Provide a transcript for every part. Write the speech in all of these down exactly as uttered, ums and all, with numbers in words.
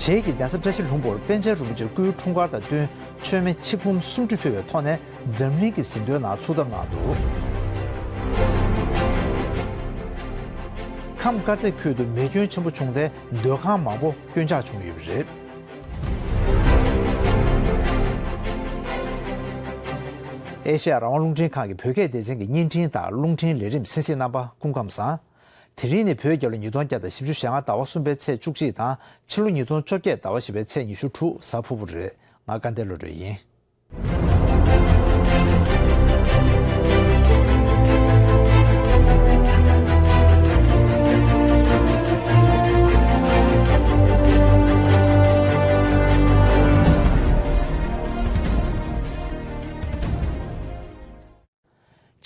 རྗེས་ཀྱི་གདན་ས་བཀྲ་ཤིས་ལྷུན་པོར་པཎ་ཆེན་རིན་པོ་ཆེ་སྐུའི་འཁྲུངས་སྐར་དང་བསྟུན་མཆོད་མེ་ཆིག་འབུམ་སུམ་ཁྲི་ཕུལ་བའི་ཐོག་ནས་འཛམ་གླིང་གི་ཟིན་ཐོའི་ནང་ཚུགས་ཐབས་གནང་འདུག་ཁམས་དཀར་མཛེས་ཁུལ་དུ་མེ་སྐྱོན་ཆེན་པོ་བྱུང་སྟེ་སྡོད་ཁང་མང་པོ་སྐྱོན་ཆག་བྱུང་ཡོད་པ་རེད། ཨེ་ཤེ་ཡ་རང་དབང་རླུང་འཕྲིན་ཁང་གི་བོད་སྐད་སྡེ་ཚན་གྱི་བརྙན་འཕྲིན་དང་རླུང་འཕྲིན་ལས་རིམ་གསན་གཟིགས་རྣམ་པ་སྐུ་ཁམས་བཟང་། དེ་རིང་ནི་བོད་རྒྱལ་ལོ་ཉིས་སྟོང་བརྒྱ་དང་བཞི་བཅུ་ཞེ་ལྔ་ཟླ་བ་གསུམ་པའི་ཚེས་བཅུ་གཅིག་དང་ཕྱི་ལོ་ཉིས་སྟོང་བཅོ་བརྒྱད་ཟླ་བ་བཞི་པའི་ཚེས་ཉི་ཤུ་དྲུག་གཟའ་ཕུར་བུ་རེད། ང་སྐལ་ལྡན་བློ་གྲོས་ཡིན།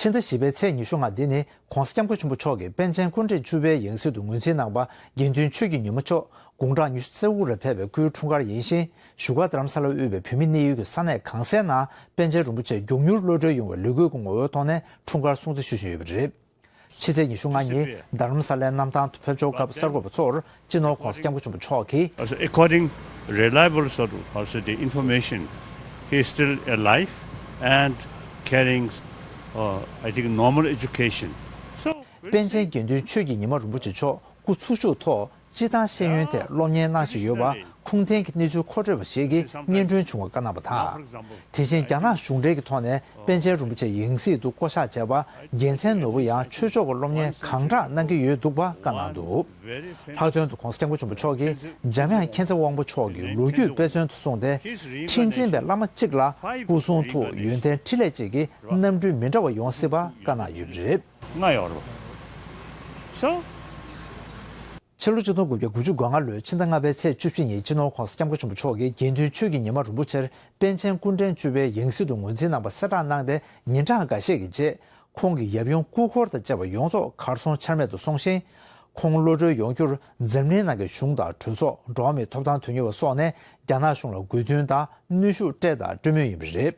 ཕྱི་ཟླ་བཞི་པའི་ཚེས་ཉི་ཤུ་ལྔ་འདི་ནི་༧གོང་ས་༧སྐྱབས་མགོན་ཆེན་པོ་མཆོག་གིས་པཎ་ཆེན་སྐུ་ཕྲེང་བཅུ་པའི་ཡང་སྲིད་དུ་ངོས་འཛིན་གནང་བ་དགེ་འདུན་ཆོས་ཀྱི་ཉི་མ་མཆོག་དགུང་གྲངས་ཉི་ཤུ་རྩ་དགུ་ལ་ཕེབས་པའི་སྐུའི་འཁྲུངས་སྐར་ཡིན་ཞིང་། བཞུགས་སྒར་རྡ་རམ་ས་ལར་དབུས་པའི་བོད་མི་གནས་ཡུལ་གྱི་ས་གནས་གང་སའི་ནང་པཎ་ཆེན་རིན་པོ་ཆེ་མགྱོགས་མྱུར་གློད་གྲོལ་ཡོང་བའི་ལས་འགུལ་གྱི་ངོ་བོའི་ཐོག་ནས་འཁྲུངས་སྐར་སྲུང་བརྩི་ཞུ་བཞིན་ཡོད་པ་རེད། ཕྱི་ཚེས་ཉི་ཤུ་ལྔ་ཉིན་རྡ་རམ་ས་ལའི་གནམ་ཐང་དུ་ཕེབས་འབྱོར་སྐབས་གསར་འགོད་པ་ཚོར་སྤྱི་ནོར་༧གོང་ས་༧སྐྱབས་མགོན་ཆེན་པོ་མཆོག་གིས། Also, according reliable sort of, how should I say, the information, he is still alive and carrying, uh, I think, normal education. So, པཎ་ཆེན་དགེ་འདུན་ཆོས་ཀྱི་ཉི་མ་རིན་པོ་ཆེ་མཆོག་སྐུ་འཚོ་བཞུགས་ཐོག་སྤྱིར་བཏང་ཤེས་ཡོན་ཐད་སློབ་གཉེར་གནང་བཞིན་ཡོད་པ་ཁུངས་ལྡན་གྱི་གནས་ཚུལ་མཁོ་སྤྲོད་པ་ཞིག་གིས་སྙན་སྒྲོན་བྱུང་བ་བཀའ་གནང་བ་དང་། དེ་བཞིན་རྒྱ་ནག་གཞུང་འབྲེལ་གྱི་ཐོག་ནས་པཎ་ཆེན་རིན་པོ་ཆེ་ཡང་སྲིད་དུ་བསྐོ་གཞག་བྱས་པ་རྒྱལ་མཚན་ནོར་བུ་ཡང་ཆོས་ཕྱོགས་ཀྱི་སློབ་གཉེར་གང་དྲག་གནང་གི་ཡོད་འདུག་པ་བཀའ་གནང་འདུག་ལྷག་དོན་དུ་༧གོང་ས་༧སྐྱབས་མགོན་ཆེན་པོ་མཆོག་གིས་འཇམ་དབྱངས་མཁྱེན་བརྩེ་དབང་པོ་མཆོག་གི་ལོ་རྒྱུས་དཔེ་མཚོན་དུ་བཟུང་སྟེ། ཁྲི་འཛིན་པའི་བླ་མ་གཅིག་ལ་སྐུ་གསུང་ཐུགས་ཡོན་ཏན་འཕྲིན་ལས་བཅས་ཀྱི་རྣམ་སྤྲུལ་མི་འདྲ་བ་ཡོང་སྲིད་པ་བཀའ་གནང་ཡོད་པ་རེད། ང་ཡོད་རེད། So། ཕྱི་ལོ་ཆིག་སྟོང་དགུ་བརྒྱ་དགུ་བཅུ་གོ་ལྔ་ལོའི་ཕྱི་ཟླ་ལྔ་པའི་ཚེས་བཅུ་བཞི་ཉིན་སྤྱི་ནོར་༧གོང་ས་༧སྐྱབས་མགོན་ཆེན་པོ་མཆོག་གིས་དགེ་འདུན་ཆོས་ཀྱི་ཉི་མ་རིན་པོ་ཆེར་པཎ་ཆེན་སྐུ་ཕྲེང་བཅུ་པའི་ཡང་སྲིད་དུ་ངོས་འཛིན་གནང་པ་གསལ་བསྒྲགས་གནང་སྟེ། ཉིན་གྲངས་འགའ་ཤས་ཀྱི་རྗེས་ཁོང་གི་ཡབ་ཡུམ་སྐུ་འཁོར་དང་བཅས་པ་ཡོངས་རྫོགས་གར་སོང་ཆ་མེད་དུ་སོང་ཞིང་། ཁོང་གློད་གྲོལ་ཡོང་རྒྱུར་འཛམ་གླིང་ནང་གི་གཞུང་དང་གྲོས་ཚོགས། འགྲོ་བ་མིའི་ཐོབ་ཐང་དོན་གཉེར་བ་སོགས་ནས་རྒྱ་ནག་གཞུང་ལ་དགོས་འདུན་དང་གནོན་ཤུགས་སྤྲད་དང་སྤྲོད་མུས་ཡིན་པ་རེད།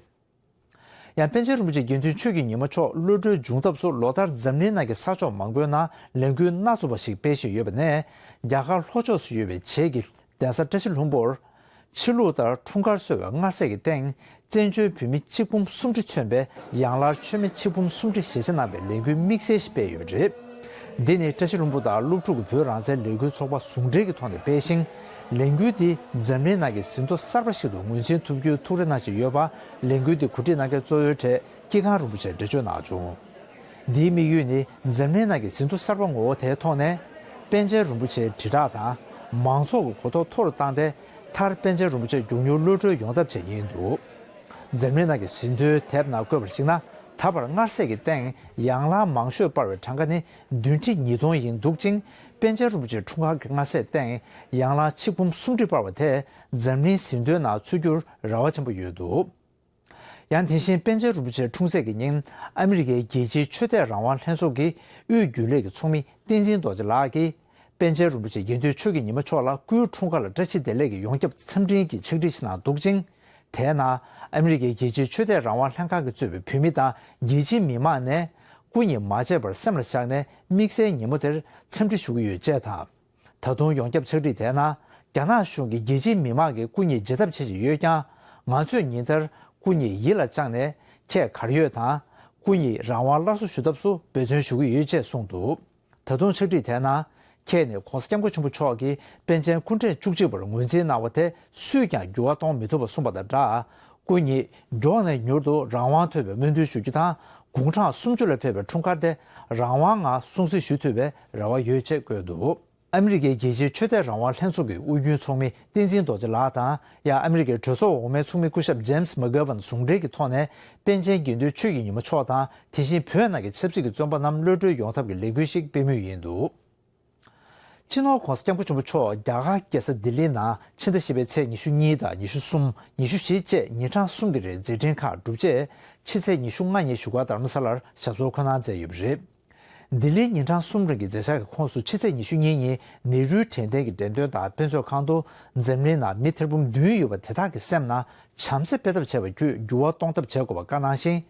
ཡང་པཎ་ཆེན་རིན་པོ་ཆེ་དགེ་འདུན་ཆོས་ཀྱི་ཉི་མ་མཆོག་གློད་གྲོལ་འབྱུང་ཐབས་སུ་ལོ་ལྟར་འཛམ་གླིང་ནང་གི་ས་ཕྱོགས་མང་པོའི་ནང་ལས་འགུལ་སྣ་ཚོགས་པ་ཞིག་སྤེལ་བཞིན་ཡོད་པ་ནས། རྒྱ་གར་ལྷོ་ཕྱོགས་སུ་ཡོད་པའི་བྱེས་ཀྱི་གདན་ས་བཀྲ་ཤིས་ལྷུན་པོར་ཕྱི་ལུགས་ལྟར་འཁྲུངས་སྐར་གསོལ་བའི་མངར་ཟས་ཀྱི་སྟེང་། བཙན་བྱོལ་བོད་མི་གཅིག་འབུམ་སུམ་ཁྲི་མཚོན་པས་ཡང་ལར་མཆོད་མེ་ཆིག་འབུམ་སུམ་ཁྲི་ཞལ་ཕྱེ་གནང་བའི་ལས་འགུལ་དམིགས་བསལ་ཞིག་སྤེལ་ཡོད་པ་རེད། འདི་ནི་བཀྲ་ཤིས་ལྷུན་པོ་དང་སློབ་ཕྲུག་གི་བོད་རང་བཙན་ལས་འགུལ་ཚོགས་པ་ཟུང་འབྲེལ་གྱི་ཐོག་ནས་སྤེལ་ཞིང་། ལས་འགུལ་འདི་འཛམ་གླིང་ནང་གི་ཟིན་ཐོ་གསར་པ་ཞིག་ཏུ་ངོས་འཛིན་ཐུབ་རྒྱུའི་ཐུགས་རེ་གནང་བཞིན་ཡོད་པ་ལས་འགུལ་འདི་གོ་སྒྲིག་གནང་མཁན་གཙོ་བོའི་གྲས་སྐྱིད་ཁང་རིན་པོ་ཆེས་འགྲེལ་བརྗོད་གནང་བྱུང་། འདིའི་དམིགས་ཡུལ་ནི་འཛམ་གླིང་ནང་གི་ཟིན་ཐོ་གསར་པ་ངོ་བོ་དེའི་ཐོག་ནས། པཎ་ཆེན་རིན་པོ་ཆེའི་དྲིལ་བསྒྲགས་དང་མང་ཚོགས་ཀྱི་གོ་རྟོགས་མཐོ་རུ་བཏང་སྟེ། མཐར་པཎ་ཆེན་རིན་པོ་ཆེ་མགྱོགས་མྱུར་གློད་གྲོལ་ཡོང་ཐབས་བྱས་ཉེན་འདུག་འཛམ་གླིང་ནང་གི་ཟིན་ཐོའི་དེབ་ནང་བཀོད་པར་གཞིགས་ན། ད་བར་མངར་ཟས་ཀྱི་སྟེང་ཡང་ལར་མང་ཤོས་སྤར་བའི་གྲངས་ཀ་ནི་བདུན་ཁྲི་ཉིས་སྟོང་ཡིན་འདུག་ཅིང་། པཎ་ཆེན་རིན་པོ་ཆེའི་འཁྲུངས་སྐར་གྱི་མངར་ཟས་སྟེང་ཡང་ལར་ཆིག་འབུམ་སུམ་ཁྲི་སྤར་བ་དེས་འཛམ་གླིང་ཟིན་ཐོའི་ནང་ཚུད་རྒྱུར་རེ་བ་ཆེན་པོ་ཡོད་འདུག་ཡང་དེ་བཞིན་པཎ་ཆེན་རིན་པོ་ཆེའི་འཁྲུངས་ཚེས་ཀྱི་ཉིན། ཨ་མི་རི་ཀའི་རྒྱལ་སྤྱིའི་ཆོས་དད་རང་དབང་ལྷན་ཚོགས་ཀྱི་དབུས་རྒྱུན་ལས་ཀྱི་ཚོགས་མི་བསྟན་འཛིན་རྡོ་རྗེ་ལགས་ཀྱིས། པཎ་ཆེན་རིན་པོ་ཆེ་དགེ་འདུན་ཆོས་ཀྱི་ཉི་མ་མཆོག་ལ་སྐུའི་འཁྲུངས་སྐར་ལ་བཀྲ་ཤིས་བདེ་ལེགས་ཀྱི་ཡོངས་ཁྱབ་འཚམས་འཕྲིན་གྱི་ཕྱག་བྲིས་ཤིག་གནང་འདུག་ཅིང་། དེའི་ནང་ཨ་མི་རི་ཀའི་རྒྱལ་སྤྱིའི་ཆོས་དད་རང་དབང་ལྷན་ཁང་གིས་གཙོས་པའི་བོད་མི་དང་རྒྱལ་སྤྱིའི་མི་མང་ནས། སྐུ་ཉིད་མ་བརྗེད་པར་སེམས་ལ་བཞག་ནས་དམིགས་བསལ་ཉིན་མོ་དེར་འཚམས་འདྲི་ཞུ་གི་ཡོད་ཅེས་དང་། ད་དུང་ཡོངས་ཁྱབ་ཕྱག་བྲིས་དེའི་ནང་། རྒྱ་ནག་གཞུང་གིས་རྒྱལ་སྤྱིའི་མི་མང་གིས་སྐུ་ཉིད་བརྗེད་ཐབས་བྱེད་བཞིན་ཡོད་ཀྱང་། ང་ཚོས་ཉིན་ལྟར་སྐུ་ཉིད་ཡིད་ལ་བཅངས་ནས་ཁྱེད་གར་ཡོད་དང་། སྐུ་ཉིད་རང་དབང་སླར་གསོ་ཞུ་ཐབས་སུ་འབད་བརྩོན་ཞུ་གི་ཡོད་ཅེས་གསུངས་འདུག་ད་དུང་ཕྱག་བྲིས་དེའི་ནང་། ཁྱེད་ནི་༧གོང་ས་༧སྐྱབས་མགོན་ཆེན་པོ་མཆོག་གིས་པཎ་ཆེན་སྐུ་ཕྲེང་བཅུ་གཅིག་པར་ངོས་འཛིན་གནང་བ་དེ་སུས་ཀྱང་འགྱུར་བ་གཏོང་མི་ཐུབ་པ་གསུངས་པ་དང་སྦྲགས། སྐུ་ཉིད་མགྱོགས་ནས་མྱུར་དུ་རང་དབང་ཐོབ་པའི་སྨོན་འདུན་ཞུ་རྒྱུ་དང་། དགུང་གྲངས་སུམ་ཅུ་ལ་ཕེབས་པའི་འཁྲུངས་སྐར་དེ་རང་དབང་ངང་སྲུང་བརྩི་ཞུ་ཐུབ་པའི་རེ་བ་ཡོད་ཅེས་བཀོད་འདུག་ཨ་མི་རི་ཀའི་རྒྱལ་སྤྱིའི་ཆོས་དད་རང་དབང་ལྷན་ཚོགས་ཀྱི་དབུས་རྒྱུན་ཚོགས་མི་བསྟན་འཛིན་རྡོ་རྗེ་ལགས་དང་། ཡང་ཨ་མི་རི་ཀའི་གྲོས་ཚོགས་འོག་མའི་ཚོགས་མི་སྐུ་ཞབས་ཇེམ་སི་མེག་གྷེ་ཝན་ཟུང་འབྲེལ་གྱི་ཐོག་ནས། པཎ་ཆེན་དགེ་འདུན་ཆོས་ཀྱི་ཉི་མ་མཆོག་དང་། དེ་བཞིན་བོད་ནང་གི་ཆབ་སྲིད་ཀྱི་བཙོན་པ་རྣམས་གློད་གྲོལ་ཡོང་ཐབས་ཀྱི་ལས་འགུལ་ཞིག་སྤེལ་མུས་ཡིན་འདུག་སྤྱི་ནོར་༧གོང་ས་༧སྐྱབས་མགོན་ཆེན་པོ་མཆོག་རྒྱ་གར་རྒྱལ་ས་ལྡི་ལིའི་ནང་ཕྱི་ཟླ་བཞི་པའི་ཚེས་ཉི་ཤུ་གཉིས་དང་ཉི་ཤུ་གསུམ། ཉི་ཤུ་བཞི་བཅས་ཉིན་གྲངས་གསུམ་གྱི་རིང་མཛད་འཕྲིན་ཁག་གྲུབ་རྗེས། ཕྱི་ཚེས་ཉི་ཤུ་ལྔ་ཉིན་བཞུགས་སྒར་རྡ་རམ་ས་ལར་ཞབས་སོར་འཁོད་གནང་མཛད་ཡོད་པ་རེད། ལྡི་ལིའི་ཉིན་གྲངས་གསུམ་རིང་གི་མཛད་འཆར་གྱི་ཁོངས་སུ། ཕྱི་ཚེས་ཉི་ཤུ་གཉིས་ཉིན་ནེ་རུའི་དྲན་རྟེན་གྱི་འགྲེམས་སྟོན་དང་དཔེ་མཛོད་ཁང་དུ། འཛམ་གླིང་ནང་མི་ཐེར་འབུམ་བདུན་ཡོད་པ་དེ་དག་གི་སེམས་ནང་བྱམས་བརྩེ་སྤེལ་ཐབས་བྱེད་པ་བརྒྱུད་འགྱུར་བ་གཏོང་ཐབས་བྱེད་དགོས་པ་བཀའ་གནང་ཞིང་།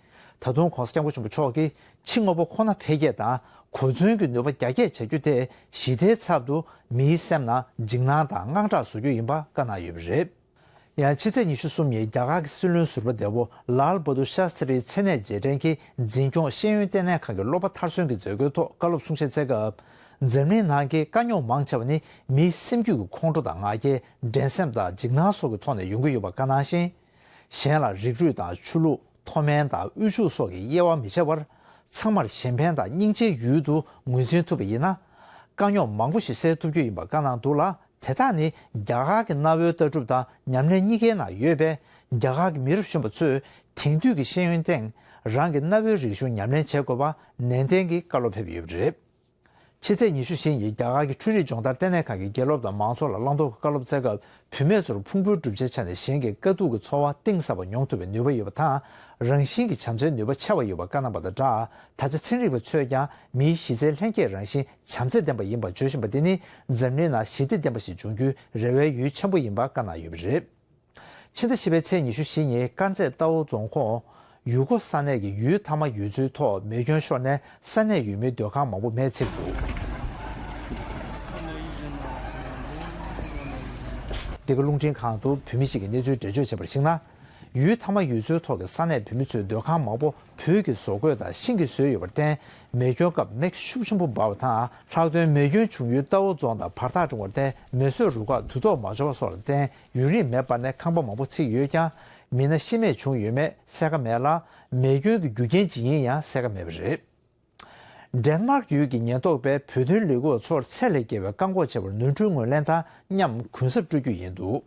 ད་དུང་༧གོང་ས་༧སྐྱབས་མགོན་ཆེན་པོ་མཆོག་གིས་ཕྱི་དངོས་པོ་ཁོ་ན་འཕེལ་རྒྱས་དང་ གོ་མཚོན་གྱི་ནུས་པ་རྒྱ་སྐྱེད་བྱ་རྒྱུ་དེ་ཞི་བདེའི་ཚབ་ཏུ་མིའི་སེམས་ནང་འཇིགས་སྣང་དང་དངངས་སྐྲག་བཟོ་རྒྱུ་ཡིན་པ་བཀའ་གནང་ཡོད་པ་རེད། ཡང་ཕྱི་ཚེས་ཉི་ཤུ་གསུམ་ཉིན་རྒྱ་གར་གྱི་སྲིད་བློན་ཟུར་པ་བདེ་པོ་ལཱལ་བྷ་དུར་ཤཱ་སྟྲིའི་མཚན་གནས་རྗེས་དྲན་གྱི་འཛིན་སྐྱོང་ཤེས་ཡོན་ལྟེ་གནས་ཁང་གི་སློབ་པ་མཐར་སོན་གྱི་མཛད་སྒོའི་ཐོག་བཀའ་སློབ་གསུང་བཤད་བྱས་སྐབས། འཛམ་གླིང་ནང་གི་དཀའ་རྙོག་མང་ཆེ་བ་ནི་མིའི་སེམས་རྒྱུད་ཀྱི་ཁོང་ཁྲོ་དང་ང་རྒྱལ། འགྲན་སེམས་དང་འཇིགས་སྣང་སོགས་ཀྱི་ཐོག་ནས་ཡོང་གི་ཡོད་པ་བཀའ་གནང་ཞིང་། གཞན་ལ་རིགས་རུས་དང་ཆོས་ལུགས། མཐོ་དམན་དང་དབུལ་ཕྱུག་སོགས་ཀྱི་དབྱེ་བ་མི་བྱེད་པར། ཚང་མར་གཞན་ཕན་དང་སྙིང་རྗེའི་ཡུལ་དུ་ངོས་འཛིན་ཐུབ་པ་ཡིན་ན། དཀའ་རྙོག་མང་པོ་ཞིག་སེལ་ཐུབ་རྒྱུ་ཡིན་པ་བཀའ་གནང་འདུག་ལ། དེ་དག་ནི་རྒྱ་གར་གྱི་གནའ་བོའི་ལྟ་གྲུབ་དང་ཉམས་ལེན་གཉིས་ཀའི་ནང་ཡོད་པས། རྒྱ་གར་གྱི་མི་རབས་གཞོན་པ་ཚོས་དེང་དུས་ཀྱི་ཤེས་ཡོན་སྟེང་རང་གི་གནའ་བོའི་རིག་གཞུང་ཉམས་ལེན་བྱེད་དགོས་པ་ནན་ཏན་གྱིས་བཀའ་སློབ་ཕེབས་ཡོད་པ་རེད། ཕྱི་ཚེས་ཉི་ཤུ་བཞི་ཉིན་རྒྱ་གར་གྱི་འཕྲུལ་རིག་སྦྱོང་བརྡར་ལྟེ་གནས་ཁང་གི་དགེ་སློབ་དང་མང་ཚོགས་ལ་བླང་དོར་གྱི་བཀའ་སློབ་སྩལ་སྐབས། བུད་མེད་ཚོར་ཕུང་པོའི་གྲུབ་ཆའི་ཆ་ནས་གཞན་གྱི་དཀའ་སྡུག་གི་ཚོར་བ་གཏིང་ཟབ་པ་མྱོང་ཐུབ་པའི་ནུས་པ་ཡོད་པ་དང་། རང་བཞིན་གྱི་བྱམས་བརྩེའི་ནུས་པ་ཆེ་བ་ཡོད་པ་བཀའ་གནང་བ་དང་སྦྲགས། ད་ཆ་ཚན་རིག་པ་ཚོས་ཀྱང་མིའི་གཞི་རྩའི་ལྷན་སྐྱེས་རང་བཞིན་བྱམས་བརྩེ་ལྡན་པ་ཡིན་པ་བརྗོད་བཞིན་པ་འདི་ནི། འཛམ་གླིང་ནང་ཞི་བདེ་ལྡན་པ་ཞིག་འབྱུང་རྒྱུའི་རེ་བའི་ཡུལ་ཆེན་པོ་ཡིན་པ་བཀའ་གནང་ཡོད་པ་རེད། ཕྱི་ཟླ་བཞི་པའི་ཚེས་ཉི་ཤུ་བཞི་ཉིན་དཀར་མཛེས་རྟའུ་རྫོང་ཁོངས་ཡུ་གོ་ས་གནས་ཀྱི་ཡུལ་མཐའ་མ་ཡུལ་ཚོའི་ཐོག་མེ་སྐྱོན་ཤོར་ནས་ས་གནས་ཡུལ་མིའི་སྡོད་ཁང་མང་པོ་མེས་ཚིག་འདུག་འདི་ག་རླུང་འཕྲིན་ཁང་དུ་བོད་མི་ཞིག་གིས་གནས་ཚུལ་འགྲེལ་བརྗོད་བྱས་པར་གཞིགས་ན། ཡུལ་མཐའ་མ་ཡུལ་ཚོའི་ཐོག་གི་ས་གནས་བོད་མི་ཚོའི་སྡོད་ཁང་མང་པོ་བོད་ཀྱི་བཟོ་བཀོད་དང་ཤིང་གིས་བཟོས་ཡོད་པར་བརྟེན། མེ་སྐྱོན་སྐབས་མེ་ཤུགས་ཆེན་པོ་འབར་བ་དང་། ལྷག་དོན་མེ་སྐྱོན་བྱུང་ཡུལ་རྟའུ་རྫོང་དང་བར་ཐག་རིང་བར་བརྟེན། མེ་གསོད་རུ་ཁག་དུས་ཐོག་མ་འབྱོར་བ་སོགས་ལ་བརྟེན། ཡུན་རིང་མེ་འབར་ནས་ཁང་པ་མང་པོ་ཚིག་ཡོད་ཀྱང་། མི་སྣ་ཤི་རྨས་བྱུང་ཡོད་མེད་གསལ་ཁ་མེད་ལ། མེ་སྐྱོན་གྱི་རྒྱུ་རྐྱེན་ཇི་ཡིན་ཡང་གསལ་ཁ་མེད་པ་རེད། ཌེན་མཱརཀ་ཡུལ་གྱི་ཉེན་རྟོག་པས་བོད་དོན་ལས་འགུལ་བ་ཚོར་ཚད་ལས་བརྒལ་བའི་བཀག་འགོག་བྱས་པར་ནོར་འཁྲུལ་ངོས་ལེན་དང་མཉམ་གུན་གསབ་སྤྲོད་རྒྱུ་ཡིན་འདུག་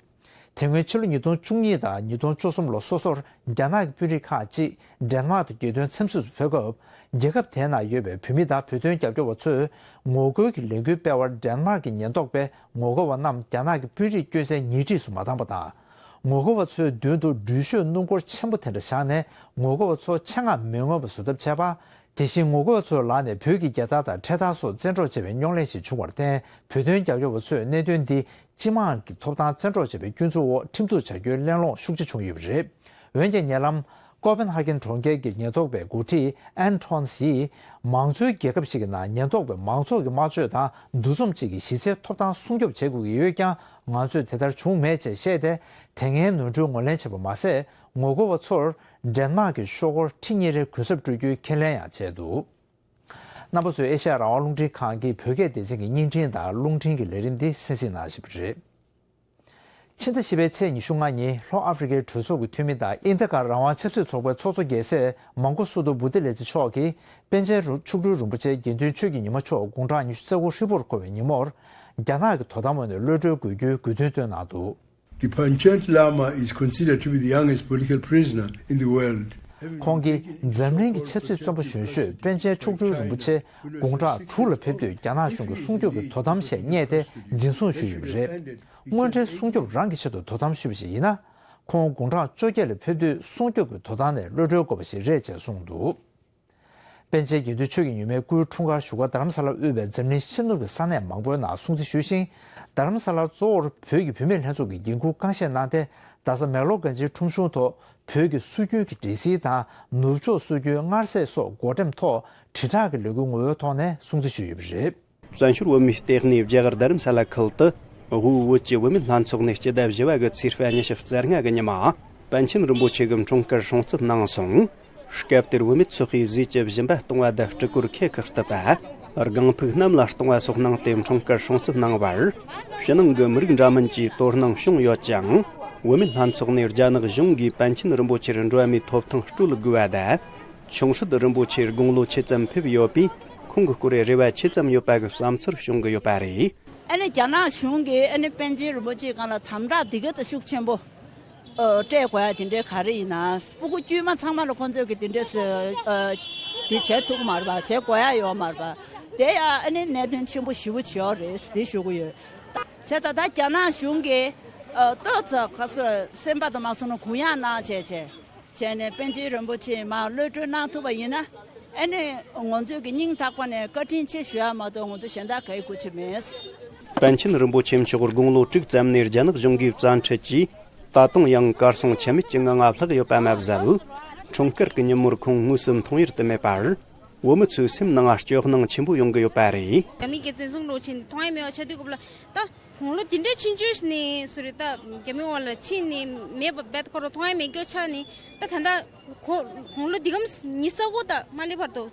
དེ་སྔོན་ཕྱི་ལོ་ཉིས་སྟོང་བཅུ་གཉིས་དང་ཉིས་སྟོང་བཅུ་གསུམ་ལོ་སོ་སོར་རྒྱ་ནག་གི་དཔོན་རིགས་ཁག་ཅིག་ཌེན་མཱརཀ་དུ་རྒྱལ་དོན་འཚམས་གཟིགས་སུ་ཕེབས་སྐབས། རྒྱལ་ཁབ་དེའི་ནང་ཡོད་པའི་བོད་མི་དང་བོད་དོན་རྒྱབ་སྐྱོར་བ་ཚོས་ངོ་རྒོལ་གྱི་ལས་འགུལ་སྤེལ་བར་ཌེན་མཱརཀ་གི་ཉེན་རྟོག་པས་ངོ་རྒོལ་བ་རྣམས་རྒྱ་ནག་གི་དཔོན་རིགས་བསྐྱོད་སའི་ཉེ་འཁྲིས་སུ་མ་བཏང་པ་དང་། ངོ་རྒོལ་བ་ཚོའི་མདུན་དུ་འགྲུལ་བཞུད་སྣུམ་འཁོར་ཆེན་པོ་དེ་འདྲ་བཞག་ནས་ངོ་རྒོལ་བ་ཚོ་ཆེད་མངགས་མི་མངོན་པ་བཟོ་ཐབས་བྱས་པ། དེ་བཞིན་ངོ་རྒོལ་བ་ཚོའི་ལག་ནས་བོད་ཀྱི་རྒྱལ་དར་དང་འཕྲེད་དར་སོགས་བཙན་འཕྲོག་བྱས་པའི་རྙོག་གླེང་ཞིག་བྱུང་བར་བརྟེན། བོད་དོན་རྒྱབ་སྐྱོར་བ་ཚོས་གནད་དོན་འདི་སྤྱི་དམངས་ཀྱི་ཐོབ་ཐང་བཙན་འཕྲོག་བྱས་པའི་སྐྱོན་འཛུགས་འོག་ཁྲིམས་གཏུག་བྱ་རྒྱུའི་གླེང་སློང་ཤུགས་ཆེ་བྱུང་ཡོད་པ་རེད། འོན་ཀྱང་ཉེ་ལམ། ཀོ་པན་ཧ་གན་གྲོང་ཁྱེར་གྱི་ཉེན་རྟོག་པའི་འགོ་ཁྲིད་ཨན་ཁྲོན་སི་ཡིས། མང་གཙོའི་རྒྱལ་ཁབ་ཞིག་གི་ནང་ཉེན་རྟོག་པས་མང་ཚོགས་ཀྱི་དམར་གཅོད་དང་འདུ་འཛོམས་བཅས་ཀྱི་གཞི་རྩའི་ཐོབ་ཐང་སྲུང་སྐྱོབ་བྱེད་དགོས་ཀྱི་ཡོད་ཀྱང་། ང་ཚོས་དེ་ལྟར་བྱུང་མེད་ཅེས་བཤད་དེ། དེ་སྔའི་ནོར་འཁྲུལ་ངོས་ལེན་བྱས་པ་མ་ཟད། ངོ་རྒོལ་བ་ཚོར་ཌེན་མཱརཀ་གི་ཤོག་སྒོར་ཁྲི་གཉིས་རེ་གུན་གསབ་སྤྲོད་རྒྱུའི་ཁས་ལེན་ཡང་བྱས་འདུག་རྣམ་པ་ཚོས་ཨེ་ཤ་ཡ་རང་དབང་རླུང་འཕྲིན་ཁང་གི་བོད་སྐད་སྡེ་ཚན་གྱི་བརྙན་འཕྲིན་དང་རླུང་འཕྲིན་གྱི་ལས་རིམ་འདི་གསན་གཟིགས་གནང་བཞིན་པ་རེད། ཕྱི་ཟླ་བཞི་པའི་ཚེས་ཉི་ཤུ་ལྔ་ཉིན་ལྷོ་ཨ་ཧྥེ་རི་ཁའི་གྲོས་ཚོགས་ཀྱི་འཐུས་མི་དང་དབྱིན་ཟླ་དཀར་རང་དབང་ཆབ་སྲིད་ཚོགས་པའི་ཚོགས་གཙོ་རྒྱལ་སྲས་མང་གོ་སུ་དོ་བུ་ཏི་ལེ་ཙི་མཆོག་གིས་པཎ་ཆེན་མཆོག་སྤྲུལ་རིན་པོ་ཆེ་དགེ་འདུན་ཆོས་ཀྱི་ཉི་མ་མཆོག་དགུང་གྲངས་ཉི་ཤུ་རྩ་དགུ་ཧྲིལ་པོར་འཁོར་བའི་ཉིན་མོར། རྒྱ་ནག་གི་དོ་དམ་འོག་ནས་གློད་གྲོལ་དགོས་རྒྱུའི་དགོས་འདུན་བཏོན་གནང་འདུག The Panchen Lama is considered to be the youngest political prisoner in the world. ཁོང་གིས་འཛམ་གླིང་གི་ཆབ་སྲིད་བཙོན་པ་གཞོན་ཤོས་པཎ་ཆེན་མཆོག་སྤྲུལ་རིན་པོ་ཆེ་དགུང་གྲངས་དྲུག་ལ་ཕེབས་དུས་རྒྱ་ནག་གཞུང་གི་སྲུང་སྐྱོབ་ཀྱི་དོ་དམ་ཞེས་བསྙད་དེ་འཛིན་བཟུང་ཞུས་ཡོད་པ་རེད། དངོས་འབྲེལ་སྲུང་སྐྱོབ་རང་གི་ཆེད་དུ་དོ་དམ་ཞུས་པ་ཞིག་ཡིན་ན། ཁོང་དགུང་གྲངས་བཅོ་བརྒྱད་ལ་ཕེབས་དུས་སྲུང་སྐྱོབ་ཀྱི་དོ་དམ་ནས་གློད་གྲོལ་དགོས་པ་ཞིག་རེད་ཅེས་གསུངས་འདུག་པཎ་ཆེན་དགེ་འདུན་ཆོས་ཀྱི་ཉི་མའི་སྐུའི་འཁྲུངས་སྐར་བཞུགས་སྒར་རྡ་རམ་ས་ལར་དབུས་པའི་འཛམ་གླིང་ཕྱི་ནང་གི་ས་གནས་མང་པོའི་ནང་སྲུང་བརྩི་ཞུས་ཤིང་། རྡ་རམ་ས་ལར་གཙོ་བོར་བོད་ཀྱི་བུད་མེད་ལྷན་ཚོགས་ཀྱི་འགན་འཁུར་རྐང་བཞེས་གནང་སྟེ། རྡ་ས་མེག་ལོར་གན་ཇིའི་ཁྲོམ་གཞུང་ཐོག་བོད་ཀྱི་སྲོལ་རྒྱུན་གྱི་འདྲེ་སིལ་དང་ནུབ་ཕྱོགས་སྲོལ་རྒྱུན་མངར་ཟས་སོགས་བགོ་འགྲེམས་ཐོག་དྲིལ་བསྒྲགས་ཀྱི་ལས་འགུལ་ངོ་བོའི་ཐོག་ནས་སྲུང་བརྩི་ཞུས་ཡོད་པ་རེད། བཙན་བྱོལ་བོད་མིའི་ལྟེ་གནས་རྒྱ་གར་རྡ་རམ་ས་ལ་ཁུལ་དུ། དབུས་བོད་ཀྱི་བུད་མེད་ལྷན་ཚོགས་ནས་སྤྱི་ཟླ་བཞི་བ་གི་ཚེས་པ་ཉི་ཤུ་རྩ་ལྔ་གི་ཉི་མ། པཎ་ཆེན་རིན་པོ་ཆེ་གི་འཁྲུངས་སྐར་སྲུང་བརྩི་གནང་སོང་། སྐབས་དེར་བུད་མེད་ཚོགས་པས་ཟས་ཀྱི་སྦྱིན་པ་གཏོང་བ་དང་སྤྲུལ་སྐུར་ཁྱད་ཁུར་བསྟོད་པ། སྒང་ཕུག་གནམ་ལ་གཏོང་བ་སོགས་གནང་སྟེ་འཁྲུངས་སྐར་སྲུང་བརྩི་གནང་བར། ཕྱི་ནང་གི་མི་རིགས་འདྲ་མིན་གྱིས་དོ་སྣང་བྱུང་ཡོད་ཅིང་། བུད་མེད་ལྷན་ཚོགས་ནས་རྒྱ་ནག་གཞུང་གིས་པཎ་ཆེན་རིན་པོ་ཆེར་འགྲོ་བ་མིའི་ཐོབ་ཐང་སྤྲོད་དགོས་པ་དང་། ཆུང་སྲིད་རིན་པོ་ཆེ་དགུང་ལོ་ཆེ་ཙམ་ཕེབས་ཡོད་པས། ཁོང་གི་སྐོར་རེ་བ་ཆེ་ཙམ་ཡོད་པ་གི་བསམ་ཚུལ་བྱུང་གི་ཡོད་པ་རེད། ཨ་ནི་རྒྱ་ནག་གཞུང་གིས་ཨ་ནི་པཎ་ཆེན་རིན་པོ་ཆེའི་སྒང་ལ་དམ་དྲག་འདི་ག་ཙམ་ཤུགས་ཆེན་པོ། ཨ། སྤྲད་དགོས་ཡ་དེ་འདྲའི་ག་རེ་ཡིན་ན། སྤུ་གུ་དཀྱུས་མ་ཚང་མ་ལ་ཁོང་ཚོས་ཀྱི་དེ་འདྲས་སེ། ཨ། དེ་བྱེད་ཐུབ་ཀྱི་མ་རེད་པ། བྱེད་དགོས་ཡ་ཡོད་མ་རེད་པ། དེ་ཡ་ཨ་ནི་གནད་དོན་ཆེན་པོ་ཞེ་པོ་ཅིག་ཡོད་རེད་དེ་ཞུ་གི་ཡོད། བྱས་ཙང་ད་རྒྱ་ནག་གཞུང་གིས། ཨ། ཏོག་ཙམ་ཁ་སོ་སེམས་པ་དང་མ་སོང་ན་གུ་ཡངས་གནང་བྱས་བྱས། བྱས་ནས་པཎ་ཆེན་རིན་པོ་ཆེ་མར་གློད་གྲོལ་གནང་ཐུབ་པ་ཡིན་ན། ཨ་ནི་ང་ཚོས་ཀྱི་སྙིང་ཐག་པ་ནས་བཀའ་དྲིན་ཆེ་ཞུ་ཡ་མ་གཏོགས་ང་ཚོ་གཞན་དག་གའི་དགོས་ཀྱི་མེད། པཎ་ཆེན་རིན་པོ་ཆེ་མཆོག་དགུང་ལོ་དྲུག་ཙམ་ནས་རྒྱ་ནག་གཞུང་གིས་བཙན་ཁྲིད་ཀྱིས། ད་དུང་ཡང་གར་སོང་ཆ་མེད་ཀྱི་ངང་ང་ལྷག་ཡོད་པ་མ་ཟད། འཁྲུངས་སྐར་གྱི་ཉིན་མོར་ཁོང་དངོས་སུ་མཐོང་ཡུལ་དུ་མེད་པར། བོད་མི་ཚོའི་སེམས་ནང་སྐྱོ་སྣང་ཆེན་པོ་ཡོང་གི་ཡོད་པ་རེད། རྒྱ་མི་གི་བཙན་བཟུང་ལོ་ཕྱིན་མཐོང་ཡ་མེད་པ་ཆགས་དུས་སྐབས་ལ། ད་དགུང་ལོ་འདི་འདྲའི་ཆུང་ཆུང་ནས་སུ་རེད། ད་རྒྱ་མི་འོག་ལ་ཕྱིན་ནས་མེད་པ་བེད་ཁོ་རང་མཐོང་ཡ་མེད་སྐྱོ་ཆགས་ནས། ད་ད་ལྟ་དགུང་ལོ་འདི་གམ་ཉི་ཤུ་རྩ་དགུ་ད་མ་སླེབས་བར་དུ།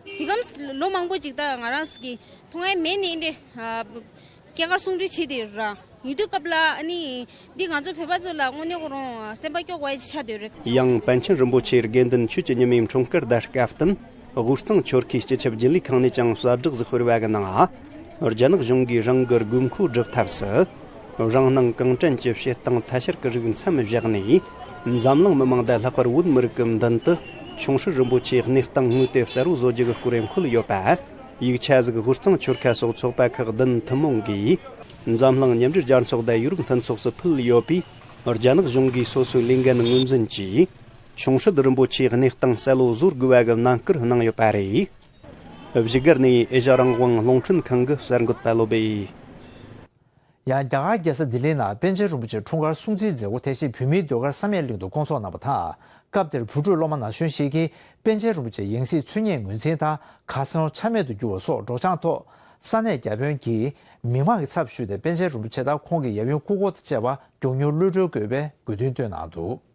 འདི་གམ་ལོ་མང་པོ་ཅིག་ད་ང་རང་གི་མཐོང་ཡ་མེད་ནས་འདི་འདྲའི་སྐྱེས་སྐར་སྲུང་བརྩི་བྱེད་དེ་ཡོད་ར། ཡིན་དུས་སྐབས་ལ་ཨ་ནི་འདི་ང་ཚོ་བོད་པ་ཚོ་ལ་དངོས་གནས་ཁོ་རང་སེམས་པ་སྐྱོ་དགོས་ཡ་ཅིག་ཆགས་བསྡད་ཡོད་རེད། ཡང་པཎ་ཆེན་རིན་པོ་ཆེའི་དགེ་འདུན་ཆོས་ཀྱི་ཉི་མའི་འཁྲུངས་སྐར་དང་སྐབས་བསྟུན། དབུས་གཙང་ཆོལ་ཁའི་སྤྱི་ཁྱབ་རྒྱུན་ལས་ཁང་ནས་ཀྱང་གསལ་བསྒྲགས་ཤིག་སྤེལ་བ་གི་ནང་། རྒྱ་ནག་གཞུང་གིས་རང་གི་དགོས་མཁོ་སྒྲུབ་ཐབས་སུ། རང་སྣང་གང་དྲན་གྱིས་བྱེད་སྟངས་ཐ་ཤལ་གྱི་རིགས་མཚམས་བཞག་ནས། འཛམ་གླིང་མི་མང་དང་ལྷག་པར་བོད་མི་རིགས་ཀྱི་མདུན་དུ། ཆུང་སྲིད་རིན་པོ་ཆེའི་གནས་སྟངས་དངོས་དེ་གསལ་བོ་བཟོ་རྒྱུ་གི་སྐོར་འཁོད་ཡོད་པ། ཡིག་ཆ་ཟིག་དབུས་གཙང་ཆོལ་ཁ་སོགས་ཚོགས་པ་ཁག་བདུན་ཐུན་མོང་གིས། འཛམ་གླིང་མཉམ་འབྲེལ་རྒྱལ་ཚོགས་དང་ཡུ་རོབ་མཐུན་ཚོགས་སུ་ཕུལ་ཡོད་པས། རྒྱ་ནག་གཞུང་གིས་སོ་སོའི་ལས་འགན་ངོས་འཛིན་གྱིས། ཆུང་སྲིད་རིན་པོ་ཆེའི་གནས་སྟངས་གསལ་བོ་བཟོ་དགོས་པ་གི་ནན་སྐུལ་གནང་ཡོད་པ་རེད། བཞུགས་སྒར་ནས་ཨེ་ཤ་རང་དབང་རླུང་འཕྲིན་ཁང་གི་གསར་འགོད་པ་བློ་བྷེ། ཡང་རྒྱ་གར་རྒྱལ་ས་ལྡི་ལི་ནང་པཎ་ཆེན་རིན་པོ་ཆེ་འཁྲུངས་སྐར་སྲུང་བརྩིའི་མཛད་སྒོ་དེ་བཞིན་བོད་མིའི་ཟློས་གར་བསམ་ཡས་གླིང་དུ་བསྐོང་ཚོགས་གནང་བ་དང་། སྐབས་དེར་བོད་ཕྲུག་སློབ་མ་ན་གཞོན་ཞིག་གིས་པཎ་ཆེན་རིན་པོ་ཆེའི་ཡང་སྲིད་འཚོལ་སྙེག་ངོས་འཛིན་དང་ཁ་སང་ཆ་མེད་དུ་གྱུར་བ་སོགས་སྒྲོག་སྦྱང་ཐོག་ས་གནས་བརྒྱ་དཔོན་གྱིས་མི་མང་གི་ཚབ་ཞུས་ཏེ་པཎ་ཆེན་རིན་པོ་ཆེ་དང་ཁོང་གི་ཡབ་ཡུམ་སྐུ་འཁོར་དང་བཅས་པ་མགྱོགས་མྱུར་གློད་གྲོལ་དགོས་པའི་དགོས་འདུན་བཏོན་གནང་འདུག།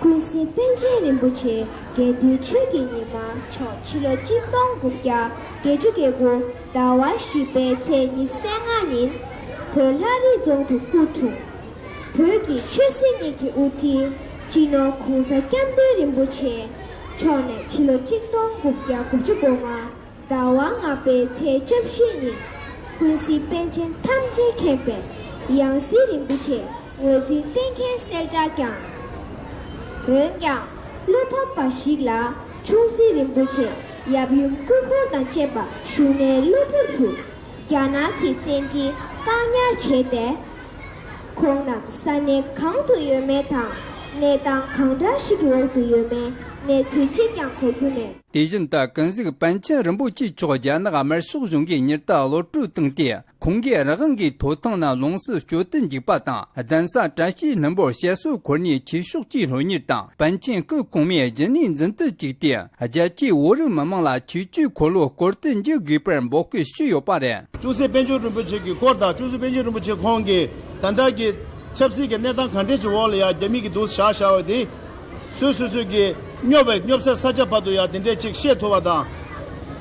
ཀུན་གཟིགས་པཎ་ཆེན་རིན་པོ་ཆེ་དགེ་འདུན་ཆོས་ཀྱི་ཉི་མ་མཆོག་ཕྱི་ལོ་གཅིག་སྟོང་དགུ་བརྒྱ་བརྒྱད་ཅུ་གྱ་དགུ་ཟླ་བ་བཞི་པའི་ཚེས་ཉི་ཤུ་རྩ་ལྔ་ཉིན་བོད་ལྷ་རི་རྫོང་དུ་སྐུ་འཁྲུངས། བོད་ཀྱི་ཆོས་སྲིད་གཉིས་ཀྱི་དབུ་ཁྲིད་སྤྱི་ནོར་༸གོང་ས་༸སྐྱབས་མགོན་རིན་པོ་ཆེ་མཆོག་ནས་ཕྱི་ལོ་གཅིག་སྟོང་དགུ་བརྒྱ་དགུ་བཅུ་གོ་ལྔ་ཟླ་བ་ལྔ་པའི་ཚེས་བཅུ་བཞི་ཉིན་ཀུན་གཟིགས་པཎ་ཆེན་ཐམས་ཅད་མཁྱེན་པའི་ཡང་སྲིད་རིན་པོ་ཆེ་ངོས་འཛིན་གཏན་འཁེལ་གསལ་བསྒྲགས་བསྐྱངས། འོན་ཀྱང་བློ་ཕམ་པ་ཞིག་ལ་ཆུང་སྲིད་རིན་པོ་ཆེ་ཡབ་ཡུམ་སྐུ་འཁོར་དང་བཅས་པ་བཞུགས་གནས་གློ་བུར་དུ་རྒྱ་ནག་གི་བཙན་འཛུལ་བཀག་ཉར་བྱས་ཏེ། ཁོང་རྣམས་ས་གནས་གང་དུ་ཡོད་མེད་དང་གནས་སྟངས་གང་འདྲ་ཞིག་གི་འོག་ཏུ་ཡོད་མེད་གནས་ཚུལ་གཅིག་ཀྱང་གོ་རྒྱུ་མེད། དེ་བཞིན་དུ་ཀུན་གཟིགས་པཎ་ཆེན་རིན་པོ་ཆེ་མཆོག་རྒྱ་ནག་དམར་ཤོག་གཞུང་གིས་ཉིན་ལྟར་གློད་བཀྲོལ་བཏང་སྟེ། ཁོང་གིས་རང་དབང་གི་ཐོབ་ཐང་རྣམས་ལོངས་སུ་སྤྱོད་དུ་འཇུག་པ་དང་། གདན་ས་བཀྲ་ཤིས་ལྷུན་པོར་དཔྱད་གསོལ་འཁོར་ནས་ཆོས་ཕྱོགས་ཀྱི་སློབ་གཉེར་དང་། པཎ་ཆེན་སྐུ་གོང་མའི་རྒྱུན་གནས་འཛིན་དུ་བཅུག་སྟེ། རྒྱལ་སྤྱིའི་བོད་རིགས་མི་མང་ལ་ཆོས་བརྒྱུད་འཁོར་ལོ་བསྐོར་དུ་འཇུག་དགོས་པར་འབོད་སྐུལ་ཞུས་ཡོད་པ་རེད། ཅུང་ཟད་པཎ་ཆེན་རིན་པོ་ཆེ་གི་སྐོར་དང་། ཅུང་ཟད་པཎ་ཆེན་རིན་པོ་ཆེ་ཁོང་གི་ད་ལྟ་གི་ཆབ་སྲིད་ཀྱི་གནས་སྟངས་ག་འདྲས་ཀྱི་འོག་ལ་ཡང་རྒྱ་མི་གིས་འདུག་བཞག་བཞག་པ་དེ། སོ་སོ་སོ་གི་སྙོབ་པའི་སྙོབ་ས་ས་ཆ་བར་དུ་ཡང་དེ་འདྲས་ཅིག་ཤེས་ཐུབ་པ་དང་།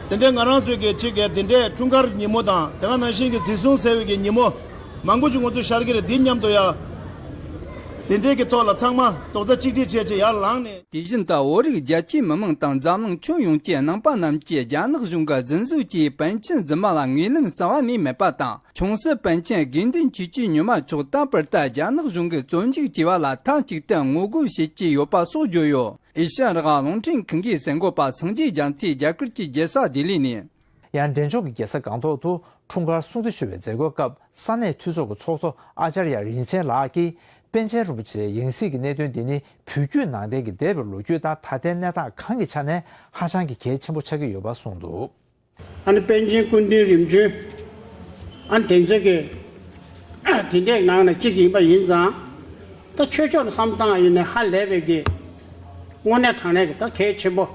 དེ་འདྲས་ང་རང་ཚོའི་གི་ཅིག་གི་དེ་འདྲས་འཁྲུངས་སྐར་ཉིན་མོ་དང་། དེ་ག་ནང་བཞིན་གྱི་འཛིན་བཟུང་ཟེར་བའི་གི་ཉིན་མོ་མང་པོ་ཅིག་ང་ཚོ་ཤར་གི་རེད། འདི་མཉམ་དུ་ཡང་དེ་འདྲས་ཀྱི་ཐོག་ལ་ཚང་མ་རྡོག་རྩ་གཅིག་སྒྲིལ་བྱས་བྱས་ཡར་ལངས་ནས། དེ་བཞིན་དུ་བོད་རིགས་རྒྱ་ཆེའི་མི་མང་དང་འཛམ་གླིང་ཁྱོན་ཡོངས་ཀྱི་ནང་པ་རྣམས་ཀྱིས་རྒྱ་ནག་གཞུང་གིས་རྫུན་བཟོ་བྱས་པཎ་ཆེན་རྫུན་མ་ལ་ངོས་ལེན་རྩ་བ་ནས་མེད་པ་དང་། ཆུང་སྲིད་པཎ་ཆེན་དགེ་འདུན་ཆོས་ཀྱི་ཉི་མ་མཆོག་ད་བར་དུ་རྒྱ་ནག་གཞུང་གིས་བཙོན་འཇུག་བྱས་པ་ལ་མཐའ་གཅིག་ཏུ་ངོ་རྒོལ་བྱེད་ཀྱི་ཡོད་པ་སོགས་བརྗོད་ཡོད། ཨེ་ཤ་ཡ་རང་དབང་རླུང་འཕྲིན་ཁང་གི་གསར་འགོད་པ་སངས་རྒྱས་རྒྱ་མཚོས་རྒྱ་གར་གྱི་རྒྱལ་ས་ལྡི་ལི་ནས། ཡང་འབྲས་ལྗོངས་ཀྱི་རྒྱལ་ས་སྒང་ཏོག་ཏུ་འཁྲུངས་སྐར་སྲུང་བརྩི་ཞུ་བའི་མཛད་སྒོའི་སྐབས། ས་གནས་འཐུས་ཚོགས་ཀྱི་ཚོགས་གཙོ་ཨཱ་ཙརྱ་རིན་ཆེན་ལགས་ཀྱིས། པཎ་ཆེན་རིན་པོ་ཆེའི་ཡང་སྲིད་ཀྱི་གནད་དོན་འདི་ནི་བོད་བརྒྱུད་ནང་བསྟན་གྱི་འདས་པའི་ལོ་རྒྱུས་དང་ད་ལྟའི་གནས་སྟངས་གང་གི་ཆ་ནས་ཧ་ཅང་གི་གལ་ཆེན་པོ་ཆགས་ཀྱི་ཡོད་པ་གསུངས་འདུག། ཨ་ནི་པཎ་ཆེན་སྐུ་མདུན་རིམ་བྱོན། ཨ་ནི་དེ་ཚོ་གི་དེ་འདྲའི་ནང་ནས་གཅིག་ཡིན་པ་ཡིན་ཙང་། ད་ཆོས་ཕྱོགས་ནས་བསམ་སྟངས་ཡིན་ནས་ཧ་ལས་པའི་གི་དངོས་གནས་དྲང་གནས་ཀྱི་ད་གལ་ཆེན་པོ།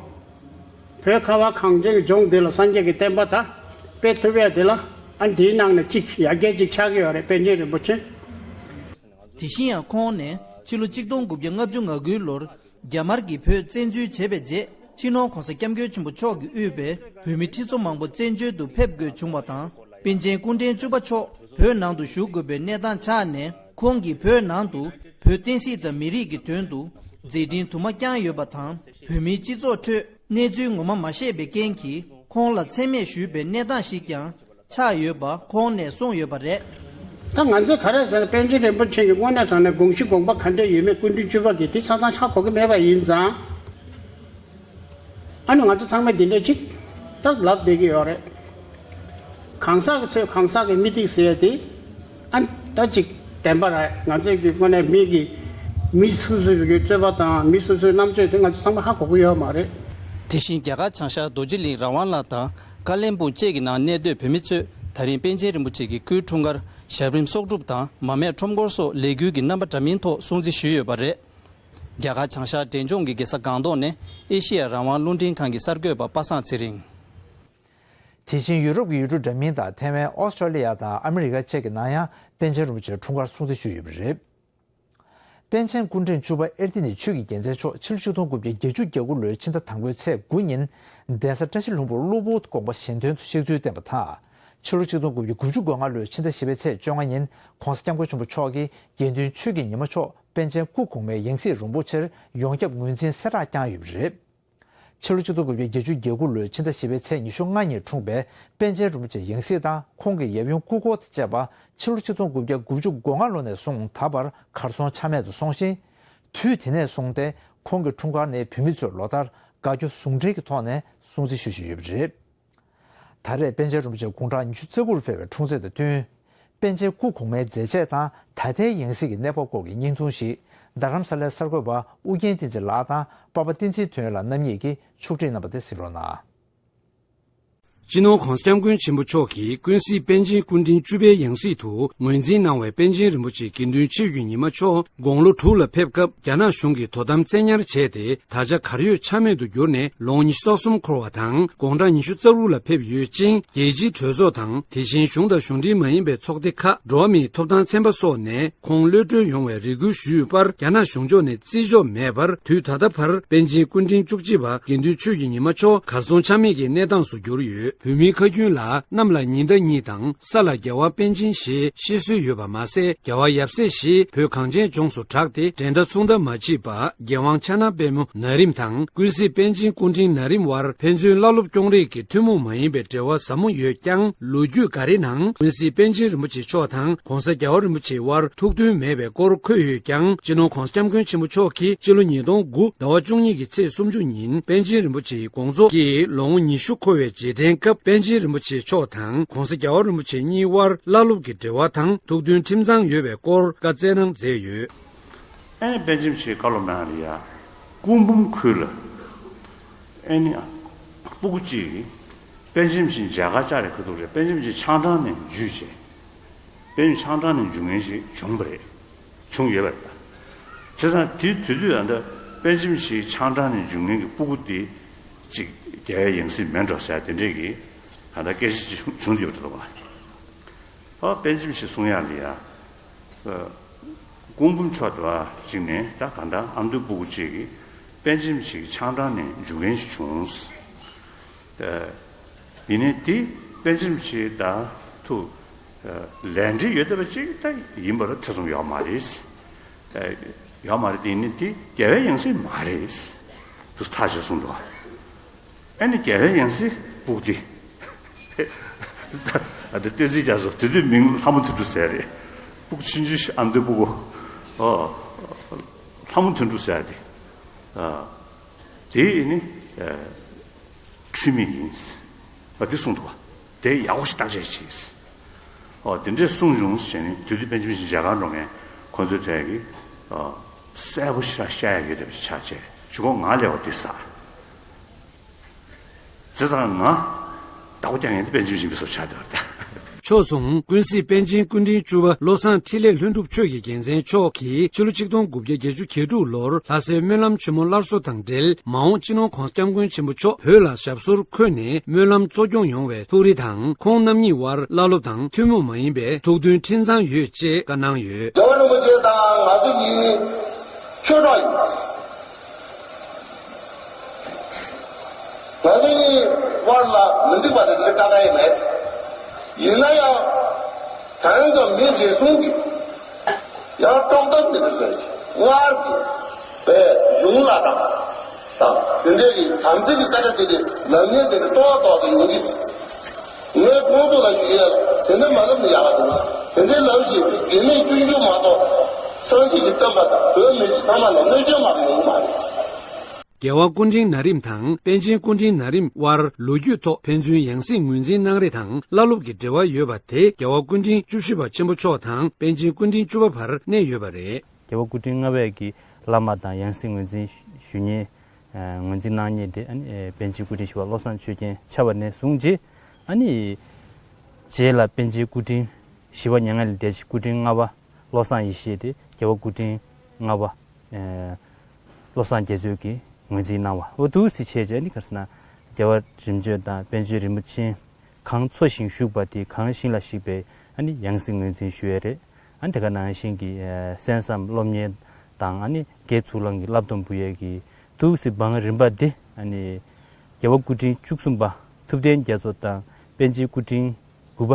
བོད་ཁ་བ་གངས་ཅན་གྱི་ལྗོངས་འདི་ལ་སངས་རྒྱས་ཀྱི་བསྟན་པ་ད་སྤེལ་ཐུབ་ཡ་དེ་ལ། ཨ་ནི་དེའི་ནང་ནས་གཅིག་ཡ་གྱལ་གཅིག་ཆགས་ཀྱི་ཡོད་རེད། པཎ་ཆེན་རིན་པོ་ཆེ། དེ་བཞིན་ཡང་ཁོང་ནས་ཕྱི་ལོ་གཅིག་སྟོང་དགུ་བརྒྱ་ལྔ་བཅུ་ང་དགུའི་ལོར་རྒྱ་དམར་གྱིས་བོད་བཙན་འཛུལ་བྱས་པའི་རྗེས། སྤྱི་ནོར་༸གོང་ས་༸སྐྱབས་མགོན་ཆེན་པོ་མཆོག་གིས་དབུས་པའི་བོད་མི་ཁྲི་ཚོ་མང་པོ་བཙན་བྱོལ་དུ་ཕེབས་དགོས་བྱུང་བ་དང་། པཎ་ཆེན་སྐུ་ཕྲེང་བཅུ་པ་མཆོག་བོད་ནང་དུ་བཞུགས་དགོས་པའི་གནས་སྟངས་ཆགས་ནས། ཁོང་གིས་བོད་ནང་དུ་བོད་བསྟན་སྲིད་དང་མི་རིགས་ཀྱི་དོན་དུ་མཛད་འཕྲིན་དུ་མ་བསྐྱངས་ཡོད་པ་དང་། བོད་མིའི་སྤྱི་ཚོགས་ཁྲོད་གནས་ཚུལ་ངོ་མ་མ་ཤེས་པའི་རྐྱེན་གྱིས་ཁོང་ལ་མཚན་སྨད་ཞུས་པའི་གནས་སྟངས་ཤིག་ཀྱང་ཆགས་ཡོད་པ་ཁོང་ནས་གསུངས་ཡོད་པ་རེད། ད་ང་ཚོས་ག་རེ་ཟེར་ན། པཎ་ཆེན་རིན་པོ་ཆེ་གི་དངོས་གནས་དྲང་གནས་དགོངས་གཞི་དགོངས་པ་ག་འདྲ་ཡོད་མེད་སྐུ་ཕྲེང་བཅུ་པ་གིས་དེ་ཆ་ཚང་ཧ་གོ་གི་མེད་པ་ཡིན་ཙང་། ཨ་ནི་ང་ཚོ་ཚང་མས་འདི་འདྲ་ཅིག་ད་ལབ་བསྡད་ཀྱི་ཡོད་རེད། གང་ཟག་གི་ཚོས་གང་ཟག་གི་མི་ཐིག་ཟེར་ཡ་དེ། ཨ་ནི་ད་ཅིག་བདེན་པ་རེད། ང་ཚོའི་གི་དངོས་གནས་མི་གི་མི་སུ་སུ་གི་རྩོད་པ་དང་མི་སུ་སུའི་རྣམ་དཔྱོད་དེ་ང་ཚོ་ཚང་མ་ཧ་གོ་གི་ཡོད་མ་རེད། དེ་བཞིན་རྒྱ་གར་བྱང་ཤར་རྡོ་རྗེ་གླིང་རང་དབང་ལ་དང་། ཀ་ལེན་སྦུག་བཅས་ཀྱི་ནང་གནས་སྡོད་བོད་མི་ཚོས་ད་རིང་པཎ་ཆེན་རིན་པོ་ཆེ་གི་སྐུའི་འཁྲུངས་སྐར་ཞབས་རིམ་གསོག་སྒྲུབ་དང་མར་མེ་ཁྲོམ་སྐོར་སོགས་ལས་འགུལ་གྱི་རྣམ་པ་འདྲ་མིན་ཐོག་སྲུང་བརྩི་ཞུས་ཡོད་པ་རེད། རྒྱ་གར་བྱང་ཤར་འབྲས་ལྗོངས་ཀྱི་རྒྱལ་ས་སྒང་ཏོག་ནས་ཨེ་ཤེ་ཡ་རང་དབང་རླུང་འཕྲིན་ཁང་གི་གསར་འགོད་པ་པ་སངས་ཚེ་རིང་། དེ་བཞིན་ཡུ་རོབ་ཀྱི་ཡུལ་གྲུ་འདྲ་མིན་དང་ཐའེ་ཝན། ཨོ་སི་ཀྲོ་ལི་ཡ་དང་ཨ་མི་རི་ཀ་བཅས་ཀྱི་ནང་ཡང་པཎ་ཆེན་རིན་པོ་ཆེ་འཁྲུངས་སྐར་སྲུང་བརྩི་ཞུས་ཡོད་པ་རེད། པཎ་ཆེན་སྐུ་ཕྲེང་བཅུ་པ་ཨེར་ཏི་ནི་ཆོས་ཀྱི་རྒྱལ་མཚན་མཆོག་ཕྱི་ལོ་ཆིག་སྟོང་དགུ་བརྒྱ་བརྒྱད་ཅུ་གྱ་དགུ་ལོའི་ཕྱི་ཟླ་དང་པོའི་ཚེས་དགུ་ཉིན་གདན་ས་བཀྲ་ཤིས་ལྷུན་པོར་གློ་བུར་དུ་དགོངས་པ་གཞན་དོན་དུ་གཤེགས་ཚུལ་བསྟན་པ་དང་། ཕྱི་ལོ་ཆིག་སྟོང་དགུ་བརྒྱ་དགུ་བཅུ་གོ་ལྔ་ལོའི་ཕྱི་ཟླ་བཞི་པའི་ཚེས་བཅོ་ལྔ་ཉིན་༧གོང་ས་༧སྐྱབས་མགོན་ཆེན་པོ་མཆོག་གིས་དགེ་འདུན་ཆོས་ཀྱི་ཉི་མ་མཆོག་པཎ་ཆེན་སྐུ་གོང་མའི་ཡང་སྲིད་རིན་པོ་ཆེར་ཡོངས་ཁྱབ་ངོས་འཛིན་གསལ་བསྒྲགས་བསྐྱངས་ཡོད་པ་རེད། ཕྱི་ལོ་ཆིག་སྟོང་དགུ་བརྒྱ་བརྒྱད་ཅུ་གྱ་དགུ་ལོའི་ཕྱི་ཟླ་བཞི་པའི་ཚེས་ཉི་ཤུ་ལྔ་ཉིན་འཁྲུངས་པའི་པཎ་ཆེན་རིན་པོ་ཆེ་ཡང་སྲིད་དང་ཁོང་གི་ཡབ་ཡུམ་སྐུ་འཁོར་དང་བཅས་པ་ཕྱི་ལོ་ཆིག་སྟོང་དགུ་བརྒྱ་དགུ་བཅུ་གོ་ལྔ་ལོ་ནས་བཟུང་ད་བར་གར་སོང་ཆ་མེད་དུ་སོང་ཞིང་། དུས་དེ་ནས་བཟུང་སྟེ་ཁོང་གི་འཁྲུངས་སྐར་ནི་བོད་མི་ཚོས་ལོ་ལྟར་དགའ་སྐྱོ་ཟུང་འབྲེལ་གྱི་ཐོག་ནས་སྲུང་བརྩི་ཞུ་བཞིན་ཡོད་པ་རེད། ད་རེས་པཎ་ཆེན་རིན་པོ་ཆེ་དགུང་གྲངས་ཉི་ཤུ་རྩ་དགུ་ལ་ཕེབས་པའི་འཁྲུངས་ཚེས་དང་བསྟུན། པཎ་ཆེན་སྐུ་གོང་མའི་མཛད་རྗེས་དང་ད་ལྟའི་ཡང་སྲིད་ཀྱི་གནས་བབ་སྐོར་གྱི་བརྙན་ཐུང་ཞིག་རྡ་རམ་ས་ལའི་གསར་འགོད་པ་ཨུ་རྒྱན་བསྟན་འཛིན་ལགས་དང་པ་པ་བསྟན་འཛིན་དོན་ཡོད་ལགས་རྣམ་གཉིས་ཀྱིས་ཕྱོགས་སྒྲིག་གནང་བ་དེ་གཟིགས་རོགས་གནང་། སྤྱི་ནོར་༧གོང་ས་༧སྐྱབས་མགོན་ཆེན་པོ་མཆོག་གིས་ཀུན་གཟིགས་པཎ་ཆེན་སྐུ་ཕྲེང་བཅུ་པའི་ཡང་སྲིད་དུ་ངོས་འཛིན་གནང་བའི་པཎ་ཆེན་རིན་པོ་ཆེ་དགེ་འདུན་ཆོས་ཀྱི་ཉི་མ་མཆོག་དགུང་ལོ་དྲུག་ལ་ཕེབས་སྐབས་རྒྱ་ནག་གཞུང་གིས་དོ་དམ་བཙན་ཉར་བྱས་ཏེ། ད་ཆ་གར་ཡོད་ཆ་མེད་དུ་གྱུར་ནས་ལོ་ངོ་ཉི་ཤུ་རྩ་གསུམ་འཁོར་བ་དང་དགུང་གྲངས་ཉི་ཤུ་རྩ་དྲུག་ལ་ཕེབས་ཡོད་ཅིང་། རྒྱལ་སྤྱིའི་གྲོས་ཚོགས་དང་དེ་བཞིན་གཞུང་དང་གཞུང་འབྲེལ་མ་ཡིན་པའི་ཚོགས་སྡེ་ཁག་འགྲོ་བ་མིའི་ཐོབ་ཐང་ཚན་པ་སོགས་ནས་ཁོང་གློད་གྲོལ་ཡོང་བའི་རེ་སྐུལ་ཞུས་པར་རྒྱ་ནག་གཞུང་ཕྱོགས་ནས་བརྩི་འཇོག་མེད་པར་དུས་ད་ལྟ་བར་པཎ་ཆེན་སྐུ་ཕྲེང་བཅུ་གཅིག་པ་དགེ་འདུན་ཆོས་ཀྱི་ཉི་མ་མཆོག་གར་སོང་ཆ་མེད་ཀྱི་གནས་སྟངས་སུ་གྱུར་ཡོད། བོད་མིའི་ཁ་རྒྱུན་ལ་གནམ་ལ་ཉི་ཟླ་གཉིས་དང་ས་ལ་རྒྱལ་བ་པཎ་ཆེན་ཞེས་བཤད་སྲོལ་ཡོད་པ་མ་ཟད། རྒྱལ་བ་ཡབ་སྲས་ཞེས་བོད་གངས་ཅན་ལྗོངས་སུ་གྲགས་ཏེ་འགྲན་ཟླ་ཚོགས་འདུ་མ་མཆིས་པ། རྒྱལ་དབང་ཕྱག་ན་པདྨོ་ན་རིམ་དང་ཀུན་གཟིགས་པཎ་ཆེན་སྐུ་ཕྲེང་ན་རིམ་དབར་ཕན་ཚུན་བླ་སློབ་སྐྱོང་རེས་ཀྱི་ཐུན་མོང་མ་ཡིན་པའི་འབྲེལ་བ་ཟབ་མོ་ཡོད་ཀྱང་། ལོ་རྒྱུས་འགའ་རེའི་ནང་ཀུན་གཟིགས་པཎ་ཆེན་རིན་པོ་ཆེ་མཆོག་དང་༧གོང་ས་རྒྱལ་བ་རིན་པོ་ཆེའི་དབར་ཐུགས་མཐུན་མེད་པའི་སྐོར་འཁོད་ཡོད་ཀྱང་། སྤྱི་ནོར་༧གོང་ས་༧སྐྱབས་མགོན་ཆེན་པོ་མཆོག་གིས་སྤྱི་ལོ་ཉིས་སྟོང་དགུ་ཟླ་བ་བཅུ་གཉིས་ཀྱི་ཚེས་སུམ་ཅུ་ཉིན་པཎ་ཆེན་རིན་པོ་ཆེའི་དགོངས་རྫོགས་ཀྱིས་ལོ་ངོ་ཉི་ཤུ་འཁོར་བའི་རྗེས་དྲན་སྐབས་པཎ་ཆེན་རིན་པོ་ཆེ་མཆོག་དང་༧གོང་ས་རྒྱལ་བ་རིན་པོ་ཆེ་གཉིས་དབར་བླ་སློབ་ཀྱི་འབྲེལ་བ་དང་ཐུགས་མཐུན་ཁྲིམས་གཙང་ཡོད་པའི་སྐོར་བཀའ་སྩལ་གནང་མཛད་ཡོད། ཨེ་ནི་པཎ་ཆེན་ཞེས་བཀའ་སློབ་གནང་ལ་ཡ། སྐུ་འབུམ་ཁུལ་ལ། ཨེ་ནི་སྤུ་གུ་གཅིག་གིས་པཎ་ཆེན་ཞིག་མཇལ་ཁ་བཅར་རེ་ཁ་ཐུག་རེ་པཎ་ཆེན་ཞིག་ཆང་ཀྲང་ནས་འཇུས་བྱས། པཎ་ཆེན་ཆང་ཀྲང་ནས་འཇུ་མཁན་ཞིག་བྱུང་བ་རེད། བྱུང་ཡོད་པ་རེད། བྱས་ཙང་དེ་དུས་དུས་ད་ལྟ་པཎ་ཆེན་ཞིག་ཆང་ཀྲང་ནས་འཇུ་མཁན་གྱི་སྤུ་གུ་དེ་གཅིག་རྒྱལ་བའི་ཡང་སྲིད་མིན་འགྲོ་ཟེར་དེ་འདྲས་ཀྱི་ད་ལྟ་སྐད་ཆ་ཅིག་བྱུང་བྱུང་ཡོད་འགྲོ་བ། ཨ་པཎ་ཆེན་ཞིག་གསུང་ཡག་ལ་ཡ། ཨ། སྐུ་འབུམ་མཆོག་དེ་བ་གཅིག་ནས་ད་གང་ལྟར་ཨ་མདོའི་སྤུ་གུ་གཅིག་གིས་པཎ་ཆེན་ཞིག་ཆང་ཀྲང་ནས་འཇུ་མཁན་ཞིག་བྱུང་། ཨ། ཡིན་ནའི་དེ་པཎ་ཆེན་ཞིག་ད་ཐུག་ཨ། ལས་འབྲེལ་ཡོད་བསྡད་པ་ཅིག་ད་ཡིན་པར་ཐེ་ཚོམ་ཡོད་མ་རེད། ཨ། ཡོད་མ་རེད་དེ་ཡིན་ནའི་དེ་རྒྱལ་བའི་ཡང་སྲིད་མ་རེད། དུ་ཐག་ཆོད་གསུངས་འདུག་ཨ་ནི་རྒྱལ་བའི་ཡང་སྲིད་སྤུ་གུ་དེ། ཨ་དེ་བསྟན་འཛིན་རྒྱ་མཚོ་དེ་དུས་མིང་ལྷ་མོ་དོན་གྲུབ་ཟེར་རེད། སྤུ་གུ་ཆུང་ཆུང་ཞིག་ཨ་མདོའི་སྤུ་གུ། ཨོ། ལྷ་མོ་དོན་གྲུབ་ཟེར་དེ། ཨ། དེ་ནི། ཨ། འཁྲུལ་མེད་ཡིན། ཨ་དེ་གསུངས་འདུག་བ། དེ་ཡག་པོ་ཞིག་བརྟག་དཔྱད་བྱེད། ཨོ་དེ་འདྲས་གསུངས་བྱུང་ཟེར་ནས་དུས་དུས་པཎ་ཆེན་ཞིག་མཇལ་ཁར་འགྲོ་མཁན་ཁོ་ཚོའི་གྲས་ཀྱིས། ཨ། གསལ་པོ་ཞིག་བཤད་ཡག་ཡོད་བསྡད་པ་ཞིག་ཆགས་བྱས་གཞུག་གུ་ང་སླེབས་པ་དེ་ཟ། བྱས་ཙང་ང་བདག་པོ་རྒྱག་མཁན་དེ་པཎ་ཆེན་ཞིག་མི་སོགས་ཆགས་བསྡད་པ་རེད། ཕྱོགས་མཚུངས་ཀུན་གཟིགས་པཎ་ཆེན་སྐུ་ཕྲེང་བཅུ་པ་བློ་བཟང་འཕྲིན་ལས་ལྷུན་གྲུབ་ཆོས་ཀྱི་རྒྱལ་མཚན་མཆོག་གིས་ཕྱི་ལོ་ཆིག་སྟོང་དགུ་བརྒྱ་བརྒྱད་ཅུ་གྱ་དྲུག་ལོར་ལྷ་སའི་སྨོན་ལམ་ཆེན་མོ་སླར་གསོ་དང་འབྲེལ་མ་འོངས་སྤྱི་ནོར་༧གོང་ས་༧སྐྱབས་མགོན་ཆེན་པོ་མཆོག་བོད་ལ་ཞབས་སོར་འཁོད་ནས་སྨོན་ལམ་གཙོ་སྐྱོང་ཡོང་བའི་ཐུགས་རེ་དང་ཁོང་རྣམ་གཉིས་དབར་བླ་སློབ་དང་ཐུན་མོང་མ་ཡིན་པའི་ཐུགས་མཐུན་ཁྲིམས་གཙང་ཡོད་ཅེས་བཀའ་གནང་ཡོད། རྒྱལ་བ་རིན་པོ་ཆེ་དང་ང་ཚོ་གཉིས་ནི་ཆོས་གྲོགས་ཡིན། ང་ཚོ་གཉིས་དབར་ལ་མི་འགྲིག་པ་དེ་འདྲ་དཀའ་ངལ་མེད། ཡིན་ན་ཡང་། ད་ཡང་ཀྱང་མི་རེ་ཟུང་གིས་ཡང་དཀྲོག་གཏམ་དེ་འདྲ་བཟོས་ཀྱི་སྔར་གྱི་བའི་གཞུང་ལ་དང་། དང་དེ་འདྲའི་གི་དམ་ཚིག་གི་སྐད་ཆ་དེ་དེ་ནམ་ཉིན་དེ་འདྲ་ཏོག་ཏོག་ཏུ་ཡོང་གི་ཟེར། ངས་ཁོང་ཚོ་ལ་ཞུ་ཡ་ལ་དེ་འདྲ་མ་ལབ་ན་ཡག་ག་འདུག་དེ་འདྲའི་ལབ་བཞིན་དུ་དགེ་མེད་སྐྱོན་བརྗོད་མ་གཏོགས་སངས་རྒྱས་ཀྱི་བསྟན་པ་དང་བོད་མི་རིགས་ཚང་མ་ལ་གནོད་སྐྱོན་མ་གཏོགས་ཡོང་གི་མ་རེད་ཟེར། རྒྱལ་བ་སྐུ་ཕྲེང་ན་རིམ་དང་པཎ་ཆེན་སྐུ་ཕྲེང་ན་རིམ་དབར་ལོ་རྒྱུས་ཐོག་ཕན་ཚུན་ཡང་སྲིད་ངོས་འཛིན་གནང་རེས་དང་བླ་སློབ་ཀྱི་འབྲེལ་བ་ཡོད་པ་དེ་རྒྱལ་བ་སྐུ་ཕྲེང་བཅུ་བཞི་པ་ཆེན་པོ་མཆོག་དང་པཎ་ཆེན་སྐུ་ཕྲེང་བཅུ་པ་བར་གནས་ཡོད་པ་རེད། རྒྱལ་བ་སྐུ་ཕྲེང་ལྔ་པའི་གི་བླ་མ་དང་ཡང་སྲིད་ངོས་འཛིན་ཞུ་མཁན། ཨ། ངོས་འཛིན་གནང་མཁན་དེ་ཨ་ནི་པཎ་ཆེན་སྐུ་ཕྲེང་བཞི་པ་བློ་བཟང་ཆོས་རྒྱན་ཆགས་པ་ནས་བཟུང་རྗེས། ཨ་ནི་རྗེས་ལ་པཎ་ཆེན་སྐུ་ཕྲེང་བཞི་པ་མྱ་ངན་ལས་འདས་ཤིང་སྐུ་ཕྲེང་ལྔ་པ་བློ་བཟང་ཡེ་ཤེས་དེ་རྒྱལ་བ་སྐུ་ཕྲེང་ལྔ་པ། ཨ། བློ་བཟང་རྒྱ་མཚོས་ཀྱིས་ངོས་འཛིན་གནང་བ། འོ་འདུག་སེ་བྱས་བྱས་ནི་ག་རེ་ཟེར་ན། རྒྱལ་བ་རིམ་བྱོན་དང་པཎ་ཆེན་རིན་པོ་ཆེ། གང་འཚོ་ཞིང་བཞུགས་པ་དེ་གང་ཞིང་ལ་གཤེགས་པའི་ཨ་ནི་ཡང་སྲིད་ངོས་འཛིན་ཞུ་ཡས་རེད། ཨ་ནི་དེ་ག་ནང་བཞིན་གྱི་ཨ་གསན་བསམ་སློབ་གཉེར་དང་ཨ་ནི་དགེ་ཚུལ་བླངས་ཀྱི་བསླབ་སྡོམ་འབུལ་ཡས་ཀྱི་ཐུགས་སྲས་བང་རིམ་པ་འདི་ཨ་ནི་རྒྱལ་བ་སྐུ་ཕྲེང་བཅུ་གསུམ་པ་ཐུབ་བསྟན་རྒྱ་མཚོ་དང་པཎ་ཆེན་སྐུ་ཕྲེང་དགུ་པ་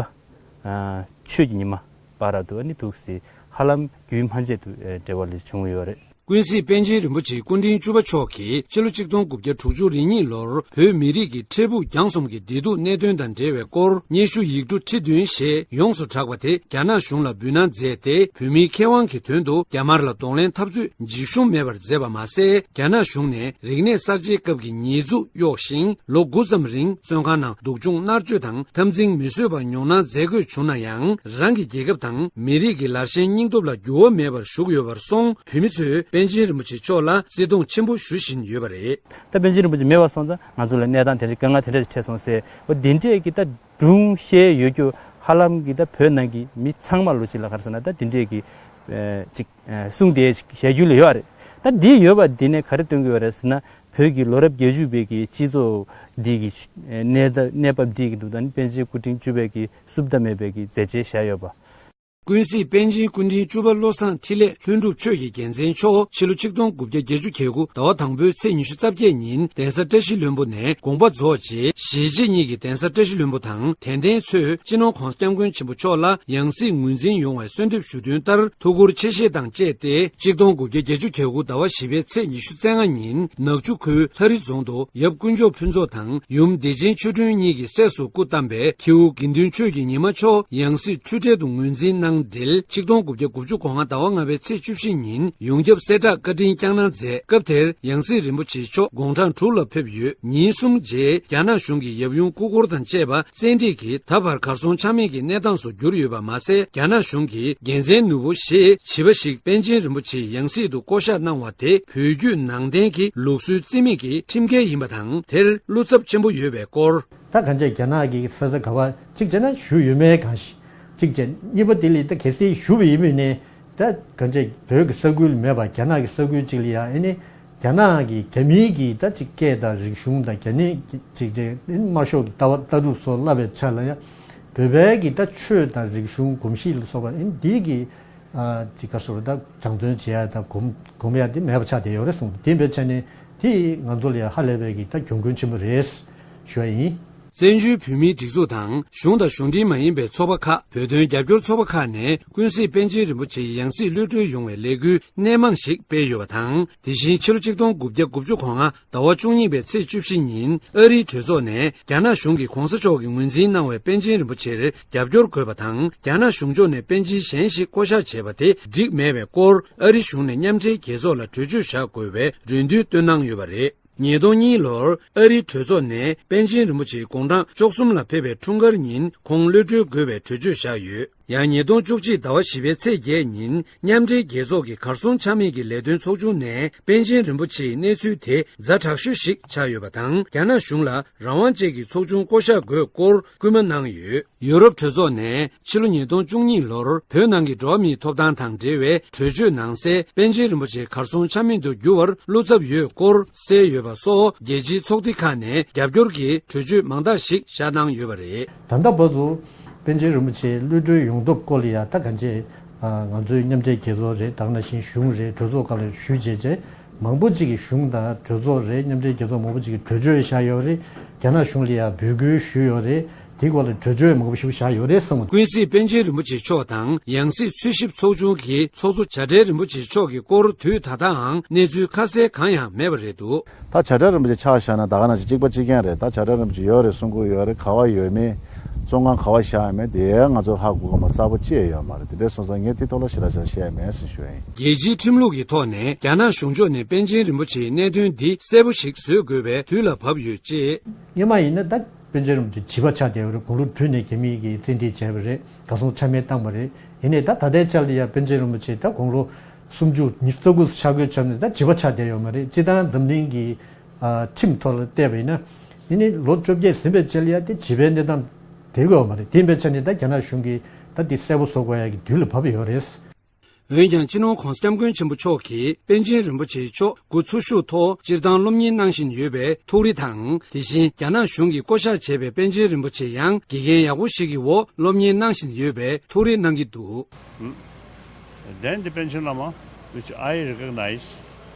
ཨ་ཆོས་ཀྱི་ཉི་མ་བར་དུ་ཨ་ནི་ཐུགས་སྲས་ཧ་ལམ་རྒྱུན་མ་ཆད་དུ་ཨ་འབྲེལ་བ་ལས་བྱུང་ཡོད་རེད། ཀུན་གཟིགས་པཎ་ཆེན་རིན་པོ་ཆེ་སྐུ་ཕྲེང་བཅུ་པ་མཆོག་གིས་ཕྱི་ལོ་ཆིག་སྟོང་དགུ་བརྒྱ་དྲུག་ཅུ་རེ་གཉིས་ལོར་བོད་མི་རིགས་ཀྱི་འཕྲལ་ཕུགས་རྒྱང་གསུམ་གྱི་བདེ་སྡུག་གནད་དོན་དང་འབྲེལ་བའི་སྐོར་སྙན་ཞུ་ཡིག་འབྲུ་ཁྲི་བདུན་ཞེས་ཡོངས་སུ་གྲགས་པ་དེ་རྒྱ་ནག་གཞུང་ལ་འབུལ་གནང་མཛད་དེ། བོད་མིའི་ཁེ་དབང་གི་དོན་དུ་རྒྱ་དམར་ལ་གདོང་ལེན་འཐབ་རྩོད་འཇིགས་ཞུམ་མེད་པར་མཛད་པ་མ་ཟད། རྒྱ་ནག་གཞུང་ནས་རིག་གནས་གསར་བརྗེའི་སྐབས་ཀྱི་ཉེས་འཛུགས་གཡོགས་ཤིང་། ལོ་དགུ་ཙམ་རིང་བཙོན་ཁང་ནང་སྡུག་སྦྱོང་མནར་གཅོད་དང་འཐབ་འཛིང་མི་བཟོད་པ་མྱོང་སྣང་མཛད་དགོས་བྱུང་ན་ཡང་། རང་གི་རྒྱལ་ཁབ་དང་མི་རིགས་ཀྱི་ལར་ཞེན་སྙིང་སྟོབས་ལ་འགྱུར་བ་མེད་པར་བཞུགས་ཡོད་པར་སོང་། བོད་མི་ཚོས་པཎ་ཆེན་རིན་པོ་ཆེ་མཆོག་ལ་བརྩི་མཐོང་ཆེན་པོ་ཞུ་བཞིན་ཡོད་པ་རེད། ད་པཎ་ཆེན་རིན་པོ་ཆེ་མེད་པ་སོང་ཙང་ང་ཚོ་ལ་གནས་སྟངས་དེ་འདྲ་དཀའ་ངལ་དེ་འདྲ་ཞིག་འཕྲད་སོང་ཟེར། འོ་འདི་འདྲས་ཀྱི་ད་སྒྲུང་བཤད་ཡོད་རྒྱུ་ཧ་ལམ་གྱི་ད་བོད་ནང་གི་མི་ཚང་མ་ལོ་ཅིག་ལ་ག་རེ་ཟེར་ན་ད་འདི་འདྲས་ཀྱི་ཨ་ཅིག་ཨ་གསུང་དེ་ཅིག་བཤད་རྒྱུན་ལ་ཡོད་རེད། ད་འདི་ཡོད་པ་འདི་ནས་ག་རེ་སྟོན་གྱི་ཡོད་རེད་ཟེར་ན། བོད་ཀྱི་ལོ་རབས་བརྒྱད་ཅུ་པའི་གི་སྤྱི་ཚོགས་འདི་གི་གནས་སྟངས་གནས་བབ་འདི་གི་འདུག་ད་ནི་པཎ་ཆེན་སྐུ་ཕྲེང་བཅུ་པའི་གི་བསུབ་ད་མེད་པའི་གི་མཛད་རྗེས་བཞག་ཡོད་པ། ཀུན་གཟིགས་པཎ་ཆེན་སྐུ་ཕྲེང་བཅུ་པ་བློ་བཟང་འཕྲིན་ལས་ལྷུན་གྲུབ་ཆོས་ཀྱི་རྒྱལ་མཚན་མཆོག་ཕྱི་ལོ་ཆིག་སྟོང་དགུ་བརྒྱ་བརྒྱད་ཅུ་གྱ་དགུ་ཟླ་བ་དང་པོའི་ཚེས་ཉི་ཤུ་རྩ་བརྒྱད་ཉིན་གདན་ས་བཀྲ་ཤིས་ལྷུན་པོ་ནས་དགོངས་པ་རྫོགས་རྗེས། གཞིས་བྱེས་གཉིས་ཀྱི་གདན་ས་བཀྲ་ཤིས་ལྷུན་པོ་དང་དད་ལྡན་ཚོས་སྤྱི་ནོར་༧གོང་ས་༧སྐྱབས་མགོན་ཆེན་པོ་མཆོག་ལ་ཡང་སྲིད་ངོས་འཛིན་ཡོང་བའི་གསོལ་འདེབས་ཞུ་དོན་ལྟར་ཐུགས་ཁུར་ཆེ་བཞེས་དང་བཅས་ཏེ། ཆིག་སྟོང་དགུ་བརྒྱ་བརྒྱད་ཅུ་གྱ་དགུ་ཟླ་བ་བཞི་པའི་ཚེས་ཉི་ཤུ་རྩ་ལྔ་ཉིན་ནག་ཆུ་ཁུལ་ལྷ་རི་རྫོང་དུ་ཡབ་དཀོན་མཆོག་ཕུན་ཚོགས་དང་ཡུམ་བདེ་ཆེན་ཆོས་སྒྲོན་གཉིས་ཀྱི་སྲས་སུ་སྐུ་བལྟམས་པའི་ཁྱེའུ་དགེ་འདུན་ཆོས་ཀྱི་ཉི་མ་མཆོག་ཡང་སྲིད་འཁྲུལ་བྲལ་དུ་ངོས་འཛིན་གནང་འབྲེལ། ཆིག་སྟོང་དགུ་བརྒྱ་དགུ་བཅུ་གོ་ལྔ་ཟླ་བ་ལྔ་པའི་ཚེས་བཅུ་བཞི་ཉིན་ཡོངས་ཁྱབ་གསལ་བསྒྲགས་བཀའ་དྲིན་བསྐྱངས་གནང་མཛད། སྐབས་དེར་ཡང་སྲིད་རིན་པོ་ཆེ་མཆོག་དགུང་གྲངས་དྲུག་ལ་ཕེབས་ཡོད། ཉིན་གསུམ་རྗེས་རྒྱ་ནག་གཞུང་གིས་ཡབ་ཡུམ་སྐུ་འཁོར་དང་བཅས་པ་བཙན་ཁྲིད་ཀྱིས་ད་བར་གར་སོང་ཆ་མེད་ཀྱི་གནས་སྟངས་སུ་གྱུར་ཡོད་པ་མ་ཟད། རྒྱ་ནག་གཞུང་གིས་རྒྱལ་མཚན་ནོར་བུ་ཞེས་བྱིས་པ་ཞིག་པཎ་ཆེན་རིན་པོ་ཆེའི་ཡང་སྲིད་དུ་བསྐོ་གཞག་གནང་བ་དེ་བོད་བརྒྱུད་ནང་བསྟན་གྱི་ལུགས་སྲོལ་རྩིས་མེད་ཀྱི་ཁྲིམས་འགལ་ཡིན་པ་དང་། དེར་བློ་འཚབ་ཆེན་པོ་ཡོད་པའི་སྐོར། ད་གང་ཅི་རྒྱ་ནག་གི་ས་ས་ག་བ་གཅིག་བྱས་ན་ཞུ་ཡོད་མེད་གང་ཞིག་གཅིག་བྱས། གཉིས་པ་དེ་ལས་ད་གལ་སྲིད་ཞུ་བ་ཡིན་མིན་ནས། ད་གང་ཅི་བོད་ཀྱི་ས་ཁུལ་མེད་པ་རྒྱ་ནག་གི་ས་ཁུལ་གཅིག་ལ་ཡ་ཨེ་ནི་རྒྱ་ནག་གི་རྒྱ་མིའི་གི་ད་ཅིག་སྐད་དང་རིག་གཞུང་དང་རྒྱ་ནི་ཅིག་ཅིག་དམར་ཤོག་གི་ལྟ་བ་ལྟ་གྲུབ་སོགས་བསླབ་པའི་ཆ་ལ་ཡ་བོད་པའི་གི་ད་ཆོས་དང་རིག་གཞུང་གོམས་གཤིས་ལ་སོགས་པ་ཨེ་ནི་འདི་གི་ཨ་ཅིག་ག་སོགས་ད་སྦྱང་བརྩོན་བྱེད་ཡ་ད་གོམས་གོམས་ཡ་དེ་མེད་པ་ཆགས་བསྡད་ཡོད་རེད་གསུངས། དེ་འབད་བྱས་ནས་དེ་ང་ཚོ་ལ་ཡ་ཧ་ལས་པའི་གི་ད་གྱོང་གུན་ཆེན་པོ་རེད་ཞུ་བ་ཡིན། བཙན་བྱོལ་བོད་མིའི་སྒྲིག་འཛུགས་དང་གཞུང་དང་གཞུང་འབྲེལ་མ་ཡིན་པའི་ཚོགས་པ་ཁག་བོད་དོན་རྒྱབ་སྐྱོར་ཚོགས་པ་ཁག་ནས་ཀུན་གཟིགས་པཎ་ཆེན་རིན་པོ་ཆེའི་ཡང་སྲིད་གློད་གྲོལ་ཡོང་བའི་ལས་འགུལ་སྣེ་མང་ཞིག་སྤེལ་ཡོད་པ་དང་། དེ་བཞིན་ཕྱི་ལོ་ཆིག་སྟོང་དགུ་བརྒྱ་དགུ་བཅུ་གོ་ལྔ་ཟླ་བ་བཅུ་གཉིས་པའི་ཚེས་བཅུ་བཞི་ཉིན་ཨ་རིའི་གྲོས་ཚོགས་ནས་རྒྱ་ནག་གཞུང་གིས་གོང་ས་མཆོག་གི་ངོས་འཛིན་གནང་བའི་པཎ་ཆེན་རིན་པོ་ཆེར་རྒྱབ་སྐྱོར་དགོས་པ་དང་། རྒྱ་ནག་གཞུང་ཕྱོགས་ནས་པཎ་ཆེན་གཞན་ཞིག་བསྐོ་གཞག་བྱས་པ་དེ་འགྲིག་མེད་པའི་སྐོར་ཨ་རི་གཞུང་ནས་མཉམ་འབྲེལ་རྒྱལ་ཚོགས་ལ་གྲོས་ཆོད་བཞག་དགོས་པའི་རེ་འདུན་བཏོན་གནང་ཡོད་པ་རེད། ཉིས་སྟོང་གཉིས་ལོར་ཨ་རིའི་གྲོས་ཚོགས་ནས་པཎ་ཆེན་རིན་པོ་ཆེ་དགུང་གྲངས་བཅུ་གསུམ་ལ་ཕེབས་པའི་འཁྲུངས་སྐར་ཉིན་ཁོང་གློད་གྲོལ་དགོས་པའི་གྲོས་ཆོད་བཞག་ཡོད། ཡང་ཉིས་སྟོང་བཅུ་གཅིག་ཟླ་བ་བཞི་པའི་ཚེས་བརྒྱད་ཉིན་མཉམ་འབྲེལ་རྒྱལ་ཚོགས་ཀྱི་གར་སོང་ཆ་མེད་ཀྱི་ལས་དོན་ཚོགས་ཆུང་ནས་པཎ་ཆེན་རིན་པོ་ཆེའི་གནས་ཚུལ་དེ་ཛ་དྲག་ཤོས་ཤིག་ཆགས་ཡོད་པ་དང་། རྒྱ་ནག་གཞུང་ལ་རང་དབང་ཅན་གྱི་ཚོགས་ཆུང་བསྐོ་གཞག་དགོས་སྐོར་སྐུལ་མ་གནང་ཡོད། ཡུ་རོབ་གྲོས་ཚོགས་ནས་ཕྱི་ལོ་ཉིས་སྟོང་བཅུ་གཉིས་ལོར་བོད་ནང་གི་འགྲོ་བ་མིའི་ཐོབ་ཐང་དང་འབྲེལ་བའི་གྲོས་ཆོད་ནང་གསལ་པཎ་ཆེན་རིན་པོ་ཆེ་གར་སོང་ཆ་མེད་དུ་འགྱུར་བར་བློ་འཚབ་ཡོད་སྐོར་གསལ་ཡོད་པ་སོགས་རྒྱལ་སྤྱིའི་ཚོགས་སྡེ་ཁག་ནས་རྒྱབ་སྐྱོར་གྱི་གྲོས་ཆོད་མང་དག་ཞིག་བཞག་གནང་ཡོད་པ་རེད། ད་ལྟ་བར་དུ་པཎ་ཆེན་རིན་པོ་ཆེ་གློད་གྲོལ་ཡོང་ཐབས་སྐོར་ལ་ཡ་ད་གང་ཅི་ང་ཚོའི་མཉམ་འབྲེལ་རྒྱལ་ཚོགས་རེད། ད་ག་ནང་བཞིན་གཞུང་རེད། གྲོས་ཚོགས་ཁག་ལ་ཞུས་བྱས་བྱས། མང་པོ་ཅིག་གིས་གཞུང་དང་གྲོས་ཚོགས་རེད། མཉམ་འབྲེལ་རྒྱལ་ཚོགས་མང་པོ་ཅིག་གིས་གྲོས་ཆོད་བཞག་ཡོད་རེད། རྒྱ་ནག་གཞུང་ལ་ཡང་འབོད་སྐུལ་ཞུས་ཡོད་རེད། དེའི་སྐོར་ལ་གྲོས་ཆོད་མང་པོ་ཞིག་བཞག་ཡོད་རེད་གསུངས། ཀུན་གཟིགས་པཎ་ཆེན་རིན་པོ་ཆེ་མཆོག་དང་ཡང་སྲིད་འཚོལ་ཞིབ་ཚོགས་ཆུང་གི་ཚོགས་གཙོ་བྱ་བྲལ་རིན་པོ་ཆེ་མཆོག་གི་སྐོར་དུས་ད་ལྟའང་གནས་ཚུལ་ཁ་གསལ་གང་ཡང་མེད་པ་རེད་འདུག། ད་བྱ་བྲལ་རིན་པོ་ཆེ་ཆ་བཞག་ན་ད་ག་ནང་བཞིན་གཅིག་པ་གཅིག་རྐྱང་རེད། ད་བྱ་བྲལ་རིན་པོ་ཆེ་ཡོད་རེད་གསུང་གི་ཡོད་རེད། ག་པར་ཡོད་མེད། བཙོན་ཁང་ག་པར་བཞག་ཡོད་མེད་དེ་ང་ཚོ་ཧ་གོ་གི་མ་གསལ་པོ་ཅི་ཡང་ཡོད་མ་རེད། དེ་འདྲ་སོང་ཙང་ངས་དེ་ཐོག་ལ་ཞེ་དྲག་ཅིག་བཤད་ཡ་མེད་ཟེར་ཞུ་ཡ་ཡིན། རྒྱལ་སྤྱིའི་ཁྲིམས་ལུགས་ཀྱི་ཐོག་ནས་རྒྱ་ནག་གཞུང་ཕྱོགས་ནས་པཎ་ཆེན་རིན་པོ་ཆེའི་གནད་དོན་འདི་གསལ་པོ་ཞིག་བཟོ་དགོས་པའི་དུས་ལ་བབ་ཡོད་ཅེས། སྔོན་མ་ཡིན་ན་ད་པཎ་ཆེན་རིན་པོ་ཆེ་བྱིས་པ་ཆགས་བསྡད་ཡོད་རེད། དགུང་ལོ་དྲུག་ནས་རྒྱ་མིས་ཀྱིས་བཙན་ཁྲིད་བྱས་པ་རེད། གར་སོང་ཆ་མེད་བཏང་པ་རེད། ཡིན་ནའི་ད་ད་ལྟའི་ཆར་ལ་ཡ་པཎ་ཆེན་རིན་པོ་ཆེ་ད་དགུང་ལོ་སུམ་ཅུ་ཉི་ཤུ་རྩ་དགུ་ཆགས་དགོས་ཆགས་ནས་ད་བྱིས་པ་ཆགས་བསྡད་ཡོད་མ་རེད། སྤྱིར་བཏང་འཛམ་གླིང་གི་ཨ་ཁྲིམས་ཐོག་ལ་བལྟས་པ་ཡིན་ན་ཡིན་ནའི་ལོ་བཅོ་བརྒྱད་ཟིན་པའི་རྗེས་ལ་ཡ་དེ་བྱིས་པའི་གནས་སྟངས་བསྡད་དགོས་ཡོད་མ་རེད། དེ་ཡིན་པའི་ཆ་ནས་ད་རྒྱ་ནག་གཞུང་གིས་ད་དེ་གསལ་པོ་བཟོ་དགོས་ཡ་གི་དུས་ལ་བབ་ཡོད་རེད། འོན་ཀྱང་། སྤྱི་ནོར་༧གོང་ས་༧སྐྱབས་མགོན་ཆེན་པོ་མཆོག་གིས་པཎ་ཆེན་རིན་པོ་ཆེ་མཆོག་འགོ་ཚུགས་ཤོག་ཐོག་སྤྱིར་བཏང་སློབ་གཉེར་གནང་བཞིན་ཡོད་པའི་ཐུགས་རེ་དང་། དེ་བཞིན་རྒྱ་ནག་གཞུང་གིས་བསྐོ་བཞག་བྱས་པའི་པཎ་ཆེན་རིན་པོ་ཆེ་ཡང་དགེ་རྒན་ཡག་པོ་ཞིག་གི་འོག་སློབ་གཉེར་གནང་བཞིན་ཡོད་པའི་ཐུགས་རེ་གནང་གི་འདུག། Then the Panchen Lama, which I recognize,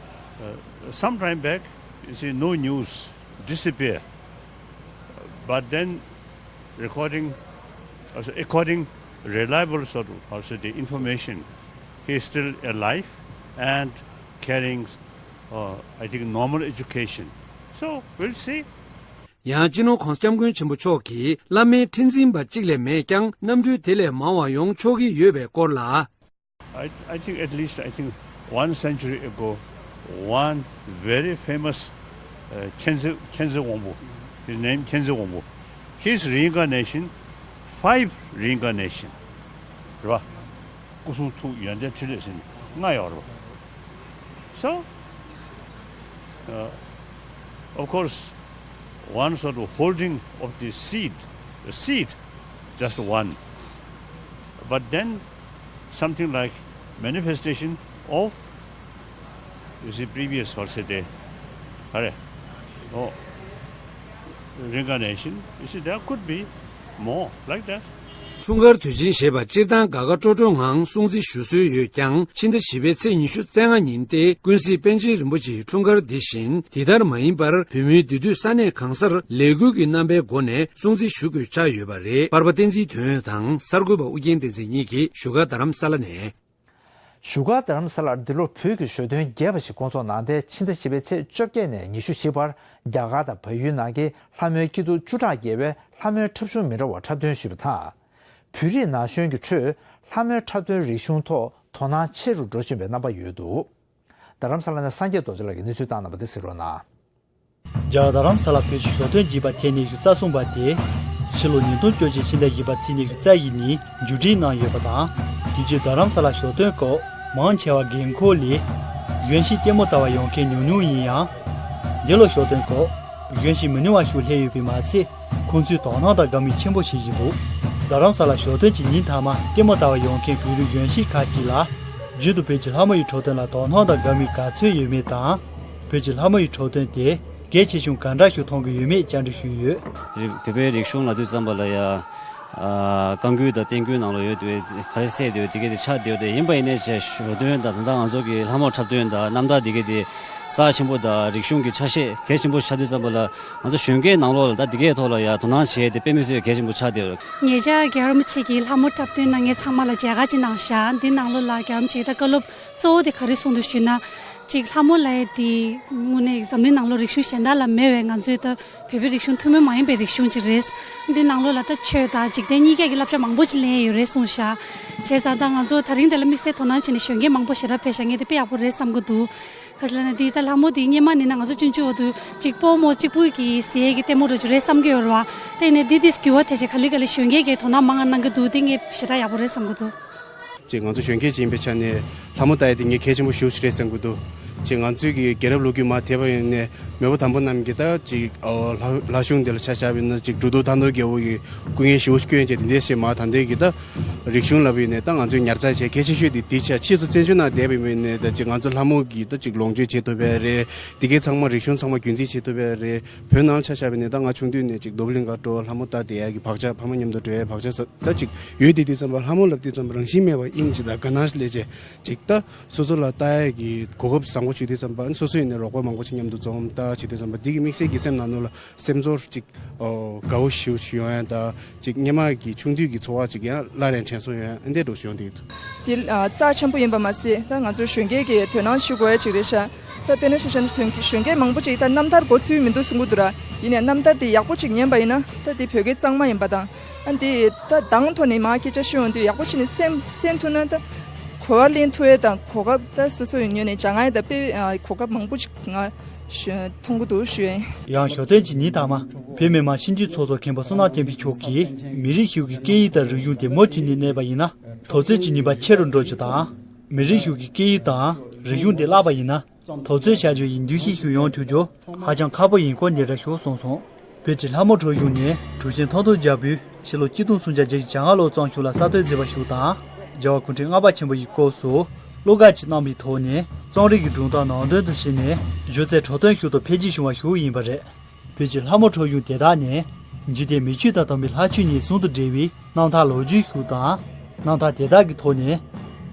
uh, some time back, you see, no news, disappear. But then, recording, uh, according reliable sort of, how should I say, information, he is still alive and carrying, uh, I think, normal education. So, we'll see. ཡང་། སྤྱི་ནོར་༧གོང་ས་༧སྐྱབས་མགོན་ཆེན་པོ་མཆོག་གིས་བླ་མའི་ཁྲི་འཛིན་པ་གཅིག་ལས་མེད་ཀྱང་། གནམ་གྲུ་དེ་ལས་མང་བ་ཡོང་ཆོག་གི་ཡོད་པའི་སྐོར་ལ། I, I think at least, I think, one century ago, one very famous, uh, Khyentse, Khyentse Wangpo, his name Khyentse Wangpo, his reincarnation, five reincarnation, རེད་པ། སྐུ་གསུང་ཐུགས་ཡོན་ཏན་ཕྲིན་ལས་ཟེར་ནས་ལྔ་ཡོད་རེད་པ། So, uh, of course, one sort of holding of the seed, the seed, just one. But then something like manifestation of, you see, previous, what say they, are, oh, reincarnation, you see, there could be more like that. འཁྲུངས་སྐར་དུས་ཆེན་ཞེས་པ་སྤྱིར་བཏང་དགའ་དགའ་སྤྲོ་སྤྲོའི་ངང་སྲུང་བརྩི་ཞུ་སྲོལ་ཡོད་ཀྱང་། ཕྱི་ཟླ་བཞི་པའི་ཚེས་ཉི་ཤུ་རྩ་ལྔ་ཉིན་ཏེ་ཀུན་གཟིགས་པཎ་ཆེན་རིན་པོ་ཆེའི་འཁྲུངས་སྐར་འདི་བཞིན་འདི་ལྟར་མ་ཡིན་པར། བོད་མིའི་འདུས་སྡོད་ས་གནས་གང་སར་ལས་འགུལ་གྱི་རྣམ་པའི་སྒོ་ནས་སྲུང་བརྩི་ཞུ་དགོས་ཆགས་ཡོད་པ་རེད། པར་པ་བསྟན་འཛིན་དོན་ཡོད་དང་གསར་འགོད་པ་ཨུ་རྒྱན་བསྟན་འཛིན་གཉིས་ཀྱིས་བཞུགས་སྒར་རྡ་རམ་ས་ལ་ནས། བཞུགས་སྒར་རྡ་རམ་ས་ལར་འདི་ལོ་བོད་ཀྱི་ཞོ་སྟོན་རྒྱས་པ་ཞིག་སྐོང་ཚོགས་གནང་སྟེ། ཕྱི་ཟླ་བཞི་པའི་ཚེས་བཅོ་བརྒྱད་ནས་ཉི་ཤུ་བཞི་བར་རྒྱ་གར་དང་བལ་ཡུལ་ནང་གི་ལྷ་མོའི་སྐྱིད་སྡུག་བཅུ་ཕྲག་བརྒལ་བའི་ལྷ་མོའི་འཁྲབ་གཞུང་མི་འདྲ་བ་འཁྲབ་སྟོན་ཞུས་པ་དང་། བོད་རིགས་ན་གཞོན་གྱི་ཁྲོད་ལྷ་མོའི་འཁྲབ་སྟོན་རིག་གཞུང་ཐོག་དོ་སྣང་ཆེ་རུ་འགྲོ་བཞིན་པའི་རྣམ་པ་ཡོད་འདུག། རྡ་རམ་ས་ལ་ནས་སངས་རྒྱས་རྡོ་རྗེ་ལགས་ཀྱིས་གནས་ཚུལ་བཏང་གནང་བ་དེ་གཟིགས་རོགས་གནང་། རྒྱ་གར་རྡ་རམ་ས་ལ་བོད་ཀྱི་ཞོ་སྟོན་རྒྱས་པ་ཐེངས་ཉི་ཤུ་རྩ་གསུམ་པ་དེ་ཕྱི་ལོ་ཉིས་སྟོང་བཅོ་གཅིག་ཕྱི་ཟླ་བཞི་པ་ཚེས་ཉི་ཤུ་རྩ་བཞི་ཉིན་མཇུག་སྒྲིལ་གནང་ཡོད་པ་དང་། དུས་རྒྱུན་རྡ་རམ་ས་ལ་ཞོ་སྟོན་སྐབས་མང་ཆེ་བ་རྒན་འཁོགས་ལས་གཞོན་སྐྱེས་ལྟད་མོ་ལྟ་བར་ཡོང་མཁན་ཉུང་ཉུང་ཡིན་ཡང་། འདི་ལོ་ཞོ་སྟོན་སྐབས་གཞོན་སྐྱེས་མི་ཉུང་བ་ཞིག་སླེབས་ཡོད་པས་མ་ཚད། ཁོང་ཚོས་དོ་སྣང་དང་དགའ་མོས་ཆེན་པོ་བྱེད་བཞིན་འདུག། རྡ་རམ་ས་ལ་ཞོ་སྟོན་གྱི་ཉིན་མཐའ་མ་ལྟད་མོ་ལྟ་བར་ཡོང་མཁན་བོད་རིགས་གཞོན་སྐྱེས་ཁག་ཅིག་ལ་རྒྱུན་དུ་བོད་ཀྱི་ལྷ་མོ་ཡི་འཁྲབ་སྟོན་ལ་དོ་སྣང་དང་དགའ་མོས་ག་ཚོད་ཡོད་མེད་དང་། བོད་ཀྱི་ལྷ་མོ་ཡི་འཁྲབ་སྟོན་དེ་གལ་ཆེ་ཆུང་ག་འདྲ་ཞིག་མཐོང་གི་ཡོད་མེད་བཅར་འདྲི་ཞུས་ཡོད། རིག་བོད་པའི་རིག་གཞུང་ལབ་དུས་ཙམ་པ་ལ་ཡ། ཨ། རྐང་འགུལ་དང་རྟེན་འགུལ་ནང་ལོགས་ཡོད་དེ་ག་རེ་གསལ་དེ་དེ་གས་དེ་ཆགས་བསྡད་ཡོད་དེ། ཡིན་པ་ཡིན་ནའི་ཅིག་ཞོ་སྟོན་དང་ད་ལྟ་ང་ཚོ་གི་ལྷ་མོ་འཁྲབ་སྟོན་དང་རྣམ་ཐར་དེ་གས་དེ་རྩ་ཆེན་པོ་དང་རིག་གཞུང་གི་ཆ་ཤས་གལ་ཆེན་པོ་ཆགས་དུས་ཙམ་པ་ལ། ང་ཚོ་གཞོན་སྐྱེས་ནང་ལོགས་ལ་ད་དེ་གས་ཐོག་ལ་ཡ་དོ་སྣང་བྱེད་དེ་དཔེ་མི་སྲིད་གལ་ཆེན་པོ་ཆགས་བསྡད་ཡོད། ཉེ་ཆར་རྒྱལ་བ་རིན་པོ་ཆེ་གིས་ལྷ་མོ་འཁྲབ་སྟོན་གནང་མཁན་ཚང་མ་ལ་མཇལ་ཁ་ཅིག་གནང་ཤག། འདི་ནང་ལོགས་ལ་རྒྱལ་བ་རིན་པོ་ཆེ་གིས་ད་བཀའ་སློབ་གཙོ་བོ་དེ་ག་རེ་གསུངས་འདུག་ཞུས་ན། གཅིག་ལྷ་མོ་ལབ་ཡས་དེ་དངོས་གནས་འཛམ་གླིང་ནང་ལོགས་རིག་གཞུང་གཞན་དག་ལ་མེད་པའི་ང་ཚོའི་ད་བོད་པའི་རིག་གཞུང་ཐུན་མོང་མ་ཡིན་པའི་རིག་གཞུང་ཅིག་རེད། འདི་ནང་ལོགས་ལ་ད་ཆོས་དང་འཇིག་རྟེན་གཉིས་ཀ་གི་བསླབ་བྱ་མང་པོ་ཅིག་ལེན་ཡས་ཡོད་རེད་གསུངས་ཤག། བྱས་ཙང་ད་ང་ཚོ་ད་རིང་དེ་ལ་དམིགས་བསལ་དོ་སྣང་བྱས་ནས་གཞོན་སྐྱེས་མང་པོ་ཞེ་དྲག་ཕེབས་ཤག། ངས་དེ་དཔེ་ཡག་པོ་རེད་བསམ་གྱི་འདུག། ག་ཅི་ལབ་ན་འདི་ད་ལྷ་མོ་འདི་སྔོན་མ་ནས་ན་ང་ཚོ་ཆུང་ཆུང་འོག་ཏུ་གཅིག་པོ་མོ་གཅིག་པུ་གིས་གཟིགས་ཡས་ཀྱི་ལྟད་མོ་འདྲ་ཅིག་རེད་བསམ་གྱི་ཡོད་རེད་བ། དེ་ནས་འདི་འདི་འགྱུར་བ་ཐེབས་བྱས་ག་ལེ་ག་ལེ་གཞོན་སྐྱེས་ཀྱིས་དོ་སྣང་མང་ང་གནང་གི་འདུག། འདི་ངས་ཞེ་དྲག་ཡག་པོ་རེད་བསམ་གྱི་འདུག། ཅིག་ང་ཚོ་གཞོན་སྐྱེས་ཅིག་ཡིན་པའི་ཆ་ནས་ལྷ་མོ་ལྟ་ཡ་དེ་ངས་གལ་ཆེན་པོ་ཞེ་པོ་ཅིག་རེད་བསམ་གྱི་འདུག། ཅིག་ང་ཚོའི་གི་རྒྱལ་རབས་ལོ་རྒྱུས་མར་དེད་པ་ཡིན་ནའི་མེས་པོ་དམ་པ་རྣམས་ཀྱིས་ད་ཅིག་ཨོ་ལྷ་ལྷ་གཞུང་འདི་ལ་ཆ་བཞག་པ་ཡིན་ན་ཅིག་འབྲུག་སྟོད་ཐང་སྟོད་རྒྱལ་པོ་གི་སྐུ་ངལ་ཞེ་པོ་ཅིག་བསྐྱོན་བྱས་དེ་འདྲས་བྱས་མར་ད་ལྟའི་གི་ད་རིག་གཞུང་ལབ་པ་ཡིན་ནའི་ད་ང་ཚོས་ཉར་ཚགས་བྱས་གལ་ཆེ་ཤོས་དེ་འདི་ཆ་ཕྱིས་སུ་བཙན་བྱོལ་ནང་བསྡད་པ་ཡིན་ནའི་ད་ཅིག་ང་ཚོ་ལྷ་མོ་གི་ད་ཅིག་ལོངས་སྤྱོད་བྱེད་ཐུབ་པ་རེད། དེ་གའི་ཚང་མ་རིག་གཞུང་ཚང་མ་རྒྱུན་འཛིན་བྱེད་ཐུབ་པ་རེད། བོད་ནང་ལ་ཆ་བཞག་པ་ཡིན་ནའི་ད་ང་ཆུང་དུས་ནས་ཅིག་རྡོར་པོ་གླིང་ག་འགྲོ་ལྷ་མོ་ལྟ་བསྡད་ཡ་གི་བག་ཆགས་ཕ་མ་མཉམ་དུ་འགྲོ་ཡ་བག་ཆགས་ས་ད་ཅིག་ཡོད། དེ་དུས་ཙམ་པ་ལྷ་མོ་ལབ་དུས་ཙམ་པ་རང་བཞིན་མེད་པ་དབྱིངས་ཅིག་དང་དགའ་སྣང་ལས་བྱས་ཅིག་ད་སོ་སོ་ལ་ལྟ་ཡ་གི་གོ་སྐབས་བཟང་པོ་བྱུང་དུས་ཙམ་པ་སོ་སོ་ཡིན་ནའི་རོགས་པ་མང་པོ་ཅིག་མཉམ་དུ་འཛོམས་ལྟ་བྱེད་དུས་ཙམ་པ་འདི་གི་དམིགས་བསལ་གྱི་སེམས་ནང་ནང་ལ་སེམས་ཚོར་ཅིག་ཨོ་དགའ་བོ་ཞེ་པོ་ཅིག་ཡོང་ཡ་ད་ཅིག་སྔོན་མ་གི་ཆུང་དུས་ཀྱི་ཚོར་བ་ཅིག་ཡང་སླར་ཡང་དྲན་གསོ་ཡོང་ཡ་འདི་འདྲ་ཞིག་ཡོང་བསྡད་ཡོད། འདི་ཨ་རྩ་ཆེན་པོ་ཡིན་པ་མ་ཟད་ད་ང་ཚོ་གཞོན་སྐྱེས་ཀྱིས་དོ་སྣང་ཞུ་དགོས་ཡ་ཅིག་རེད་ཤག། ད་དཔེར་ན་ཆ་བཞག་ན་གཞོན་སྐྱེས་མང་པོ་ཅིག་ད་རྣམ་ཐར་གོ་ཚུལ་མི་འདུག་གསུང་གི་འདུག་ར། ཡིན་ནའི་རྣམ་ཐར་དེ་ཡག་པོ་ཅིག་ཉན་པ་ཡིན་ན་ད་དེ་བོད་སྐད་གཙང་མ་ཡིན་པ་དང་། ཨ་འདི་ད་གདངས་ཐོག་ནས་མར་སྐད་ཆ་ཤོད་ཡོང་དུས་ཡག་པོ་བྱས་ནས་སེམས་སེམས་ཐུབ་ན་ད་གོ་བ་ལེན་ཐུབ་ཡས་དང་གོ་སྐབས་ད་སོ་སོ་ཡི་ངོས་ནས་སྦྱང་ཡས་དང་དཔེ་ཨ་གོ་སྐབས་མང་པོ་ཅིག་ང་ཞུ་མཐོང་གི་འདུག་ཞུ་ཡིན། ཡང་ཞོ་སྟོན་གྱི་ཉིན་མཐའ་མ་བོད་མི་མང་སྤྱི་འཐུས་ཚོགས་གཙོ་མཁན་པོ་བསོད་ནམས་བསྟན་འཕེལ་མཆོག་གིས་མི་རིགས་ཤིག་གི་སྐད་ཡིག་དང་རིག་གཞུང་དེ་མུ་མཐུད་ནས་གནས་པ་ཡིན་ན་དོགས་ཚོད་ཀྱི་ནུས་པ་ཆེ་རུ་འགྲོ་རྒྱུ་དང་། མི་རིགས་ཤིག་གི་སྐད་ཡིག་དང་རིག་གཞུང་དེ་བརླག་པ་ཡིན་ན། དོགས་ཚོད་བྱ་རྒྱུ་ཡི་འདུ་ཤེས་ཤིག་ཡོང་ཐུབ་རྒྱུ་ཧ་ཅང་ཁག་པོ་ཡིན་སྐོར་འདི་འདྲ་ཞིག་གསུངས་སོང་། བོད་ཀྱི་ལྷ་མོ་འཁྲབ་གཞུང་ནི་གྲུབ་ཆེན་ཐང་སྟོང་རྒྱལ་པོས་ཕྱི་ལོ་ཆིག་སྟོང་སུམ་བརྒྱ་བརྒྱད་ཅུ་གྱ་ལྔ་ལོར་བརྩམས་ཤིང་ལ་གསར་གཏོད་མཛད་པ་ཞིག་དང་ རྒྱལ་བ་སྐུ་ཕྲེང་ལྔ་པ་ཆེན་པོ་ཡི་སྐོར་སུ་བློ་དགའ་ཅིག་གནང་བའི་ཐོག་ནས། རྩོམ་རིག་གི་སྒྲུང་དང་ནང་དོན་དུ་ཕྱིན་ནས། སྒྱུ་རྩལ་འཕྲོད་བསྟེན་ཤུགས་དང་འཕེལ་རྒྱས་བྱུང་བ་ཞིག་ཡིན་པ་རེད། བོད་ཀྱི་ལྷ་མོ་ཁྲོ་ཆུང་དེ་དག་ནི། འཇིག་རྟེན་མི་ཆོས་དང་དམ་པའི་ལྷ་ཆོས་གཉིས་ཟུང་དུ་འབྲེལ་བའི་རྣམ་ཐར་ལོ་རྒྱུས་ཤིག་དང་། རྣམ་ཐར་དེ་དག་གི་ཐོག་ནས།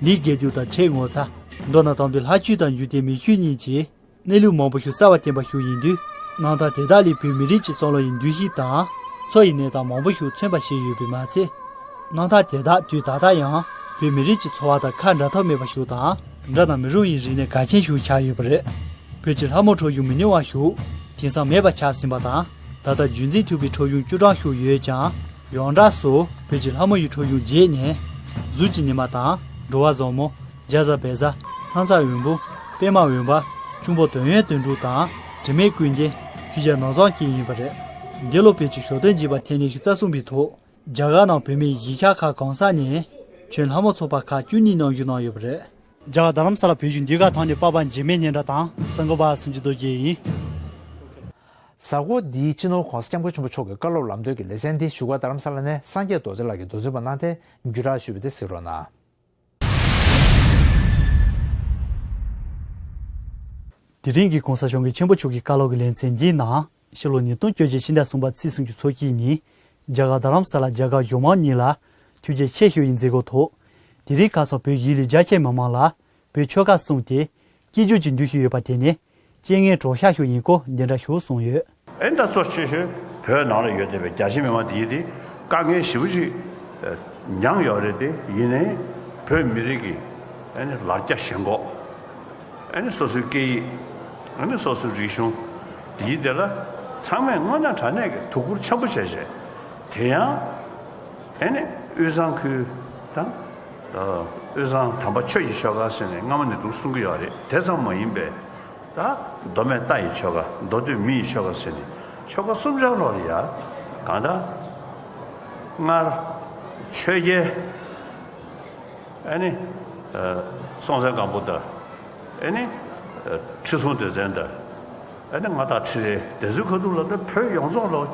ལས་དགེ་སྡིག་དང་ཁྲེལ་ངོ་ཚ། མདོར་ན་དམ་པའི་ལྷ་ཆོས་དང་འཇིག་རྟེན་མི་ཆོས་གཉིས་ཀྱི་གནས་ལུགས་མང་པོ་ཞིག་གསལ་བར་བསྟན་པ་ཞིག་ཡིན་དུས། རྣམ་ཐར་དེ་དག་ལས་བོད་མི་རིགས་ཀྱི་བསམ་བློ་ཡི་འདུ་ཤེས་དང་། འཚོ་བའི་གནས་སྟངས་མང་པོ་ཞིག་མཚོན་པ་ཞིག་ཡོད་པས་མ་ཚད། རྣམ་ཐར་དེ་དག་དུས་ད་ལྟ་ཡང་བོད་མི་རིགས་ཀྱི་འཚོ་བ་དང་ཁ་འདྲ་ཐབས་མེད་པ་ཞིག་དང་། འདྲ་ན་མི་རུང་བའི་རིག་གནས་གལ་ཆེན་ཞིག་ཆགས་ཡོད་པ་རེད། བོད་ཀྱི་ལྷ་མོ་ཁྲོ་ཆུང་མི་ཉུང་བ་ཞིག་དེང་སང་མེད་པ་ཆགས་ཟིན་པ་དང་། ད་ལྟ་རྒྱུན་འཛིན་ཐུབ་པའི་ཁྲོ་ཆུང་བཅུ་གྲངས་ཤིག་ཡོད་ཀྱང་། ཡོངས་གྲགས་སུ་བོད་ཀྱི་ལྷ་མོ་ཡི་ཁྲོ་ཆུང་བརྒྱད་ནི། གཟུགས་ཀྱི་ཉི་མ་དང་། འགྲོ་བ་བཟང་མོ། རྒྱ་བཟའ་བལ་བཟའ། སྣང་ཚ་འོད་འབུམ། པད་མ་འོད་འབར། འབྱུང་པོ་དོན་ཡོད་དོན་གྲུབ་དང་། དྲི་མེད་ཀུན་ལྡན། ཆོས་རྒྱལ་ནོར་བཟང་བཅས་ཡིན་པ་རེད། འདི་ལོ་བོད་ཀྱི་ཞོ་སྟོན་བྱེད་པ་ཐེངས་ཉི་ཤུ་རྩ་གསུམ་པའི་ཐོག་རྒྱ་གར་ནང་བོད་མིའི་གཞིས་ཆགས་ཁག་གང་ས་ནས་ཁྱོན་ལྷ་མོ་ཚོགས་པ་ཁག་བཅུ་གཉིས་ནང་བཞུགས་གནང་ཡོད་པ་རེད། རྒྱ་གར་རྡ་རམ་ས་ལ་བོད་བརྒྱུད་འདི་ག་ཐང་ནས་པ་པ་འཇིགས་མེད་སྙན་གྲགས་དང་གསར་འགོད་པ་སུམ་ཅུ་རྡོ་རྗེ་ཡིན། གཟའ་འཁོར་འདིའི་སྤྱི་ནོར་༸གོང་ས་༸སྐྱབས་མགོན་ཆེན་པོ་མཆོག་གི་བཀའ་སློབ་ལམ་སྟོན་གྱི་ལེ་ཚན་འདི་བཞུགས་སྒར་རྡ་རམ་ས་ལ་ནས་སངས་རྒྱས་རྡོ་རྗེ་ལགས་ཀྱིས་མདོ་འཛིན་པ་གནང་སྟེ་བརྒྱུད་བསྒྲགས་ཞུས་པ་དེ་གཟིགས་རོགས་གནང་། དེ་རིང་གི་༸གོང་ས་༸སྐྱབས་མགོན་ཆེན་པོ་མཆོག་གི་བཀའ་སློབ་ཀྱི་ལེ་ཚན་འདིའི་ནང་། ཕྱི་ལོ་ཉིས་སྟོང་བཅོ་བརྒྱད་ཕྱི་ཟླ་གསུམ་པ་ཚེས་སུམ་ཅུ་ཚེས་གཅིག་ཉིན། རྒྱ་གར་རྡ་རམ་ས་ལ་རྒྱ་གར་གཞུང་མང་གཉིས་ལ་ཐུགས་རྗེ་ཆེ་ཞུ་བའི་མཛད་སྒོའི་ཐོག་དེ་རིང་ཁ་སང་བོད་གཞིས་ལུས་རྒྱ་ཆེ་མི་མང་ལ་བོད་ཆོལ་ཁ་གསུམ་དེ་གཅིག་གྱུར་གྱི་འདུ་ཤེས་ཡོད་པ་དེ་ནི་རྐྱེན་ངན་གྲོགས་ཤར་ཞིག་ཡིན་སྐོར་འདི་འདྲ་ཞིག་གསུངས་ཡོད། ཨེ་ད་གཙོ་ཆེ་ཤོས་བོད་ནང་ལ་ཡོད་བསྡད་པའི་རྒྱ་ཆེ་མི་མང་དེ་ཡིན་དེ་དཀའ་ངལ་ཞེ་པོ་ཅིག་མྱངས་ཡོད་རེད། དེ་ཡིན་ནའི་བོད་མི་རིགས་ཀྱི་ཨེ་ནི་ལ་རྒྱ་ཞེན་ཁོག་ཨེ་ནི་སོ་སོའི་སྐད་ཡིག་ཨེ་ནི་སོ་སོའི་རིག་གཞུང་དེ་ཡིན་དེ་ལ་ཚང་མས་དངོས་གནས་དྲང་གནས་ཀྱི་ཐུགས་ཁུར་ཆེན་པོ་བྱས་བྱས། དེ་ཡང་ཨེ་ནི་དབུས་གཙང་ཁུལ་དང་དབུས་གཙང་དམ་པ་ཆོས་ཀྱི་ཆོལ་ཁ་ཟེར་ནས་སྔ་མོ་ནས་འདུག་གསུང་གི་ཡོད་རེད། དེ་ཙམ་མ་ཡིན་པའི་ད་མདོ་སྨད་རྟ་ཡི་ཆོལ་ཁ། མདོ་སྟོད་མི་ཡི་ཆོལ་ཁ་ཟེར་ནས་ཆོལ་ཁ་གསུམ་ཆར་ལོག་ལ་ཡ་གང་ལྟར་སྔར་ཆོས་རྒྱལ་ཨེ་ནི་སྲོང་བཙན་སྒམ་པོ་དང་ཨེ་ནི་ཁྲི་སྲོང་ལྡེ་བཙན་དང་། ཨ་ནི་མངའ་བདག་ཁྲི་རལ་དེ་ཚོའི་ཁ་ཐུག་ལ་ད་བོད་ཡོངས་རྫོགས་ལ་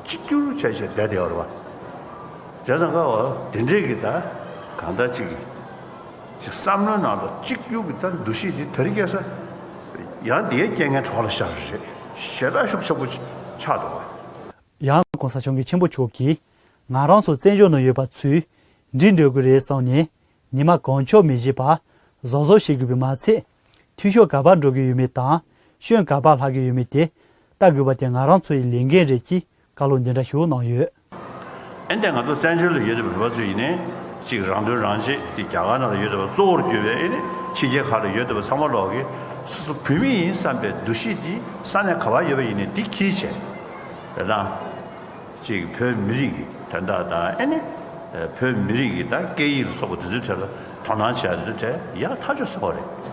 གཅིག་གྱུར་བྱས་བྱས་བསྡད་བསྡད་ཡོད་རེད་བ། བྱས་ཙང་ཀ་བ་དེ་འདྲས་ཀྱི་ད་གང་ལྟར་ཅིག་ཅིག་བསམ་བློའི་ནང་ལ་གཅིག་གྱུར་གྱི་ད་འདུ་ཤེས་དེ་དེ་རིང་ཁ་སང་ཡང་དེའི་རྐྱེན་ངན་གྲོགས་ལ་ཤར་རེད། ཞེ་དྲག་ཤུགས་ཆེན་པོ་ཆགས་འདུག་བ། ཡང་༸གོང་ས་༸སྐྱབས་མགོན་ཆེན་པོ་མཆོག་གིས་ང་རང་ཚོ་བཙན་བྱོལ་ནང་ཡོད་པ་ཚོས་འགྲིག་འགྲོ་གི་རེད་བསམ་ནས། ཉི་མ་གང་ཆོག་མི་བྱེད་པར་བཟང་བཟང་བྱེད་དགོས་པས་མ་ཚད། འཐུས་ཤོར་ག་པར་འགྲོ་གི་ཡོད་མེད་དང་། སྐྱོན་ག་པར་ལྷག་གི་ཡོད་མེད་དེ་ལྟ་དགོས་པ་དེ་ང་རང་ཚོ་ཡི་ལས་འགན་རེད་ཅེས་བཀའ་སློབ་འདི་འདྲ་ཞིག་གནང་ཡོད། ཨེ་འདྲ་ང་ཚོ་བཙན་བྱོལ་ལ་ཡོད་བསྡད་པའི་བོད་པ་ཚོ་ཡིན་ནའི་ཅིག་རང་དོན་རང་གཅེས་དེ་རྒྱ་གར་ནང་ལ་ཡོད་བསྡད་པ་གཙོ་བོར་གྱུར་པའི་ཨེ་ནི་ཕྱི་རྒྱལ་ཁག་ལ་ཡོད་བསྡད་པ་ཚང་མ་ལོག་གིས་སོ་སོ་བོད་མི་ཡིན་བསམ་པའི་འདུ་ཤེས་དེ་ས་གནས་ག་པར་ཡོད་པ་ཡིན་ནའི་དེ་འཁྱེར་བྱས། དེ་དང་། ཅིག་བོད་མི་རིགས་ཀྱི་དོན་དག་དང་ཨེ་ནི། བོད་མི་རིགས་ཀྱི་ད་སྐད་ཡིག་ལ་སོགས་པ་དེ་ཚོའི་གྲས་ལ་དོ་སྣང་བྱས་དེ་ཚོའི་གྲས་ཡག་ཐག་ཆོད་ཟེར་བ་རེད།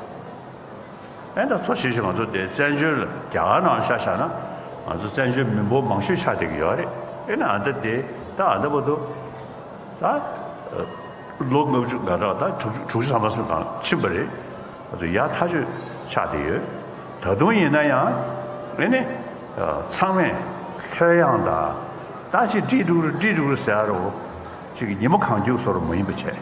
ཨེ་ད་གཙོ་ཆེ་ཤོས་ང་ཚོ་དེ་བཙན་བྱོལ་རྒྱ་གར་ནང་ལ་ཆ་བཞག་ན་ང་ཚོ་བཙན་བྱོལ་མི་འབོར་མང་ཤོས་ཆགས་བསྡད་ཀྱི་ཡོད་རེད། ཨེ་ནི་ཨ་ད་དེ་ད་ཨ་ད་བར་དུ་ད་ལོ་ལྔ་བཅུ་ང་ད་ད་དྲུག་ཅུ་དྲུག་ཅུ་ཐམ་པ་སོང་ཙང་ཕྱིན་པ་རེད། ཨ་ད་ཡག་ཐག་ཆོད་ཆགས་བསྡད་ཡོད། ད་དུང་ཡིན་ན་ཡང་ཨེ་ནི། ཚང་མས་ལྷོད་ཡངས་དང་། ད་ཅིག་འདྲིས་འགྲོ་གི་རེད་འདྲིས་འགྲོ་གི་རེད་ཟེར་ཡ་རོ། ཅིག་ཉི་མ་གང་རྒྱུག་བཟོ་རུ་མ་ཡིན་པ་བྱས།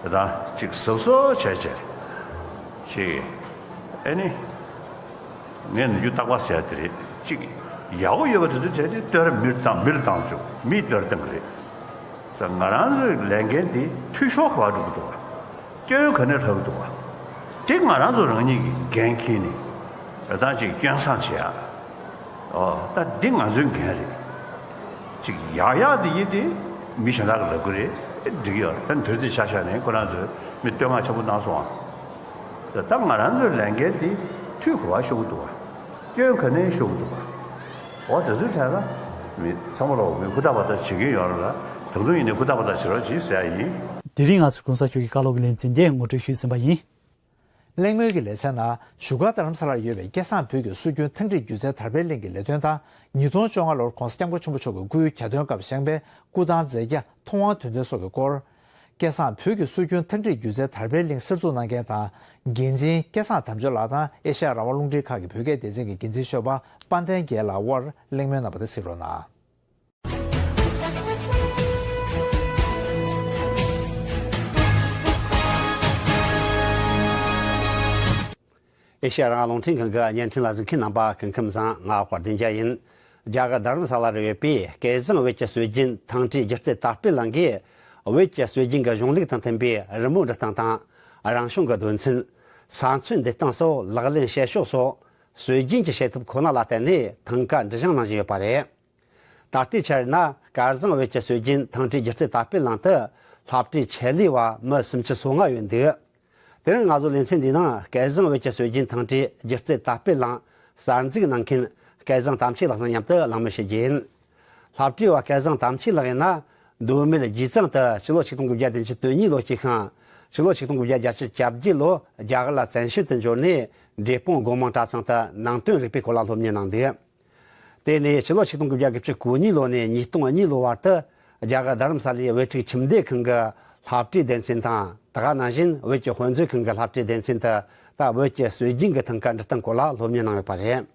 ད་ཅིག་གཟབ་གཟབ་བྱས་བྱས། ཅིག་ཨེ་ནི། ངས་ནམ་རྒྱུན་རྟག་པར་ཟེར་ཡ་དེ་རེད། ཅིག་ཡག་པོ་ཡོད་པ་དེ་ཚོ་བྱས་ཏེ་བསྟོད་ར་མིར་བཏང་མིར་བཏང་བཅུག་མིས་བསྟོད་ར་བཏང་གི་རེད། ས་ང་རང་ཚོའི་ལས་འགན་འདི་འཐུས་ཤོར་ག་པར་འགྲོ་གི་འདུག་བ། སྐྱོན་ག་ནས་ལྷག་གི་འདུག་བ། དེ་ང་རང་ཚོ་རང་ཉིད་ཀྱི་འགན་འཁྱེར་ནས་ད་ཅིག་སྐྱོན་བསང་བྱེད་ཡ། ཨོ་ད་འདི་ང་ཚོའི་འགན་རེད། ཅིག་ཡག་ཡག་འདི་ཡིན་ཏེ་མི་གཞན་དག་གིས་ལབ་གི་རེད། འགྲིག་གི་ཡོད་རེད། ད་འདིར་དེ་ཆ་བཞག་ནས་ཁོ་རང་ཚོས་མི་བསྟོད་བསྔགས་ཆེན་པོ་གནང་སོང་ཨ། ད་ང་རང་ཚོའི་ལས་འགན་འདི་འཐུས་ག་པར་ཤོར་གི་འདུག་བ། སྐྱོན་ག་ནས་ཤོར་གི་འདུག་བ། འོ་དེ་ཚོའི་གྲས་ལ་མི་ཚང་མ་ལོག་མི་ཧུར་ཐག་པ་ཐག་བྱེད་ཀྱི་ཡོད་རེད་ལ། ད་དུང་ཡིན་ནའི་ཧུར་ཐག་པ་ཐག་བྱེད་རོགས་གྱིས་ཟེར་ཡ་ཡིན། དེ་རིང་ང་ཚོས་གོང་ས་མཆོག་གི་བཀའ་སློབ་ཀྱི་ལེ་ཚན་འདི་ངོ་སྤྲོད་ཞུས་ཟིན་པ་ཡིན། གླེང་མོལ་གྱི་ལེ་ཚན་ནང་བཞུགས་སྒར་རྡ་རམ་ས་ལར་ཡོད་པའི་སྐལ་བཟང་བོད་ཀྱི་སྲོལ་རྒྱུན་ཐང་འགྲིག་སྒྱུ་རྩལ་དར་སྤེལ་གླིང་གི་ལས་དོན་དང་། ཉིས་སྟོང་བཅོ་ལྔ་ལོར་༸གོང་ས་༸སྐྱབས་མགོན་ཆེན་པོ་མཆོག་གི་སྐུའི་གྱ་སྟོན་སྐབས་བཞེངས་པའི་སྐུ་ཐང་མཛད་རྒྱ་ཐོག་དབང་དོན་ཚན་སོགས་ཀྱི་སྐོར། སྐལ་བཟང་བོད་ཀྱི་སྲོལ་རྒྱུན་ཐང་འགྲིག་སྒྱུ་རྩལ་དར་སྤེལ་གླིང་གསར་འཛུགས་གནང་མཁན་དང་། འགན་འཛིན་སྐལ་བཟང་དམ་ཆོས་ལགས་དང་ཨེ་ཤ་ཡ་རང་དབང་རླུང་འཕྲིན་ཁང་གི་བོད་སྐད་སྡེ་ཚན་གྱི་འགན་འཛིན་ཤོག་པ་དཔལ་ལྡན་རྒྱལ་ལགས་དབར་གླེང་མོལ་གནང་བ་དེ་གཟིགས་རོགས་གནང་། ཨེ་ཤེ་ཡ་རང་དབང་རླུང་འཕྲིན་ཁང་གི་བརྙན་འཕྲིན་ལ་གཟིགས་མཁན་རྣམ་པ་སྐུ་ཁམས་བཟང་། ང་དཔལ་ལྡན་རྒྱལ་ཡིན། རྒྱ་གར་རྡ་རམ་ས་ལ་རུ་ཡོད་པའི་སྐལ་བཟང་བོད་ཀྱི་སྲོལ་རྒྱུན་ཐང་ཁྲིད་སྒྱུ་རྩལ་དར་སྤེལ་གླིང་གིས། བོད་ཀྱི་སྲོལ་རྒྱུན་གྱི་གཞུང་ལུགས་དང་མཐུན་པའི་རི་མོ་འབྲི་སྟངས་དང་། རང་བྱུང་གི་རྡོ་ཚན། ས་མཚོན་འདེད་སྟངས་སོགས་ལག་ལེན་བྱེད་ཕྱོགས་སོགས། སྲོལ་རྒྱུན་གྱི་བྱེད་ཐབས་ཁོ་ན་ལ་བརྟེན་ནས་ཐང་ག་འབྲི་སྦྱང་གནང་བཞིན་ཡོད་པ་རེད། ད་ལྟའི་ཆར་ན་སྐལ་བཟང་བོད་ཀྱི་སྲོལ་རྒྱུན་ཐང་ཁྲིད་སྒྱུ་རྩལ་དར་སྤེལ་གླིང་དུ་སློབ་ཁྲིད་ཆེད་ལས་པ་མི་སུམ་ཅུ་སོ་ལྔ་ཡོད་འདུག། དེ་རིང་ང་ཚོ་ལེ་ཚན་འདིའི་ནང་སྐལ་བཟང་བོད་ཀྱི་སྲོལ་རྒྱུན་ཐང་ཁྲིད་སྒྱུ་རྩལ་དར་སྤེལ་གླིང་གསར་འཛུགས་གནང་མཁན་སྐལ་བཟང་དམ་ཆོས་ལགས་དང་མཉམ་དུ་གླེང་མོལ་བྱེད་རྒྱུ་ཡིན། སློབ་ཁྲིད་པ་སྐལ་བཟང་དམ་ཆོས་ལགས་ཡིན་ན། མདོ་སྨད་རྒྱལ་ཚང་དུ་ཕྱི་ལོ་ཆིག་སྟོང་དགུ་བརྒྱ་བདུན་ཅུ་དོན་གཉིས་ལོ་སྐྱེས་ཤིང་། ཕྱི་ལོ་ཆིག་སྟོང་དགུ་བརྒྱ་བརྒྱད་ཅུ་གྱ་བརྒྱད་ལོ་རྒྱ་གར་ལ་བཙན་བྱོལ་དུ་འབྱོར་ནས། འབྲས་སྤུངས་སྒོ་མང་གྲྭ་ཚང་དུ་ནང་དོན་རིག་པའི་སྐོར་ལ་སློབ་གཉེར་གནང་འདུག། དེ་ནས་ཕྱི་ལོ་ཆིག་སྟོང་དགུ་བརྒྱ་བརྒྱད་ཅུ་གོ་གཉིས་ལོ་ནས་ཉིས་སྟོང་གཉིས་ལོ་བར་དུ་རྒྱ་གར་རྡ་རམ་ས་ལའི་བོད་ཕྲུག་ཁྱིམ་སྡེ་ཁང་གི་སློབ་གྲྭའི་སྡེ་ཚན་དང་། དེ་ག་ནང་བཞིན་བོད་ཀྱི་དཔེ་མཛོད་ཁང་གི་སློབ་གྲྭའི་སྡེ་ཚན་དུ་ད་བོད་ཀྱི་སྲོལ་རྒྱུན་གྱི་ཐང་ག་འབྲི་སྟངས་སྐོར་ལ་སློབ་གཉེར་གནང་ཡོད་པ་རེད།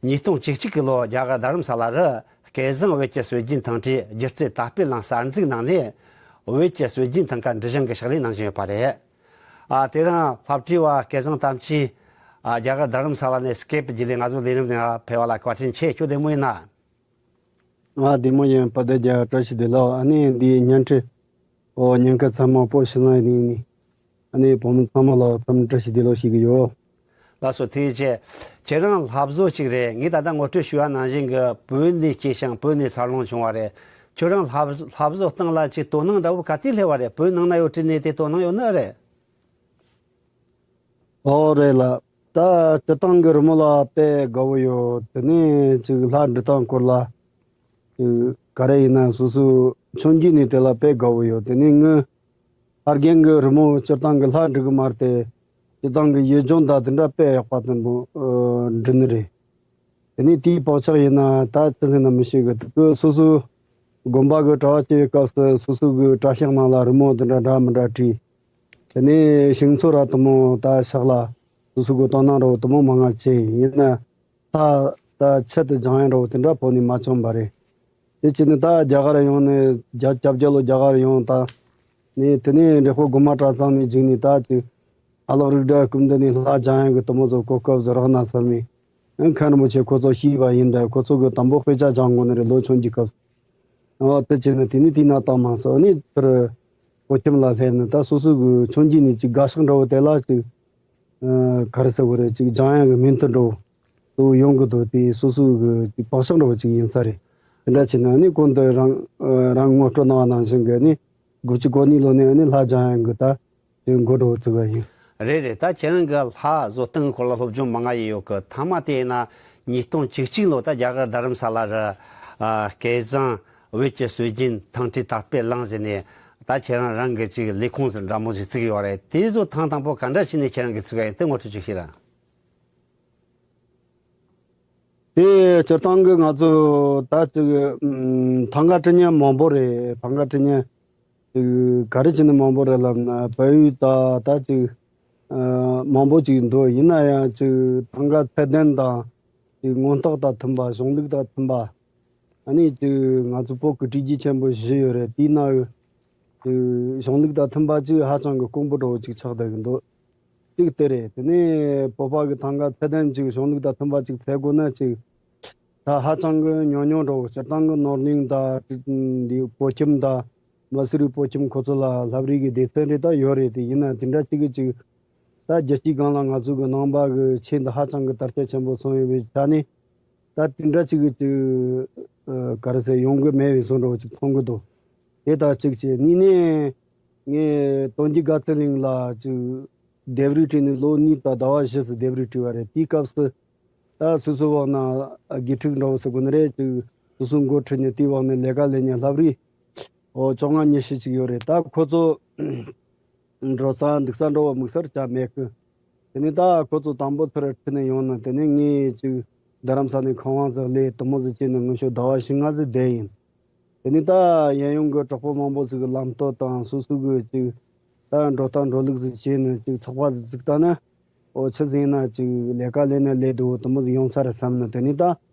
ཉིས་སྟོང་བཅུ་གཅིག་གི་ལོ་རྒྱ་གར་རྡ་རམ་ས་ལ་རུ་སྐལ་བཟང་བོད་ཀྱི་སྲོལ་རྒྱུན་ཐང་ཁྲིད་སྒྱུ་རྩལ་དར་སྤེལ་གླིང་གསར་འཛུགས་གནང་ནས། བོད་ཀྱི་སྲོལ་རྒྱུན་ཐང་ག་འབྲི་སྦྱང་གི་ཕྱག་ལས་གནང་བཞིན་ཡོད་པ་རེད། ཨ། དེ་རིང་སློབ་ཁྲིད་པ་སྐལ་བཟང་དམ་ཆོས། ཨ། རྒྱ་གར་རྡ་རམ་ས་ལ་ནས་སྐེབ་བརྒྱུད་ལས་ང་ཚོའི་ལས་རིམ་ནང་ཕེབས་པ་ལ་བཀའ་དྲིན་ཆེ། ཁྱོད་བདེ་མོ་ཡིན་ན། ང་བདེ་མོ་ཡིན། དཔལ་ལྡན་རྒྱལ་བ་བཀྲ་ཤིས་བདེ་ལེགས། ཨ་ནི་འདིའི་བརྙན་འཕྲིན། ཨོ། ཉིན་ཁ་ཚང་མ་བོད་ཕྱི་ནང་གཉིས་ནས། ཨ་ནི་བོད་མི་ཚང་མ་ལ་འཚམས་འདྲི་བཀྲ་ཤིས་བདེ་ལེགས་ཞུ་གི་ཡོད། ལགས་སོ། ཐུགས་རྗེ་ཆེ། ཁྱེད་རང་སློབ་གསོ་ཅིག་རེད། ངས་ད་ལྟ་ངོ་སྤྲོད་ཞུས་པ་ནང་བཞིན་གྱི་བོད་ནས་སྐྱེས་ཤིང་བོད་ནས་འཚར་ལོངས་བྱུང་བ་རེད། ཁྱོད་རང་སློབ་སློབ་གསོ་སྟེང་ལ་ཅིག་དོ་སྣང་འདྲ་བོ་ག་དུས་སླེབས་པ་རེད། བོད་ནང་ན་ཡོད་དུས་ནས་དེ་དོ་སྣང་ཡོད་ནི་རེད། ཨོ་རེད་ལ། ད་སྤྱིར་བཏང་གི་རི་མོ་ལ་དཔེ་དགའ་བོ་ཡོད། དེ་ནས་ཅིག་ལྷ་འབྲི་སྟངས་སྐོར་ལ། ཅིག་ག་རེ་ཡིན་ན་སོ་སོའི་ཆུང་དུས་ནས་དེ་ལ་དཔེ་དགའ་བོ་ཡོད། དེ་ནས་ངའི་ཕ་རྒན་གྱི་རི་མོ་སྤྱིར་བཏང་གི་ལྷ་འབྲི་གི་མ་རེད་དེ། སྤྱིར་བཏང་གི་ཡུལ་ལྗོངས་དང་དེ་འདྲ་དཔེ་ཡག་པ་དང་པོ་འབྲི་ནི་རེད། དེ་ནས་དེའི་བག་ཆགས་ཡིན་ན་ད་ཆི་ཟེར་ན་མི་ཤེས་གི། དེ་གི་སོ་སོའི་དགོན་པ་གི་གྲྭ་བ་བྱེད་པའི་སྐབས་སུ་སོ་སོ་གི་གྲྭ་ཤག་ནང་ལ་རི་མོ་དེ་འདྲ་འདྲ་མི་འདྲ་བྲིས། དེ་ནས་ཤིང་མཚོ་ར་དེ་མོ་ད་ཕྱག་ལ་སོ་སོ་གི་དོ་སྣང་འདྲ་བོ་དེ་མོ་མང་ང་བྱས། ཡིན་ན་ད་ད་ཆེད་དུ་སྦྱང་ཡ་འདྲ་བོ་དེ་འདྲ་བོད་ནས་མ་བྱུང་བ་རེད། དེ་བྱས་ནས་ད་རྒྱ་གར་ཡོང་ནས་རྒྱ་རྒྱ་བརྒྱ་ལོ་རྒྱ་གར་ཡོང་ད་ནས། དེ་ནས་འབྲས་སྤུངས་སྒོ་མང་གྲྭ་ཚང་ནས་བརྒྱུད་ནས་ད་ཅིག་ཨ་ལགས་རིགས་འདྲ་སྐུ་མདུན་ནས་ལྷ་སྦྱང་ཡ་གི་དེ་མོ་ཚོ་གོ་སྐབས་ཟིག་རག་ན་བསམ་ནས། ཨ། མཁན་རིན་པོ་ཆེ་ཁོ་ཚོ་ཤེས་པ་ཡིན་ད། ཁོ་ཚོ་གི་དང་པོ་དཔེ་ཆ་སྦྱང་དགོས་ནི་རེད། ལོ་ཆུང་གི་སྐབས་སུ། ཨ། དེ་བྱས་ནས་དེ་ནས་དེའི་ནང་བཏང་མ་སོང་། ཨ་ནི་དེར་བོད་ཁྱིམ་ལ་སླེབས་ནས་ད་སོ་སོ་གི་ཆུང་དུས་ནས་ཅིག་དགའ་ཕྱོགས་འདྲ་བོ་དེ་ལ་ཅིག་ཨ། ག་རེ་ཟེར་དགོས་རེད། ཅིག་སྦྱང་ཡ་གི་མོས་མཐུན་འདྲ་བོ་དེ་ཡོང་གི་འདུག། དེ་སོ་སོ་གི་ཅིག་བག་ཆགས་འདྲ་བོ་ཅིག་ཡིན་ས་རེད། དེ་འདྲ་བྱས་ནས་ཨ་ནི་གོང་དུ་རང་རང་ངོ་སྤྲོད་གནང་བ་ནང་བཞིན་གི་ཨ་ནི། དགུ་བཅུ་གོ་གཉིས་ལོ་ནས་ཨ་ནི་ལྷ་སྦྱང་ཡ་གི་ད་དེ་འགོ་འདྲ་བོ་བཙུགས་པ་ཡིན། རེད་རེད། ད་ཁྱེད་རང་གི་ལྷ་བཟོ་སྟངས་སྐོར་ལ་སློབ་སྦྱོང་མང་ང་ཡོད་གི། མཐའ་མ་དེ་ཡིན་ན་ཉིས་སྟོང་བཅུ་གཅིག་ལོ་ད་རྒྱ་གར་རྡ་རམ་ས་ལ་རུ། ཨ། སྐལ་བཟང་བོད་ཀྱི་སྲོལ་རྒྱུན་ཐང་ཁྲིད་དར་སྤེལ་གླིང་ཟེར་ནས། ད་ཁྱེད་རང་རང་གི་ཅིག་ལས་ཁུངས་ཟེར་འདྲ་མོ་ཞིག་བཙུགས་ཡོད་རེད། དེ་ཚོ་ཐེངས་དང་པོ་ག་འདྲ་བྱས་ནས་ཁྱེད་རང་གིས་བཙུགས་པ་ཡིན། དེ་ངོ་སྤྲོད་ཅིག་ཞུས་ར། དེ་སྤྱིར་བཏང་གི་ང་ཚོ་ད་ཅིག་ཨམ། ཐང་ག་འབྲི་མཁན་མང་པོ་རེད། ཐང་ག་འབྲི་མཁན་ཅིག་ག་རེ་བྱས་ནས་མང་པོ་རེད་ལབ་ན། བལ་ཡུལ་ད་ད་ཅིག་ཨ། མང་པོ་ཅིག་འདུག། ཡིན་ན་ཡང་ཅིག་ཐང་ག་ཚད་ལྡན་དང་། ཅིག་མངོན་རྟགས་དང་མཐུན་པ། གཞུང་ལུགས་དང་མཐུན་པ། ཨ་ནི་ཅིག་ང་ཚོ་བོད་ཀྱི་བྲིས་རྒྱུན་ཆེན་པོ་བཞི་ཡོད་རེད། དེའི་ནང་ཅིག་གཞུང་ལུགས་དང་མཐུན་པ་ཅིག་ཧ་ཅང་གི་དཀོན་པོ་འདྲ་བོ་ཅིག་ཆགས་བསྡད་ཀྱི་འདུག། གཅིག་དེ་རེད། དེ་ནས་བོད་པ་གི་ཐང་ག་ཚད་ལྡན་ཅིག་གཞུང་ལུགས་དང་མཐུན་པ་ཅིག་འཚོལ་དགོས་ན་ཅིག་ད་ཧ་ཅང་གི་ཉུང་ཉུང་འདྲ་བོ། སྤྱིར་བཏང་གི་ནོར་གླིང་དང་འདི་བོད་ཁྱིམ་དང་མ་སུ་རི་བོད་ཁྱིམ་ཁོ་ཚོ་ལ་ལྷ་བྲིས་གི་སྡེ་ཚན་རེ་ད་ཡོད་རེད། དེ་ཡིན་ན་དེ་འདྲ་ཅིག་གི་ཅིག་ད་རྒྱལ་སྤྱིའི་སྒང་ལ་ང་ཚོ་གི་ནང་པ་གི་ཆོས་འདི་ཧ་ཅང་གི་དར་ཁྱབ་ཆེན་པོ་སོང་ཡོད་པའི་ཆ་ནས། ད་དེ་འདྲ་ཅིག་གི་ཅིག་ཨ། ག་རེ་ཟེར། ཡོང་གི་མེད་པའི་བཟོ་འདྲ་བོ་ཅིག་མཐོང་གི་འདུག། དེ་དང་གཅིག་བྱས། གཉིས་ནས་ངས་དོན་གྱི་དགའ་ཚལ་གླིང་ལ་ཅིག་ལྡེབས་རིས་བྲིས་ནས་ལོ་གཉིས་དང་ཟླ་བ་བཞི་ཙམ་ལྡེབས་རིས་བྲིས་པ་རེད། དེའི་སྐབས་སུ་ད་སོ་སོའི་འོག་ན་དགེ་ཕྲུག་འདྲ་བོ་ཟེར་དགོས་ནི་རེད། ཅིག་སོ་སོའི་འགོ་ཁྲིད་ནས་དེའི་འོག་ནས་ལས་ཀ་ལས་མཁན་ལྷ་བྲིས། ཨོ། བཅོ་ལྔ་ཉི་ཤུ་ཅིག་ཡོད་རེད། ད་ཁོ་ཚོ་འགྲོ་ས་འདུག་ས་འདྲ་བོ་དམིགས་བསལ་ཅང་མེད་གི། དེ་ནས་ད་ཁོ་ཚོ་དང་པོ་ཚུར་ཁྲིད་ནས་ཡོང་ན། དེ་ནས་ངས་ཅིག་རྡ་རམ་ས་ནས་ཁང་བ་ཟིག་གླས། དེ་མོ་ཟིག་བྱས་ནས་ངེད་ཤོག་ཟླ་བ་བཞི་ལྔ་ཟིག་བསྡད་ཡིན། དེ་ནས་ད་གཡས་གཡོན་གྱི་གྲོགས་པོ་མང་པོ་ཟིག་གི་ལམ་སྟོན་དང་། སོ་སོ་གི་ཅིག་ད་འགྲོ་སྟངས་འགྲོ་ལུགས་ཟིག་བྱས་ནས་ཅིག་ཚོགས་པ་ཟིག་བཙུགས་ད་ན། ཨོ། ཆི་ཟིག་ཡིན་ན་ཅིག་ལས་ཀ་ལས་ན་ལས་འདུག། དེ་མོ་ཟིག་ཡོང་ས་རེད་བསམ་ནས། དེ་ནས་ད་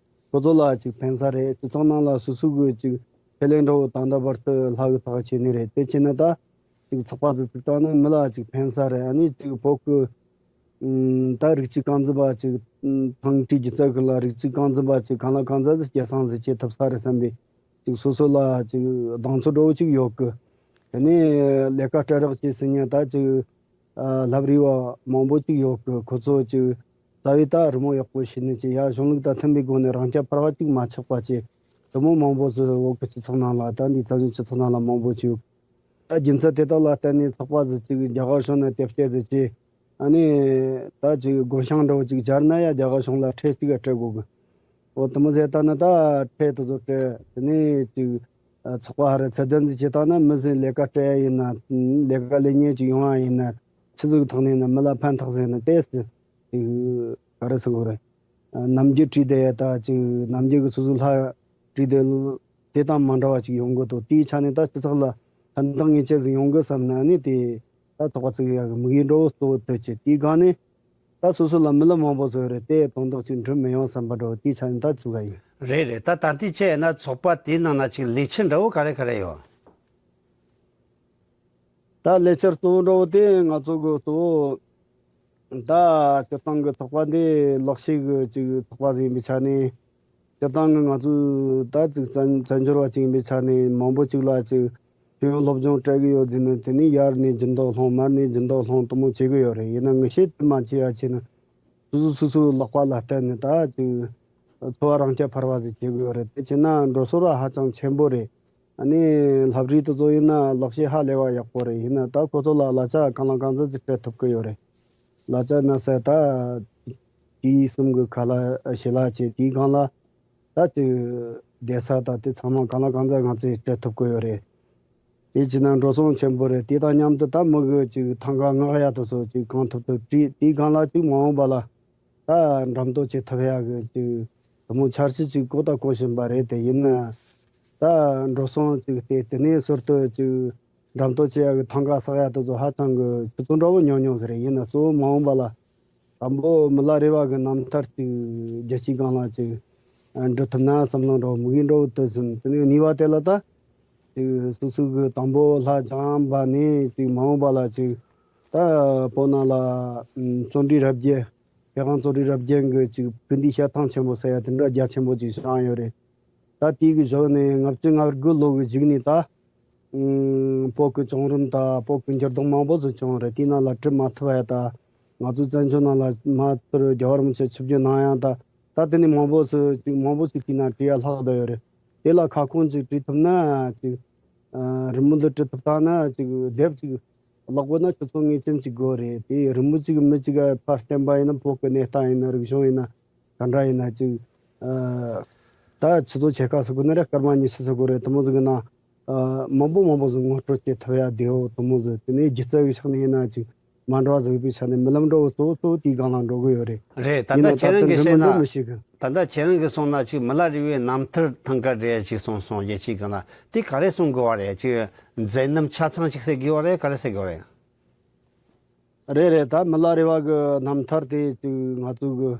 ཁོ་ཚོ་ལ་ཅིག་ཕན་ས་རེད། སྤྱི་ཚོགས་ནང་ལ་སོ་སོ་གི་ཅིག་ཆེད་ལས་འདྲ་བོ་ད་ལྟ་བར་དུ་ལྷ་གི་ཐག་བཅད་ནི་རེད། དེ་བྱས་ན་ད་ཅིག་ཚོགས་པ་ཟིག་བཙུགས་བཏང་ན་མི་ལ་ཅིག་ཕན་ས་རེད། ཨ་ནི་ཅིག་བོད་ཀྱི་ ཨུམ། ད་རིགས་གཅིག་རྐང་འཛིན་པ་ཅིག་ཨུམ། ཐང་ཀྲི་སྒྱུ་རྩལ་ཁུལ་ལ་རིགས་གཅིག་རྐང་འཛིན་པ་ཅིག་གང་ལ་གང་འཚམ་ཟིག་སྐྱེད་སྲིང་ཟིག་བྱེད་ཐུབ་ས་རེད་བསམ་པའི་ཅིག་སོ་སོ་ལ་ཅིག་གདེང་ཚོད་འདྲ་བོ་ཅིག་ཡོད་གི། དེ་ནས་ལས་ཀ་སྤྲད་རོགས་བྱེད་ཟེར་མཁན་ད་ཅིག་ཨ། ལྷ་བྲིས་པ་མང་པོ་ཅིག་ཡོད་གི། ཁོ་ཚོ་ཅིག་རྩ་བའི་ད་རི་མོ་ཡག་པོ་བྱས་ནས་ཅིག་ཡར་གཞུང་ལུགས་དང་མཐུན་པའི་སྒོ་ནས་རང་རྐྱ་འཕར་བ་ཅིག་མ་ཆགས་པ་བྱས། དེ་མོ་མང་པོ་ཟིག་བོད་ཀྱི་སྤྱི་ཚོགས་ནང་ལ། ད་འདི་བཙན་བྱོལ་སྤྱི་ཚོགས་ནང་ལ་མང་པོ་ཅིག་ཡོད། ད་རྒྱུ་མཚན་དེ་དག་ལ་བརྟེན་ནས་ཚོགས་པ་ཟིག་ཅིག་རྒྱ་གར་ཕྱོགས་ནས་དེབ་སྐྱེལ་ཟིག་བྱས། ཨ་ནི་ད་ཅིག་བགོ་བཤའ་འདྲ་བོ་ཅིག་སྦྱར་ན་ཡང་རྒྱ་གར་གཞུང་ལ་ཁྲལ་གཅིག་ག་སྤྲད་དགོས་གི། འོ་དེ་མོ་ཟེར་ད་ནི་ད་ཁྲལ་དེ་ཚོ་སྤྲད། དེ་ནས་ཅིག་ཨ། ཚོགས་པ་ཧ་ར་ཚད་ལྡན་ཟིག་བྱེད་སྟངས་ན་མི་ཟིག་ལས་ཀ་སྤྲད་ཡ་ཡིན་ན། ལས་ཀ་ལེན་མཁན་ཅིག་ཡོང་ཡ་ཡིན་ན། ཆི་ཟིག་ཐོག་ནས་ན་མི་ལ་ཕན་ཐོགས་ཟེར་ན། ཏོག་ཙམ་ཅིག་ག་རེ་ཟེར་དགོས་རེད། ཨ། ནམ་རྒྱུན་བྲིས་བསྡད་ཡ་ད་ཅིག་ནམ་རྒྱུན་གྱི་སོ་སོའི་ལྷ་བྲིས་བསྡད་ལ་དེ་དང་མ་འདྲ་བ་ཅིག་ཡོང་གི་འདུག། དེའི་ཆ་ནས་ད་སྤྱི་ཚོགས་ལ་ཕན་ཐོགས་ངེས་ཅན་ཟིག་ཡོང་གི་བསམ་ན། ཨ་ནི་དེ་ད་ཚོགས་པ་བཙུགས་ཡ་གི་དམིགས་ཡུལ་འདྲ་བོ་གཙོ་བོ་དེ་བྱས། དེའི་སྒང་ནས་ད་སོ་སོ་ལ་མི་ལ་མང་པོ་བཟོས་རེད། དེ་དོན་དག་ཅིག་འགྲུབ་མི་ཡོང་བསམ་པ་འདྲ་བོ་དེའི་ཆ་ནས་ད་བཙུགས་ཡ་ཡིན། རེད་རེད། ད་ད་ལྟའི་ཆ་ཡིན་ན་ཚོགས་པ་དེའི་ནང་ན་ཅིག་ལས་བྱེད་འདྲ་བོ་ག་རེ་ག་རེ་ཡོད། ད་ལས་འཆར་གཙོ་བོ་འདྲ་བོ་དེ་ང་ཚོ་གི་གཙོ་བོ་ད་སྤྱིར་བཏང་གི་ཚོགས་པ་འདི་ལག་ཤེས་ཀྱི་ཅིག་ཚོགས་པ་ཟིག་ཡིན་པའི་ཆ་ནས། སྤྱིར་བཏང་གི་ང་ཚོས་ད་ཅིག་བཙན་བཙན་བྱོལ་བ་ཅིག་ཡིན་པའི་ཆ་ནས་མང་པོ་ཅིག་ལ་ཅིག་ཤེས་ཡོན་སློབ་སྦྱོང་སྤྲད་གི་ཡོད་ཟེར་ནས། དེ་ནས་ཡར་ནས་སྦྱིན་བདག་སློང་། མར་ནས་སྦྱིན་བདག་སློང་། དེ་མོ་བྱེད་གི་ཡོད་རེད། ཡིན་ན་ངེས་ཤེས་དེ་མ་བྱས་ཡ་བྱས་ན། སོ་སོ་སོ་སོའི་ལག་པ་ལ་བརྟེན་ནས་ད་ཅིག་འཚོ་བ་རང་རྐྱ་འཕར་བ་ཟིག་བྱེད་དགོས་རེད། དེ་བྱས་ན་འགྲོ་སོང་ར་ཧ་ཅང་ཆེན་པོ་རེད། ཨ་ནི་ལྷ་བྲིས་དེ་ཚོ་ཡིན་ན་ལག་ཤེས་ཧ་ལས་པ་ཡག་པོ་རེད། ཡིན་ན་ད་ཁོ་ཚོ་ལ་གླ་ཆ་གང་ལ་གང་འཚམ་ཟིག་སྤྲད་ཐུབ་ཀྱི་ཡོད་རེད། གླ་ཆ་ན་ས་ད་དུས་གསུམ་གྱི་ཁ་ལག་ཞལ་ལག་བྱས། དེའི་སྒང་ལ་ད་ཅིག་བསྡད་ས་ད་དེ་ཚང་མ་གང་ལ་གང་འཚམ་ང་ཚོས་སྤྲད་ཐུབ་ཀྱི་ཡོད་རེད། དེ་བྱས་ན་འགྲོ་སོང་ཆེན་པོ་རེད། དེ་དང་མཉམ་དུ་ད་མི་གི་ཅིག་ཐང་ག་མངག་ཡ་དེ་ཚོ་ཅིག་གང་ཐུབ་ཐུབ་བྲིས། དེའི་སྒང་ལ་ཅིག་མ་འོངས་པ་ལ་ད་འགྲེམས་སྟོན་བྱེད་ཐུབ་ཡ་གི་ཅིག་དེ་མོ་འཆར་གཞི་ཅིག་བཀོད་ད་བཀོད་བཞིན་པ་རེད། དེ་ཡིན་ན་ད་འགྲོ་སོང་ཅིག་སྟེར། དེ་ནས་ཟུར་དུ་ཅིག་འགྲེམས་སྟོན་བྱེད་ཡ་གི་ཐང་ག་བསགས་ཡ་དེ་ཚོ་ཧ་ཅང་གི་ཆུ་ཚོད་འདྲ་བོ་ཉུང་ཉུང་ཟིག་རེད། ཡིན་ན་གཙོ་བོ་མ་འོངས་པ་ལ་དང་པོ་མི་ལ་རས་པ་གི་རྣམ་ཐར་ཅིག་རྒྱལ་སྤྱིའི་སྒང་ལ་ཅིག་འགྲུབ་ཐུབ་ན་བསམ་བློ་འདྲ་བོ་དམིགས་ཡུལ་འདྲ་བོ་དེ་ཟིན། དེ་ནས་གཉིས་པ་དེ་ལ་ད་ཅིག་སོ་སོ་གི་དང་པོ་ལྷ་སྦྱངས་པ་ནས་ཅིག་མ་འོངས་པ་ལ་ཅིག་ད་བོད་ནང་ལ་ཨུམ་བརྩོན་འགྲུས་རབ་རྒྱས། མཁས་དབང་བརྩོན་འགྲུས་རབ་རྒྱས་ཀྱི་ཅིག་སྐུ་འདུས་ཞལ་ཐང་ཆེན་པོ་ཟེར་ཡ་དེ་འདྲ་རྒྱ་ཆེན་པོ་ཅིག་བཞེངས་ཡོད་རེད། ད་དེ་གི་གཞུག་ནས་ལྔ་བཅུ་ང་དགུ་ལོ་གི་གཞུག་ནས་ད་ཨུམ་བོད་ཀྱི་བྱུང་རིམ་དང་བོད་ཀྱི་འགྱུར་ལྡོག་མང་པོ་ཟིག་བྱུང་རེད། དེའི་ནང་ལ་བྲི་མ་ཐུབ་ཡ་དང་། ང་ཚོའི་བཙན་བྱོལ་ནང་ལ་མ་ཚུར་རྒྱལ་བ་རིན་པོ་ཆེ་ཆིབས་བསྒྱུར་གནང་ཡ་དང་། ད་དེ་ནས་མང་པོ་ཟིག་ཅིག་མང་པོ་ཟིག་དེའི་ནང་བྲི་ཡ་ལྷག་བསྡད་ཡོད་རེད། དེ་ལ་ཁ་སྐོང་ཅིག་བྲིས་ཐུབ་ན་ཅིག་ཨ་རི་མོ་འདི་བྲི་ཐུབ་ཐང་ན་ཅིག་དེབ་ཅིག་ཀློག་དགོས་ན་ཆུ་ཚོད་ངེས་ཅན་ཅིག་དགོས་རེད། དེ་རི་མོ་གཅིག་མི་གཅིག་ག་ཕར་བསྟན་པ་ཡིན་ན། བོད་ཀྱི་གནས་སྟངས་ཡིན་ན། རིག་གཞུང་ཡིན་ན། ག་འདྲ་ཡིན་ན་ཅིག་ཨ་ད་ཆུ་ཚོད་ཕྱེད་ཀ་ཟེར་དགོས་ན་རེད། སྐར་མ་ཉི་ཤུ་ཟེར་དགོས་རེད། དེ་མོ་ཟིག་གི་ནང་ཨ་མང་པོ་མང་པོ་ཟིག་ངོ་སྤྲོད་བྱེད་ཐུབ་ཡ་བདེ་བོ་དེ་མོ་ཟིག། དེ་ནས་སྒྱུ་རྩལ་གྱི་ཕྱོགས་ནས་ཡིན་ན་ཅིག་མ་འདྲ་བ་ཟིག་ཡོད་པའི་ཆ་ནས་རྨི་ལམ་འདྲ་བོ་གཙོ་བོ་གཙོ་བོ་དེའི་སྒང་ལ་འགྲོ་གི་ཡོད་རེད། རེད། ད་ད་ད་ཁྱེད་རང་གིས་བཤད་ན། འགྲིག་མི་འགྲིག་མི་ཤེས་གི། ད་ད་ཁྱེད་རང་གིས་གསུངས་ན་ཅིག་མི་ལ་རས་པའི་རྣམ་ཐར་ཐང་ག་བྲི་ཡ་ཅིག་གསུངས་སོང་། རྒྱལ་སྤྱིའི་སྒང་ལ་དེ་ག་རེ་གསུང་དགོས་བ་རེད། ཅིག་མཛད་རྣམ་ཆ་ཚང་ཅིག་ཟེར་དགོས་བ་རེད། ག་རེ་ཟེར་དགོས་བ་རེད། རེད་རེད། ད་མི་ལ་རས་པ་གི་རྣམ་ཐར་དེ་ཅིག་ང་ཚོ་གི་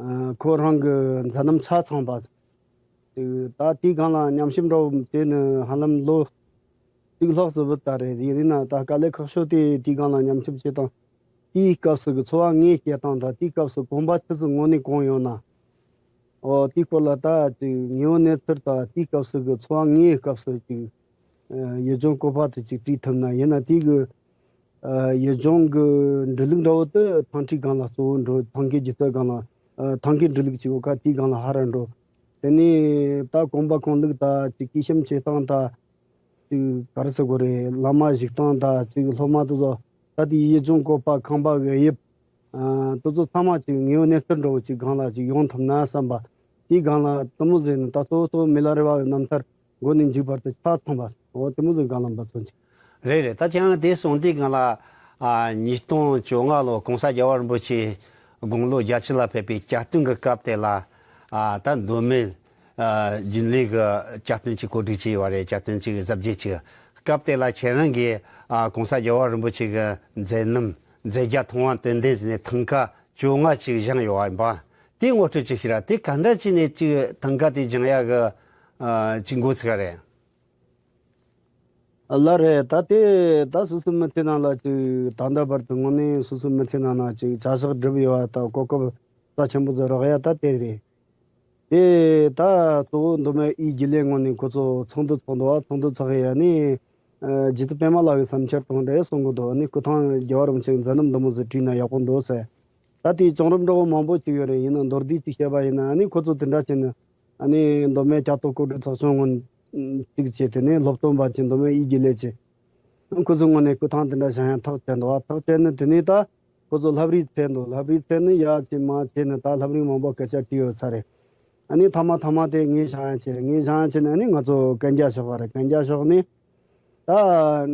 ཨ་ཁོ་རང་གི་མཛད་རྣམ་ཆ་ཚང་པ་ཅིག་ད་དེའི་སྒང་ལ་ཉམས་ཞིབ་འདྲ་བོ་བྱས་ནས་ཧ་ལམ་ལོ་གཅིག་ལྷག་ཙམ་བུད་ད་རེད། ཡིན་ན་ད་དཀའ་ལས་ཁག་ཤོས་དེ་དེའི་སྒང་ལ་ཉམས་ཞིབ་བྱེད་སྟངས། དེའི་སྐབས་སུ་གི་འཚོ་བ་དངོས་སྐྱེལ་སྟངས་དང་། དེའི་སྐབས་སུ་གོམ་པ་ཆུ་ཚོད་དངོས་གནས་གང་ཡོང་ན། ཨོ་དེའི་སྐོར་ལ་ད་ཅིག་དངོས་པོ་གནས་ཚུལ་དང་། དེའི་སྐབས་སུ་གི་འཚོ་བ་དངོས་སྐབས་སུ་ཅིག་ཨ་ཡུལ་ལྗོངས་བཀོད་པ་དེ་ཅིག་བྲིས་ཐུབ་ན། ཡིན་ན་དེའི་གི་ཨ་ཡུལ་ལྗོངས་གི་འབྲི་ལུགས་འདྲ་བོ་དེ་ཐང་ཀྲི་སྒང་ལ་གཙོ་བོ་འགྲོ། ཐང་ཀའི་སྒྱུ་རྩལ་སྒང་ལ་ཨ་ཐང་ཀའི་འབྲི་ལུགས་ཅིག་ཡོད་ཁ། དེའི་སྒང་ལ་ཧ་ར་འགྲོ། དེ་ནས་ད་གོམ་པ་གང་བླུགས་ད་ཅིག་སྐྱེད་ཤམ་བྱེད་སྟངས་ད། ཅིག་ག་རེ་ཟེར་དགོས་རེད། བླ་མ་བཞུགས་སྟངས་དང་། ཅིག་སློབ་མ་དེ་ཚོ་ད་དེ་ཡུལ་ལྗོངས་བཀོད་པ། ཁང་པ་གི་དབྱིབས། ཨ་དེ་ཚོ་ཚང་མ་ཅིག་དངོས་པོ་གནས་ཚུལ་འདྲ་བོ་ཅིག་སྒང་ལ་ཅིག་ཡོང་ཐུབ་ན་བསམ་པ། དེའི་སྒང་ལ་དེ་མོ་ཟེར་ནས་ད་གཙོ་བོ་གཙོ་བོ་མི་ལ་རས་པ་གི་རྣམ་ཐར་མགོ་ནས་མཇུག་བར་དུ་ཆ་ཚང་པ། འོ་དེ་མོ་ཟིག་སྒང་ལ་འབད་བརྩོན་ཅིག། རེད་རེད། ད་ཁྱེད་རང་དེ་གསུང་དུས་སྒང་ལ། ཨ་ཉིས་སྟོང་བཅོ་ལྔ་ལོ་༸གོང་ས་རྒྱལ་བ་རིན་པོ་ཆེ་དགུང་ལོ་བརྒྱད་ཅུ་ལ་ཕེབས་པའི་གྱ་སྟོན་གྱི་སྐབས་དེ་ལ། ཨ་ད་མདོ་སྨད་ཨ་རྒྱུན་ལས་ཀྱི་གྱ་སྟོན་ཅིག་གོ་སྒྲིག་བྱས་ཡོད་རེད། གྱ་སྟོན་ཅིག་གཟབ་རྒྱས་ཅིག། སྐབས་དེ་ལ་ཁྱེད་རང་གིས་ཨ་༸གོང་ས་རྒྱལ་བ་རིན་པོ་ཆེ་གི་མཛད་རྣམ་མཛད་རྒྱ་མཐོང་བ་དོན་ལྡན་ཟེར་ནས་ཐང་ག་བཅོ་ལྔ་ཅིག་བཞེངས་ཡོད་པ་ཡིན་པ། དེ་ངོ་སྤྲོད་ཅིག་ཞུ་ར། དེ་ག་འདྲ་བྱས་ནས་ཅིག་ཐང་ག་དེ་བཞེངས་ཡག་གི་ཨ་ཅིག་འགོ་ཚུགས་པ་རེད། ལ་རེད། ད་དེ་ད་སོ་སོའི་མི་ཚེ་ནང་ལ་ཅིག་ད་ལྟ་བར་དུ་དངོས་གནས་སོ་སོའི་མི་ཚེ་ནང་ན་ཅིག་བྱ་གཞག་སྒྲུབ་ཡོད་པ་དང་གོ་སྐབས་རྩ་ཆེན་པོ་ཟིག་རག་ཡ་ད་དེ་རེད། དེ་ད་གཙོ་བོ་མདོ་སྨད་དབུས་དགེ་ལས་ངོས་ནས་ཁོ་ཚོ་ཚོགས་འདུ་ཚོགས་འདུག་བ། ཚོགས་འདུ་ཚོགས་ཡ་ནི་རྗེ་བཙུན་པད་མ་ལགས་ཀྱི་བསམ་འཆར་དང་འབྲེལ་གསུང་གི་འདུག་ནི་སྐུ་ཐང་རྒྱལ་བ་རིན་པོ་ཆེ་གི་མཛད་རྣམ་འདི་མོ་ཟིག་བྲིས་ན་ཡག་པོ་འདུག་ཟེར། ད་དེའི་བྱུང་རབས་འདྲ་བོ་མང་པོ་ཅིག་ཡོད་རེད། ཡིན་ན་མདོར་བསྡུས་ཅིག་བཤད་པ་ཡིན་ན་ནི་ཁོ་ཚོ་དེ་འདྲ་བྱས་ནས་ཨ་ནི་མདོ་སྨད་བྱ་དོ་གོ་སྒྲིག་ཚོགས་ཆུང་ངོས་གཅིག་བྱས་ཏེ་ནི་སློབ་སྟོན་པ་ཅིག་མདོ་སྨད་དབུས་དགེ་ལས་ཀྱི་ཁོ་ཚོའི་ངོས་ནས་སྐུ་ཐང་དེ་འདྲ་བཞེངས་ཡ་ཐག་བཅད་འདུག་ཨ་ཐག་བཅད་ནི་དེ་ནས་ད་ཁོ་ཚོ་ལྷ་བྲིས་འཚོལ་འདུག་ལྷ་བྲིས་འཚོལ་ནི་ཡ་ཅིག་མ་བྱས་ནི་ད་ལྷ་བྲིས་མང་པོ་སྐད་ཆ་དྲིས་ཡོད་ས་རེད། ཨ་ནི་ཐ་མ་ཐ་མ་དེ་ངས་བཞེངས་ཡ་བྱས། ངས་བཞེངས་ཡ་བྱས་ནི་ཨ་ནི་ང་ཚོ་གན་རྒྱ་ཕྱོགས་པ་རེད། གན་རྒྱ་ཕྱོགས་ནི་ད་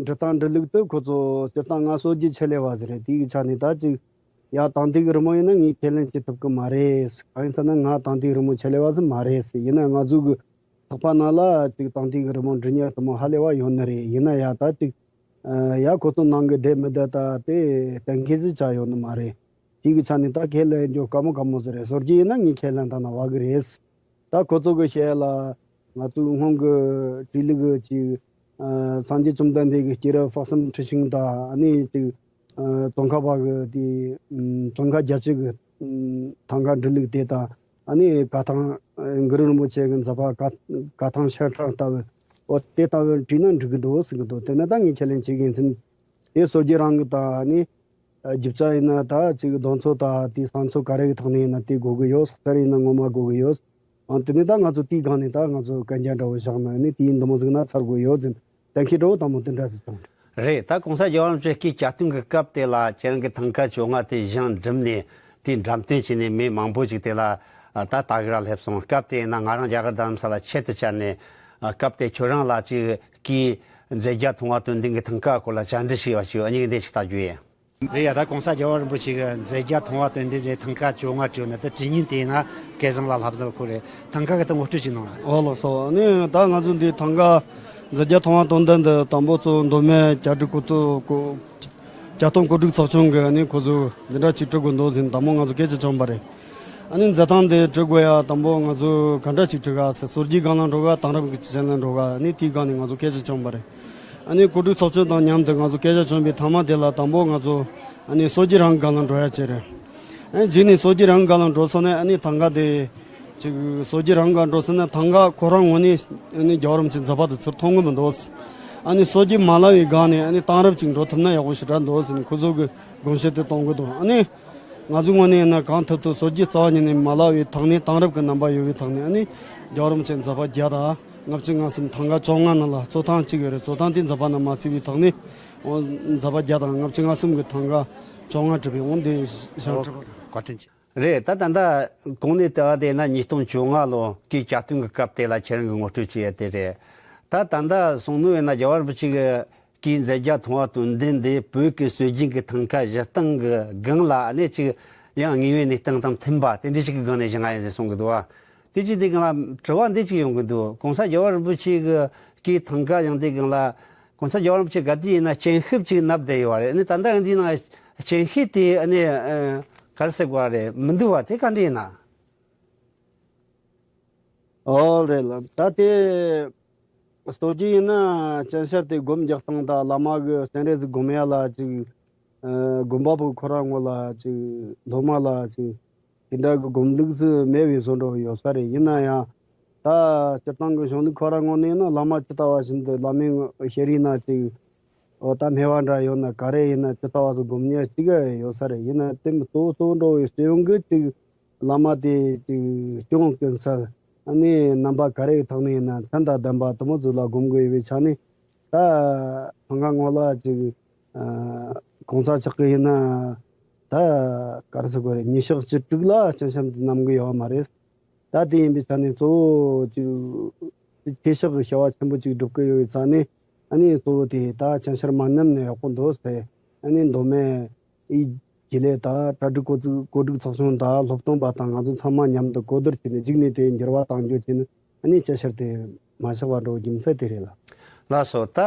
འབྲི་སྟངས་འབྲི་ལུགས་དེ་ཁོ་ཚོ་སྤྱིར་བཏང་ང་སྲོལ་རྒྱུན་ཆེད་ལས་པ་ཟིག་རེད། དེའི་ཆ་ནས་ད་ཅིག་ཡ་དང་ཐོག་གི་རི་མོ་ཡིན་ན་ངས་ཁས་ལེན་བྱེད་ཐུབ་གི་མ་རེད། གང་ཡིན་ཟེར་ན་ང་དང་ཐོག་གི་རི་མོ་ཆེད་ལས་པ་ཟིག་མ་རེད་ཟེར། ཡིན་ན་ང་ཚོ་གི་ཚོགས་པ་ནང་ལ་ཅིག་དང་ཐོག་གི་རི་མོ་འབྲི་མཁན་དེ་མོ་ཧ་ལས་པ་ཡོད་ནི་རེད། ཡིན་ན་ཡ་ད་ཅིག་ཡ་ཁོ་ཚོ་ནང་གི་བསྡད་མི་བསྡད་ད་དེ་གཏན་འཁེལ་ཟིག་ཆགས་ཡོད་ནི་མ་རེད། དེ་གི་ཆ་ནས་ད་ཁས་ལེན་རྒྱུ་དཀའ་མོ་དཀའ་མོ་ཟིག་རེད། སྲོལ་རྒྱུན་ཡིན་ན་ངས་ཁས་ལེན་བཏང་ན་བ་གི་རེད། ད་ཁོ་ཚོ་གི་བཤད་ལ་ང་ཚོའི་སྔོན་གི་བྲིས་ལུགས་གི་ཅིག་སངས་རྒྱས་བཅོམ་ལྡན་འདས་ཀྱི་སྐྱེས་རབས་དཔག་བསམ་འཁྲི་ཤིང་དང་ཨ་ནི་ཅིག་ཙོང་ཁ་པ་གི་དེ་ཙོང་ཁ་རྒྱ་བྱེད་ཀྱི་ཐང་ག་འབྲི་ལུགས་དེ་དང་ཨ་ནི་བཀའ་ཐང་གུ་རུ་རིན་པོ་ཆེ་གི་མཛད་པ་བཀའ་བཀའ་ཐང་ཤེར་ཕྲེང་ལྟ་བུ་འོ་དེ་ལྟ་བུ་བྲིས་ན་འགྲིག་གི་འདུག་ཟེར་གི་འདུག་དེ་ནི་ད་ངས་ཁས་ལེན་བྱེད་དགོས་ཡིན་ཟིན། དེ་སྲོལ་རྒྱུན་རང་གི་དང་ཨ་ནི་རྒྱུ་ཆ་ཡིན་ན་ད་ཅིག་རྡོ་མཚོ་དང་དེ་ས་མཚོ་ག་རེ་གི་ཐོག་ནས་ཡིན་ན་དེ་དགོས་གི་ཡོད། གསེར་ཡིན་ན་ངོ་མ་དགོས་གི་ཡོད། ཨང་དེ་ནས་ད་ང་ཚོ་དེའི་སྒང་ནས་ད་ང་ཚོ་གན་རྒྱ་འདྲ་བོ་བཞག་ན་ནི་དེའི་འདི་མོ་ཟིག་ན་ཚར་དགོས་ཡོད་ཟིན། གཏན་འཁེལ་འདྲ་བོ་དང་མོ་དེ་འདྲ་ཟིག་བྱུང་། རེད། ད་གོང་ས་རྒྱལ་བ་རིན་པོ་ཆེ་སྐུའི་གྱ་སྟོན་གྱི་སྐབས་དེ་ལ་ཁྱེད་རང་གི་ཐང་ག་བཅོ་ལྔ་དེ་བཞེངས་འགྲུབ་ནས་དེའི་འགྲེམས་སྟོན་བྱས་ནས་མི་མང་པོ་ཅིག་དེ་ལ་ད་ལྟ་གི་ར་སླེབས་སོང་། སྐབས་དེ་ཡིན་ན་ང་རང་རྒྱ་གར་རྡ་རམ་ས་ལ་ཆེད་དུ་བཅར་ནས་སྐབས་དེ་ཁྱོད་རང་ལ་ཅིག་སྐུའི་མཛད་རྒྱ་མཐོང་བ་དོན་ལྡན་གྱི་ཐང་ག་སྐོར་ལ་བཅར་འདྲི་ཞུས་པ་ཞུ་ཨ་ཉིག་འདི་ཞིག་ལྟ་རྒྱུ་ཡིན། རེད་ཡ། ད་གོང་ས་རྒྱལ་བ་རིན་པོ་ཆེ་གི་མཛད་རྒྱ་མཐོང་བ་དོན་ལྡན་མཛད་ཐང་ག་བཅོ་ལྔ་བྲིས་ནས་ད་བྲིས་ཉིན་དེ་ཡིན་ན་སྐལ་བཟང་ལ་ལྷ་བཟང་ཁོ་རེད། ཐང་ག་གི་ད་ངོ་སྤྲོད་ཅིག་གནང་ར། ཨོ་ལགས་སོ། ནི་ད་ང་ཚོ་འདི་ཐང་ག་མཛད་རྒྱ་མཐོང་བ་དོན་ལྡན་འདི་དང་པོ་ཚོ་མདོ་སྨད་བྱ་སྒྲིག་གོ་ཐོ་གོ་བྱ་སྟོན་གོ་སྒྲིག་ཚོགས་ཆུང་གི་ནི་ཁོ་ཚོ་འདི་འདྲ་ཅིག་བྲི་དགོས་འདུག་ཟིན་དང་པོ་ང་ཚོ་སྐད་ཆ་བྱུང་བ་རེད། ཨ་ནི་མཛད་ཐང་འདི་བྲི་དགོས་ཡ་དང་པོ་ང་ཚོ་ག་འདྲ་ཅིག་བྲི་ག་ཟེར་སྲོལ་རྒྱུན་སྒང་ལ་འགྲོ་ག་དེང་རབས་ཀྱི་ཅན་ལ་འགྲོ་ག་ནི་དེའི་སྒང་ནས་ང་ཚོ་སྐད་ཆ་བྱུང་བ་རེད། ཨ་ནི་གོ་སྒྲིག་ཚོགས་ཆུང་དང་མཉམ་དུ་ང་ཚོ་སྐད་ཆ་བྱུང་བའི་ཐ་མ་དེ་ལ་དང་པོ་ང་ཚོ་ཨ་ནི་སྲོལ་རྒྱུན་རང་སྒང་ལ་འགྲོ་ཡ་བྱས་རེད། ཨ་ནི་རྗེས་ནས་སྲོལ་རྒྱུན་རང་སྒང་ལ་འགྲོ་སོང་ནས་ཨ་ནི་ཐང་ག་དེ་ཅིག་སྲོལ་རྒྱུན་རང་སྒང་འགྲོ་སོང་ན་ཐང་ག་ཁོ་རང་ངོས་ནས་ཨ་ནི་རྒྱལ་བ་རིན་པོ་ཆེའི་མཛད་པ་དེ་ཚུར་མཐོང་གི་མི་འདུག་ཨ་ནི་སྲོལ་རྒྱུན་མ་བརླག་པའི་སྒང་ནས་ཨ་ནི་དེང་རབས་ཅིག་འགྲོ་ཐུབ་ན་ཡག་པོ་ཞེ་དྲག་འདུག་ཟེར་ནས་ཁོ་ཚོ་གི་དགོངས་བཞེད་དེ་གཏོང་གི་འདུག་ཨ་ནི་ང་ཚོའི་ངོས་ནས་ཡིན་ན་གང་ཐུབ་ཐུབ་སྲོལ་རྒྱུན་རྩ་བ་ཉིད་ནས་མ་བརླག་པའི་ཐོག་ནས་དེང་རབས་ཀྱི་རྣམ་པ་ཡོད་པའི་ཐོག་ནས་ཨ་ནི་རྒྱལ་བ་རིན་པོ་ཆེའི་མཛད་པ་བརྒྱ་དང་ལྔ་བཅུ་ང་གསུམ་ཐང་ག་བཅོ་ལྔ་ནང་ལ་རྩོད་ཐང་གཅིག་ཡོད་རེད། རྩོད་ཐང་དེ་མཛད་པ་རྣམས་མ་ཚིག་པའི་ཐོག་ནས་འོ་མཛད་པ་བརྒྱ་དང་ལྔ་བཅུ་ང་གསུམ་གྱི་ཐང་ག་བཅོ་ལྔ་བྲིས་པའི་འོ་འདི་བཞེངས་གྲུབ་པ་རེད། བཀའ་དྲིན་ཆེ། རེད། ད་ད་ལྟ་གོང་ནས་བལྟས་པ་དེ་ན་ཉིས་སྟོང་བཅོ་ལྔ་ལོ་སྐུའི་གྱ་སྟོན་གྱི་སྐབས་དེ་ལ་ཁྱེད་རང་གིས་ངོ་སྤྲོད་བྱས་ཡ་དེ་རེད། ད་ད་ལྟ་སོང་ནོ་ཡིན་ན་རྒྱལ་བ་རིན་པོ་ཆེ་གི་སྐུའི་མཛད་རྒྱ་མཐོང་བ་དོན་ལྡན་འདི་བོད་ཀྱི་སྲོལ་རྒྱུན་གྱི་ཐང་ག་བཞེངས་སྟངས་ཀྱི་སྒང་ལ་ཨ་ནི་ཅིག་ཡང་དངོས་ཡོད་གནས་སྟངས་དང་མཐུན་པ་དེ་འདྲ་ཞིག་གི་སྒང་ནས་བཞེངས་ཡ་ཡིན་ཟེར་གསུང་གི་འདུག་བ། དེ་ཅིག་དེ་སྒང་ལ་དྲི་བ་འདི་ཅིག་ཡོང་གི་འདུག་གོང་ས་རྒྱལ་བ་རིན་པོ་ཆེ་གི་སྐུའི་ཐང་ག་ཡང་དེ་སྒང་ལ་གོང་ས་རྒྱལ་བ་རིན་པོ་ཆེ་ག་དུས་ཡིན་ན་སྤྱན་ཤུབས་ཅིག་མནབས་བསྡད་ཡོད་བ་རེད། ཨ་ནི་ད་ལྟ་ཡང་འདི་ནང་སྤྱན་ཤུབས་དེ་ཨ་ནི་ག་རེ་ཟེར་དགོས་བ་རེད། མི་འདུག་བ་དེ་ག་འདྲ་ཡིན་ན། ཨོ་རེད་ལ་ད་དེ་སྲོལ་རྒྱུན་ཡིན་ན་སྤྱན་ཤར་དེ་སྒོམ་རྒྱག་སྟངས་དང་བླ་མ་གི་སྤྱན་རས་གཟིགས་སྒོམ་ཡ་ལ་ཅིག་ཨ་སྒོམ་པ་པོ་ཁོ་རང་ངོ་ལ་ཅིག་སློབ་མ་ལ་ཅིག་དེ་འདྲ་གི་སྒོམ་ལུགས་སུ་མེད་པའི་བཟོ་འདྲ་ཡོད་ས་རེད། ཡིན་ན་ཡང་ད་སྤྱིར་བཏང་གི་གཞུང་ལུགས་ཁོ་རང་ངོ་ནས་ཡིན་ན་བླ་མ་ཇི་ལྟ་བ་བཞིན་དུ་བླ་མའི་ཤེས་རིག་ན་ཅིག་འོ་ད་སྨེ་བ་འདྲ་ཡོད་ན་ག་རེ་ཡིན་ན་ཇི་ལྟ་བ་ཟིག་སྒོམ་ཉེ་ཅིག་ཡོད་ས་རེད། ཡིན་ན་དེ་མི་གཙོ་བོ་གཙོ་བོ་འདྲ་བའི་སྤྱི་ཡོངས་ཀྱི་ཅིག་བླ་མ་དེ་ཅིག་སྐྱོང་ཀུན་གསལ་ཨ་ནི་རྣམ་པ་ག་རེའི་ཐོག་ནས་ཡིན་ན་མཚན་དང་ལྡན་པ་དེ་མོ་ཟིག་ལ་སྒོམ་དགོས་ཡོད་པའི་ཆ་ནས་ད་ཐང་ག་ངོ་ལ་ཅིག་ཨ་གོང་ས་མཆོག་གི་ཡིན་ན་ད་ག་རེ་ཟེར་དགོས་རེད། ཉི་ཤུ་བཅུ་དྲུག་ལ་སྤྱན་ཤམ་དེ་བསྣམས་གི་ཡོད་མ་རེད། ད་དེ་ཡིན་པའི་ཆ་ནས་གཙོ་བོ་ཅིག་ཆོས་ཕྱོགས་ཀྱི་བྱ་བ་ཆེན་པོ་ཅིག་སྒྲུབ་ཀྱི་ཡོད་པའི་ཆ་ནས་ཨ་ནི་གཙོ་བོ་དེ་ད་སྤྱན་ཤར་མ་བསྣམས་ན་ཡག་པོ་འདུག་ཟེར། ཨ་ནི་མདོ་སྨད་དབུས་དགེ་ལས་དང་གྲ་སྒྲིག་གོ་ཚུགས་གོ་སྒྲིག་ཚོགས་ཆུང་དང་སློབ་སྟོན་པ་དང་ང་ཚོ་ཚང་མ་མཉམ་དུ་གོ་བསྡུར་བྱས་ནས་གཅིག་ནས་དེ་འགྱུར་བ་གཏང་རྒྱུ་བྱས་ནས་ཨ་ནི་སྤྱན་ཤར་དེ་མ་ཆག་པ་འགྲོ་རྒྱུ་མཚན་དེ་རེད་ལ། ལགས་སོ། ད་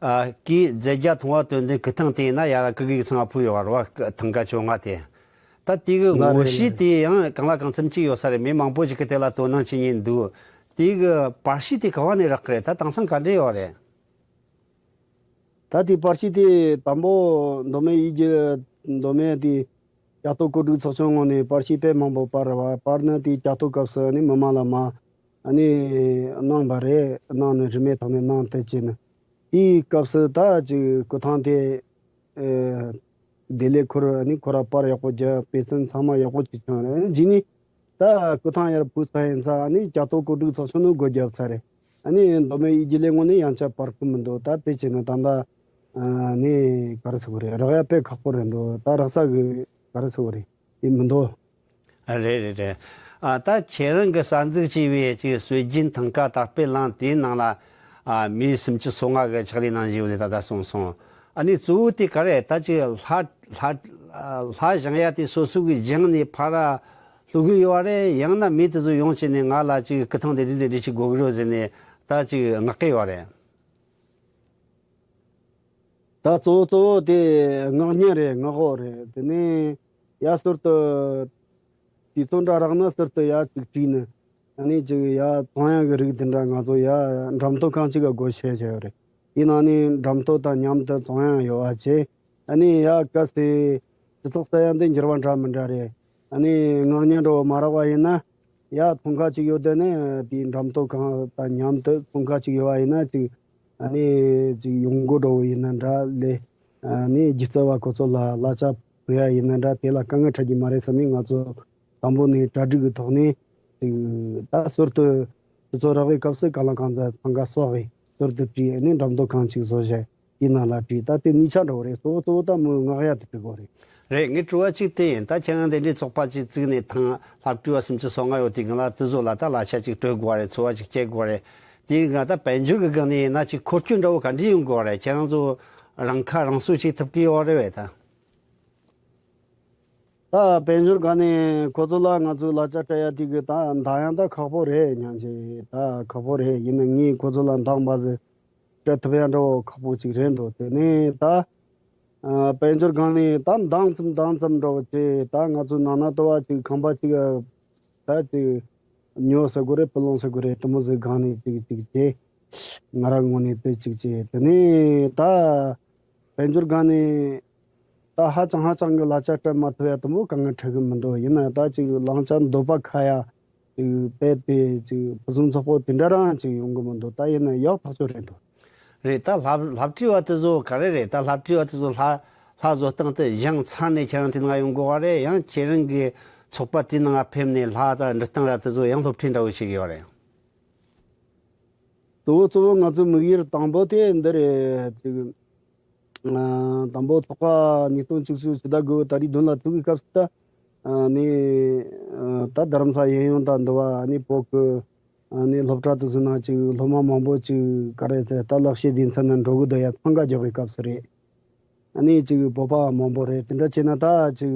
ཨ་སྐུའི་མཛད་རྒྱ་མཐོང་བ་དོན་ལྡན་སྐུ་ཐང་དེ་ཡིན་ན་ཡར་སྐུ་སྒེར་ཚང་ཕུལ་ཡོད་བ་རེད་བ། ཐང་ག་བཅོ་ལྔ་དེ། ད་དེ་གི་ལ་ངོ་རེད་ཤེས་ལ་དེ་ཡང་གང་ལ་གང་འཚམ་ཅིག་ཡོད་ས་རེད། མི་མང་པོ་ཞིག་གིས་དེ་ལ་དོ་སྣང་བྱེད་མཁན་འདུག་དེ་གི་པར་ཤིས་དེ་ག་བ་ནས་རག་གི་རེད། ད་དེང་སང་ག་འདྲ་ཡོད་རེད། ད་དེ་པར་ཤིང་དེ་དང་པོ་མདོ་སྨད་ཡིད་བརྒྱུད། མདོ་སྨད་དེ་རྒྱ་ཐོ་གོ་སྒྲིག་ཚོགས་ཆུང་ངོས་ནས་པར་ཤིང་དཔེ་མང་པོ་པར་བ། པར་ནི་དེ་རྒྱ་ཐོ་སྐབས་སུ་ནི་མི་མང་ལ་མ་ཨ་ནི་གནང་བ་རེད། གནང་ནི་རིན་མེད་ཐོག་ནས་གནང་སྟེ་བྱས་ནི། དེའི་སྐབས་སུ་ད་ཅིག་སྐུ་ཐང་དེ་ཨེ་བདེ་ལེགས་ཁོར་ཨ་ནི་ཁོ་ར་པར་ཡག་པོ་རྒྱབ། དཔེ་མཚོན་ཚང་མ་ཡག་པོ་ཅིག་བྱུང་རེད། རྗེས་ནས་ད་སྐུ་ཐང་ཡར་བུད་ཚར་ཡིན་ཙང་ཨ་ནི་རྒྱ་ཐོ་གོ་སྒྲིག་ཚོགས་ཆུང་ནི་སྒོ་བརྒྱབ་ཚར་རེད། ཨ་ནི་མདོ་སྨད་ཡིད་བརྒྱུད་ལས་ངོས་ནས་ཡང་བསྐྱར་པར་བསྐུར་མི་འདུག་ད་དཔེ་བྱས་ན་ད་ལྟ་ཨ་ནི་ག་རེ་ཟེར་དགོས་རེད། རག་ཡ་དཔེ་ཁག་པོ་རེད་འདུག་ད་རག་ས་གི་ག་རེ་ཟེར་དགོས་རེད། དེ་མི་འདུག་རེད་རེད་རེད། ཨ་ད་ཁྱེད་རང་གི་གསར་འཛུགས་བྱས་པའི་ཅིག་སྲོལ་རྒྱུན་ཐང་ག་དར་སྤེལ་གླིང་དེའི་ནང་ལ་ཨ་མི་སུམ་ཅུ་སོ་ལྔ་གི་ཕྱག་ལས་གནང་བཞིན་ཡོད་ལེ་ད་ལྟ་གསུངས་སོང་། ཨ་ནི་གཙོ་བོ་དེ་ག་རེད། ད་ཅིག་ལྷ་ལྷ་ལྷ་བཞེངས་ཡ་དེ་སོ་སོ་གི་བཞེངས་ནས་ཕར་སློག་གི་ཡོད་རེད། ཡང་ན་མི་དེ་ཚོ་ཡོང་བྱས་ནས་ང་ལ་ཅིག་སྐུ་ཐང་དེ་འདྲ་དེ་འདྲ་ཅིག་དགོས་ཀྱི་རེད་ཟེར་ནས་ད་ཅིག་མངགས་ཀྱི་ཡོད་རེད། ད་གཙོ་བོ་གཙོ་བོ་དེ་མངགས་མཁན་རེད། མངགས་འོག་རེད། དེ་ནས་ཡ་ཟུར་དུ་དུས་ཚོད་འདྲ་རག་ན་ཟུར་དུ་ཡ་ཅིག་བྲིས་ནས་ཨ་ནི་ཅིག་ཡ་ཚོང་ཡང་གི་རིགས་དེ་འདྲ་ང་ཚོ་ཡ་འགྲམ་ཐོ་ཁང་གཅིག་ག་སྒོ་ཕྱེ་བྱས་ཡོད་རེད། དེ་ནང་ནས་འགྲམ་ཐོ་དང་མཉམ་དུ་ཚོང་ཡང་ཡོད་པ་བྱས། ཨ་ནི་ཡ་གལ་སྲིད་སྤྱི་ཚོགས་ས་ཡ་འདི་འགྱུར་བ་འདྲ་མི་འདྲ་རེད། ཨ་ནི་མངགས་མཁན་འདྲ་བོ་མ་རག་པ་ཡིན་ན། ཡ་ཚོང་ཁང་གཅིག་ཡོད་དེ་ནས་དེའི་འགྲམ་ཐོ་ཁང་དང་མཉམ་དུ་ཚོང་ཁང་གཅིག་ཡོད་པ་ཡིན་ན་ཅིག་ཨ་ནི་ཅིག་ཡོང་སྒོ་འདྲ་བོ་ཡིན་ན་འདྲ་ལས། ཨ་ནི་སྒྱུ་རྩལ་བ་ཁོ་ཚོ་ལ་གླ་ཆ་ཕུལ་ཡ་ཡིན་ན་འདྲ་དེ་ལ་དཀའ་ངལ་འཕྲད་ཀྱི་མ་རེད་བསམ་ནས། ང་ཚོ་དང་པོ་ནས་གྲ་སྒྲིག་གི་ཐོག་ནས་ཅིག་ད་ཟུར་དུ་དུས་ཚོད་རག་པའི་སྐབས་སུ་གང་ལ་གང་འཚམ་ཚང་ཀ་གསོག་གི་ཟུར་དུ་བྲིས། ཨ་ནི་འགྲམ་ཐོ་ཁང་གཅིག་བཟོ་བྱས། དེའི་ནང་ལ་བྲིས། ད་དེ་གཉིས་ཆ་འདྲ་བོ་རེད། གཙོ་བོ་གཙོ་བོ་ད་མོའི་མངགས་ཡ་དེ་བྲི་དགོས་རེད། རེད། ངའི་དྲི་བ་གཅིག་དེ་ཡིན། ད་ཁྱེད་རང་དེ་འདྲའི་ཚོགས་པ་གཅིག་བཙུགས་ནས་ཐང་ལྷ་བྲིས་པ་སུམ་ཅུ་སོ་ལྔ་ཡོད་དེ་སྒང་ལ་དེ་ཚོ་ལ་ད་གླ་ཆ་གཅིག་སྤྲོད་དགོས་རེད། འཚོ་བ་གཅིག་སྐྱེལ་དགོས་རེད། དེའི་སྒང་ད་དཔལ་འབྱོར་གྱི་སྒང་ནས་ཡིན་ན་གཅིག་འཁོར་སྐྱོད་འདྲ་བོ་ག་འདྲ་ཡོང་དགོས་རེད། ཁྱེད་རང་ཚོ་རང་ཁ་རང་གསོ་བྱེད་ཐུབ་ཀྱི་ཡོད་རེད་པས་ད། ད་དཔལ་འབྱོར་སྒང་ནས་ཁོ་ཚོ་ལ་ང་ཚོས་གླ་ཆ་སྤྲད་ཡ་དེ་གི་ད་འདང་ཡང་ད་ཁག་པོ་རེད། སྙམ་བྱས་ད་ཁག་པོ་རེད། ཡིན་ན་ངས་ཁོ་ཚོ་ལ་འདང་བ་ཟེར་སྤྲད་ཐུབ་ཡ་འདྲ་བོ་ཁག་པོ་ཅིག་རེད་འདུག་དེ་ནས་ད་ཨ་དཔལ་འབྱོར་སྒང་ནས་ད་འདང་ཙམ་འདང་ཙམ་འདྲ་བོ་བྱས། ད་ང་ཚོ་ནང་ན་ལྟོ་བ་ཅིག་ཁང་པ་ཅིག་ད་ཅིག་ཉོ་ཟེར་དགོས་རེད། སྤུ་ལོང་ཟེར་དགོས་རེད། དེ་མོ་ཟིག་སྒང་ནས་ཅིག་ཅིག་བྱས། ང་རང་ངོས་ནས་དེ་ཅིག་བྱས། དེ་ནས་ད་དཔལ་འབྱོར་སྒང་ནས་ད་ཧ་ཅང་ཧ་ཅང་གི་གླ་ཆ་སྤྲད་མ་ཐུབ་ཡ་དེ་མོ་དཀའ་ངལ་འཕྲད་གི་མི་འདུག་ཡིན་ན་ད་ཅིག་བླང་བྱ་འདོད་པ་ཁ་ཡ་ཅིག་དཔེ་དེ་ཅིག་ཕུན་སུམ་ཚོགས་པོ་དེ་འདྲ་རང་ཅིག་ཡོང་གི་མི་འདུག་ད་ཡིན་ན་ཡག་ཐག་ཆོད་རེད་འདུག་རེད། ད་ལྷ་ལྷ་བྲིས་པ་དེ་ཚོ་ག་རེ་རེད། ད་ལྷ་བྲིས་པ་དེ་ཚོ་ལྷ་ལྷ་བཟོ་སྟངས་དེ་སྦྱངས་ཚར་ནས་ཁྱེད་རང་དེ་ནང་ཡོང་དགོས་པ་རེད། ཡང་ཁྱེད་རང་གི་ཚོགས་པ་དེའི་ནང་ཕེབས་ནས་ལྷ་དང་འབྲི་སྟངས་ར་དེ་ཚོ་ཡང་སློབ་ཁྲིད་འདྲ་བོ་བྱེད་ཀྱི་ཡོད་རེད། གཙོ་བོ་གཙོ་བོ་ང་ཚོའི་དམིགས་ཡུལ་དང་པོ་དེ་འདི་རེད། ཅིག་ཨ་དང་པོ་ཚོགས་པ་ཉིས་སྟོང་བཅུ་གཅིག་ཕྱི་ཟླ་དགུ་པའི་ཏ་རིག་བདུན་ལ་བཙུགས་པའི་སྐབས་སུ་ད་ཨ་ནི་ཨ་ད་རྡ་རམ་ས་གཡས་གཡོན་དང་འདི་བ་ཨ་ནི་བོད་ཀྱི་ཨ་ནི་སློབ་གྲྭ་དེ་ཚོ་ནང་ཅིག་སློབ་མ་མང་པོ་ཅིག་ག་རེ་ཟེར་ད་ལག་ཤེས་སྡེ་ཚན་ནང་འགྲོ་གི་འདུག་ཡ་འཚང་ཁ་རྒྱག་པའི་སྐབས་སུ་རེད། ཨ་ནི་ཅིག་བོད་པ་མང་པོ་རེད། དེ་འདྲ་བྱས་ན་ད་ཅིག་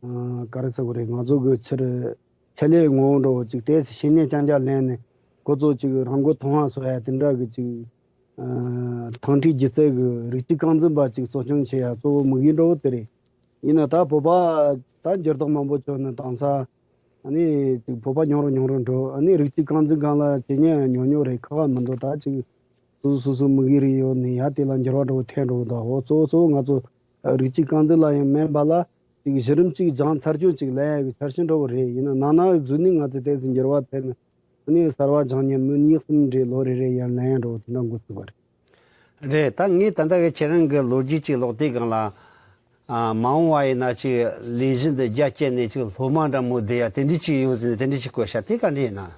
ཨ་ག་རེ་ཟེར་དགོས་རེད། ང་ཚོ་གི་ཕྱིར་ཆེད་ལས་ངོ་བོ་འདྲ་བོ་ཅིག་དེ་ཤེས་ཉེན་རྐྱང་རྐྱང་ལེན་ནས་ཁོ་ཚོ་ཅིག་རང་མགོ་ཐོན་པ་བཟོ་ཡ་དེ་འདྲ་གི་ཅིག་ཨ་ཐང་ཁྲིད་སྒྱུ་རྩལ་གི་རིགས་གཅིག་རྐང་འཛིན་པ་ཅིག་གཙོ་སྐྱོང་བྱེད་ཡ་གཙོ་བོ་དམིགས་ཡུལ་འདྲ་བོ་དེ་རེད། ཡིན་ན་ད་བོད་པ་ད་འགྱུར་ལྡོག་མང་པོ་བྱུང་ནས་དེང་སང་ཨ་ནི་ཅིག་བོད་པ་ཉུང་རུ་ཉུང་རུ་འགྲོ། ཨ་ནི་རིགས་གཅིག་རྐང་འཛིན་སྒང་ལ་བྱེད་ཉེན་ཉུང་ཉུང་རེད། ཁག་པ་མི་འདུག་ད་ཅིག་སོ་སོ་སོ་སོ་དམིགས་ཡུལ་རེ་ཡོད་ནས་ཡ་དེ་ལ་འགྱུར་བ་འགྲོ་ཐེངས་འགྲོ་གི་འདུག་འོ་གཙོ་བོ་གཙོ་བོ་ང་ཚོ་རིགས་གཅིག་རྐང་འཛིན་ལ་ཡང་མིན་པ་ལ་ཅིག་གཞི་རིམ་གཅིག་སྦྱངས་ཚར་རྒྱུ་ཅིག་ལེན་ཡ་གི་འཆར་གཞི་འདྲ་བོ་རེད། ཡིན་ན་ནང་ན་འཛུལ་ནས་ང་ཚོས་ཏོག་ཙམ་འགྱུར་བ་ཐེབས་ནས་ཨ་ནི་གསར་བ་སྦྱང་ཉན་མི་གཉིས་གསུམ་རེ་ལོ་རེ་རེ་ཡང་ལེན་ཡ་འགྲོ་དེ་འདྲ་འགོ་ཚུགས་པ་རེད། རེད། ད་ངས་ད་ལྟ་གི་ཁྱེད་རང་གི་ལོ་རྒྱུས་ཅིག་ཀློག་དུས་སྒང་ལ་ཨ་མ་འོངས་པ་ཡིན་ན་ཅིག་ལས་གཞི་འདི་རྒྱ་བསྐྱེད་ནས་ཅིག་སློབ་མ་འདྲ་མོ་བསྡུ་ཡ་དེ་འདྲ་ཅིག་ཡོད་ཟེར་ནས་དེ་འདྲ་ཅིག་བཀོད་ཤག་དེ་ག་འདྲ་ཡིན་ན།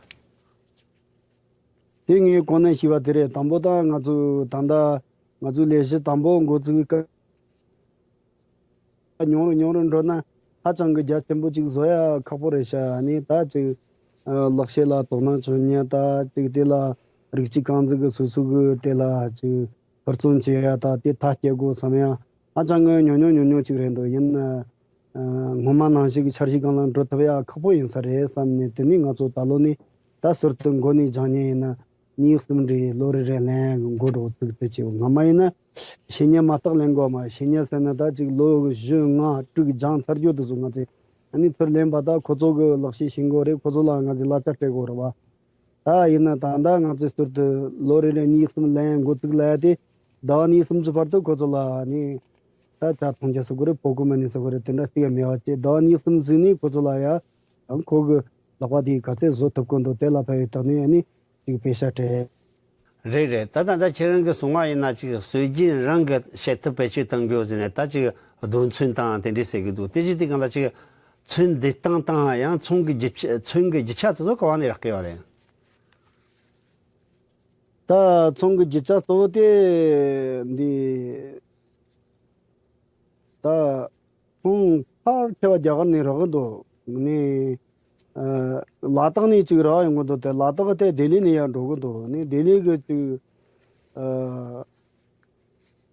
དེ་ངས་གོང་ནས་ཞུས་པ་དེ་རེད། དང་པོ་ད་ང་ཚོ་ད་ལྟ་ང་ཚོའི་ལས་གཞི་དང་པོ་འགོ་བཙུགས་པའི་སྐབས་ཉུང་རུ་ཉུང་རུ་འགྲོ་ན་ཧ་ཅང་གི་རྒྱ་ཆེན་པོ་ཅིག་བཟོ་ཡ་ཁག་པོ་རེད་ཤག་ཨ་ནི་ད་ཅིག་ཨ་ལག་ཤེས་ལ་དོ་སྣང་བྱེད་མཁན་ད་ཅིག་དེ་ལ་རིགས་གཅིག་རྐང་འཛིན་གི་སོ་སོ་གི་དེ་ལ་ཅིག་ཧུར་བརྩོན་བྱེད་ཡ་ད་དེ་ཐག་བཅད་དགོས་བསམ་ཡ་ཧ་ཅང་གི་ཉུང་ཉུང་ཉུང་ཉུང་ཅིག་རེད་འདུག་ཡིན་ན་ཨ་སྔོན་མ་ནང་བཞིན་གྱི་འཆར་གཞི་སྒང་ལ་འགྲོ་ཐུབ་ཡ་ཁག་པོ་ཡིན་ས་རེད་བསམ་ནས། དེ་ནས་ང་ཚོ་ད་ལོ་ནས་ད་ཟུར་དུ་འགོ་ནས་སྦྱང་མཁན་ཡིན་ན། གཉིས་གསུམ་རེ་ལོ་རེ་རེ་ལེན་ཡ་གི་འགོ་འགྲོ་བཙུགས་ཏེ་བྱེད། སྔ་མ་ཡིན་ན་བཤེས་གཉེན་མ་བརྟག་ལེན་དགོས་མ། བཤེས་གཉེན་ཟེར་ན་ད་ཅིག་ལོ་བཞི་ལྔ་དྲུག་སྦྱངས་ཚར་རྒྱུ་དེ་ཚོ་ང་ཚོས་ཨ་ནི་ཚུར་ལེན་པ་ད་ཁོ་ཚོ་གི་ལག་ཤེས་ཤེས་དགོས་རེད། ཁོ་ཚོ་ལ་ང་ཚོས་གླ་ཆ་སྤྲད་དགོས་རེད་བ། ད་ཡིན་ན་ད་ལྟ་ང་ཚོས་ཟུར་དུ་ལོ་རེ་རེ་གཉིས་གསུམ་ལེན་ཡ་འགོ་བཙུགས་ལ་ཡ་དེ་ ཟླ་བ་གཉིས་གསུམ་གྱི་བར་དུ་ཁོ་ཚོ་ལ་ནི་ད་ཇ་འཐུང་རྒྱུ་ཟེར་དགོས་རེད། བོ་ཀུ་མ་ནི་ཟེར་དགོས་རེད། དེ་འདྲ་ཅིག་ཡང་མེད་པ་བྱས། ཟླ་བ་གཉིས་གསུམ་ཟིན་ནས་ཁོ་ཚོ་ལ་ཡ་ཨང་ཁོ་གི་ལག་པ་དེ་ག་ཚད་བཟོ་ཐུབ་ཀྱི་འདུག་དེ་ལ་ཕན་ཡོད་སྟེང་ནས་ནི་ཅིག་པེ་ཤ་སྤྲད། རེད་རེད། ད་ད་ད་ཁྱེད་རང་གི་གསུང་བ་ཡིན་ན་ཅིག་སྲོལ་རྒྱུན་རང་གི་བྱེད་ཐབས་བེད་སྤྱོད་གཏང་རྒྱུ་ཟེར་ནས་ད་ཅིག་རྡོ་ཚོན་དང་དེ་འདྲས་ཟེར་གི་འདུག་དེ་བཞིན་དེ་གང་ལ་ཅིག་ཚོན་འདེབས་སྟངས་དང་ཡང་ཚོན་གྱི་རྒྱུ་ཆ་ཚོན་གྱི་རྒྱུ་ཆ་དེ་ཚོ་ག་བ་ནས་རག་གི་ཡོད་རེད། ད་ཚོན་གྱི་རྒྱུ་ཆ་གཙོ་བོ་དེ་འདི་ད་ཚོན་ཕལ་ཆེ་བ་རྒྱ་གར་ནས་རག་གི་འདུག་ནི་ཨ་ལ་དྭགས་ནས་ཅིག་རག་ཡོང་གི་འདུག་དེ་ལ་དྭགས་དེ་ལྡི་ལི་ནས་ཡར་འགྲོ་གི་འདུག་ནི་ལྡི་ལི་གི་ཅིག་ཨ་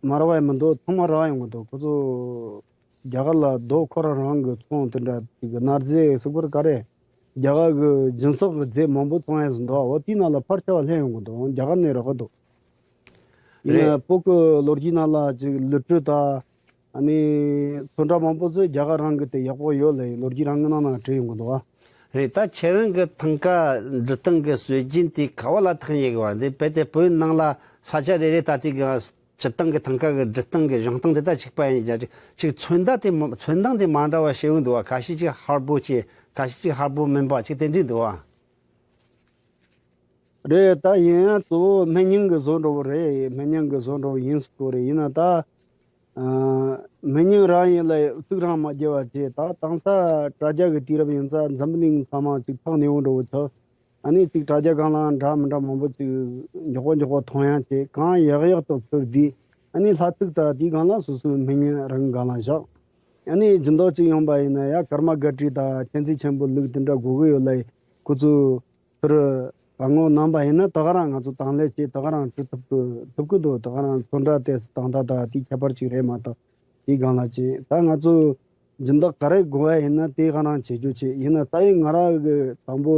མ་རག་པ་མི་འདུག་ཚང་མ་རག་ཡོང་གི་འདུག་ཁོ་ཚོ་རྒྱ་གར་ལ་རྡོ་ཁོ་རང་རང་གི་ཚོང་དེ་འདྲ་ཅིག་གི་གནའ་རྫས་སུ་པར་ག་རེ་རྒྱ་གར་གི་སྦྱིན་སོགས་ཀྱི་རྫས་མང་པོ་ཚོང་ཡས་སུ་འདུག་འོ་དེའི་ནང་ལ་ཕལ་ཆེ་བ་ལྷན་ཡོང་གི་འདུག་རྒྱ་གར་ནས་རག་གི་འདུག་ཡིན་རེད། ན་བོད་ཀྱི་ལོ་རྒྱུས་ནང་ལ་ཅིག་ལི་ཀྲུ་དང་ཨ་ནི་ཚོན་ཁྲ་མང་པོ་ཚོས་རྒྱ་གར་རང་གི་དེ་ཡག་པོ་ཡོད་ལབ་ལོ་རྒྱུས་རང་གི་ནང་ན་བྲིས་ཡོང་གི་འདུག་བ། རེད། ད་ཁྱེད་རང་གི་ཐང་ཀ་འབྲི་སྟངས་ཀྱི་སྲོལ་རྒྱུན་དེ་ག་བ་ལ་ཐེག་ཡོད་གི་བ། འདི་རྦད་དེ་བོད་ནང་ལ་ས་ཆ་རེ་རེ་ད་ལྟའི་གི་སྤྱིར་བཏང་གི་ཐང་ཀ་གི་འབྲི་སྟངས་ཀྱི་བཞེངས་སྟངས་དེ་ད་གཅིག་པ་ཡིན་ཀྱང་ཅིག་ཚོན་མདངས་དེ་མ་ཚོན་མདངས་དེ་མ་འདྲ་བ་ཞེ་པོ་འདུག་བ། ཁ་ཤས་ཅིག་ཧར་པོ་ཅིག་ཁ་ཤས་ཅིག་ཧར་པོ་མིན་པ་ཅིག་དེ་འདྲས་འདུག་བ། རེད། ད་ཡིན་ཡང་གཙོ་བོ་སྨན་རྙིང་གི་བཟོ་འདྲ་བོ་རེད། སྨན་རྙིང་གི་བཟོ་འདྲ་བོ་ཡིན་སྲིད་དགོས་རེད། ཡིན་ན་ད་ཨ་སྨན་རྙིང་རང་ཡིན་ལ་གཙུག་རང་མ་རྒྱས་པ་བྱས། ད་དེང་སང་དྲ་རྒྱ་གི་དུས་རབས་ཡིན་ཙང་འཛམ་བུ་གླིང་ཚང་མ་ཅིག་ཐག་ཉེ་བོ་འདྲ་བོ་ཆགས། ཨ་ནི་ཅིག་དྲ་རྒྱ་སྒང་ལ་འདྲ་མི་འདྲ་མང་པོ་ཅིག་མགྱོགས་པོ་མགྱོགས་པོ་མཐོང་ཡང་བྱས། གང་ཡག་ཡག་ཏུ་ཚུར་བསྡུས། ཨ་ནི་ལྷ་ཚིགས་ད་དེའི་སྒང་ལ་སོ་སོའི་སྨན་རྙིང་རང་སྒང་ལ་བཞག་ཨ་ནི་སྦྱིན་བདག་ཅིག་ཡོང་པ་ཡིན་ན་ཡ་ཀརྨ་སྒར་བྲིས་དང་མཁྱེན་བརྩེ་ཆེན་པོ་ལུགས་དེ་འདྲ་དགོས་ཀྱི་ཡོད་ལ། ཁོ་ཚོ་ཚུར་བ་ངོ་གནང་པ་ཡིན་ན་ད་ག་རང་ང་ཚོ་དང་ལེན་བྱེད། ད་ག་རང་ཚུར་ཐུབ་ཀྱི་ཐུབ་ཀྱི་འདུག་ད་ག་རང་ཚོ་འདྲ་དེ་དང་ད་ད་དེ་ཁྱད་པར་ཅིག་རེད་མ་གཏོགས་དེའི་སྒང་ལ་ཅིག་ད་ང་ཚོ་སྦྱིན་བདག་ག་རེ་དགོས་པ་ཡིན་ན་དེ་ག་རང་བྱེད་རྒྱུ་བྱེད། ཡིན་ན་ད་ཡིན་ང་རང་གི་དང་པོ་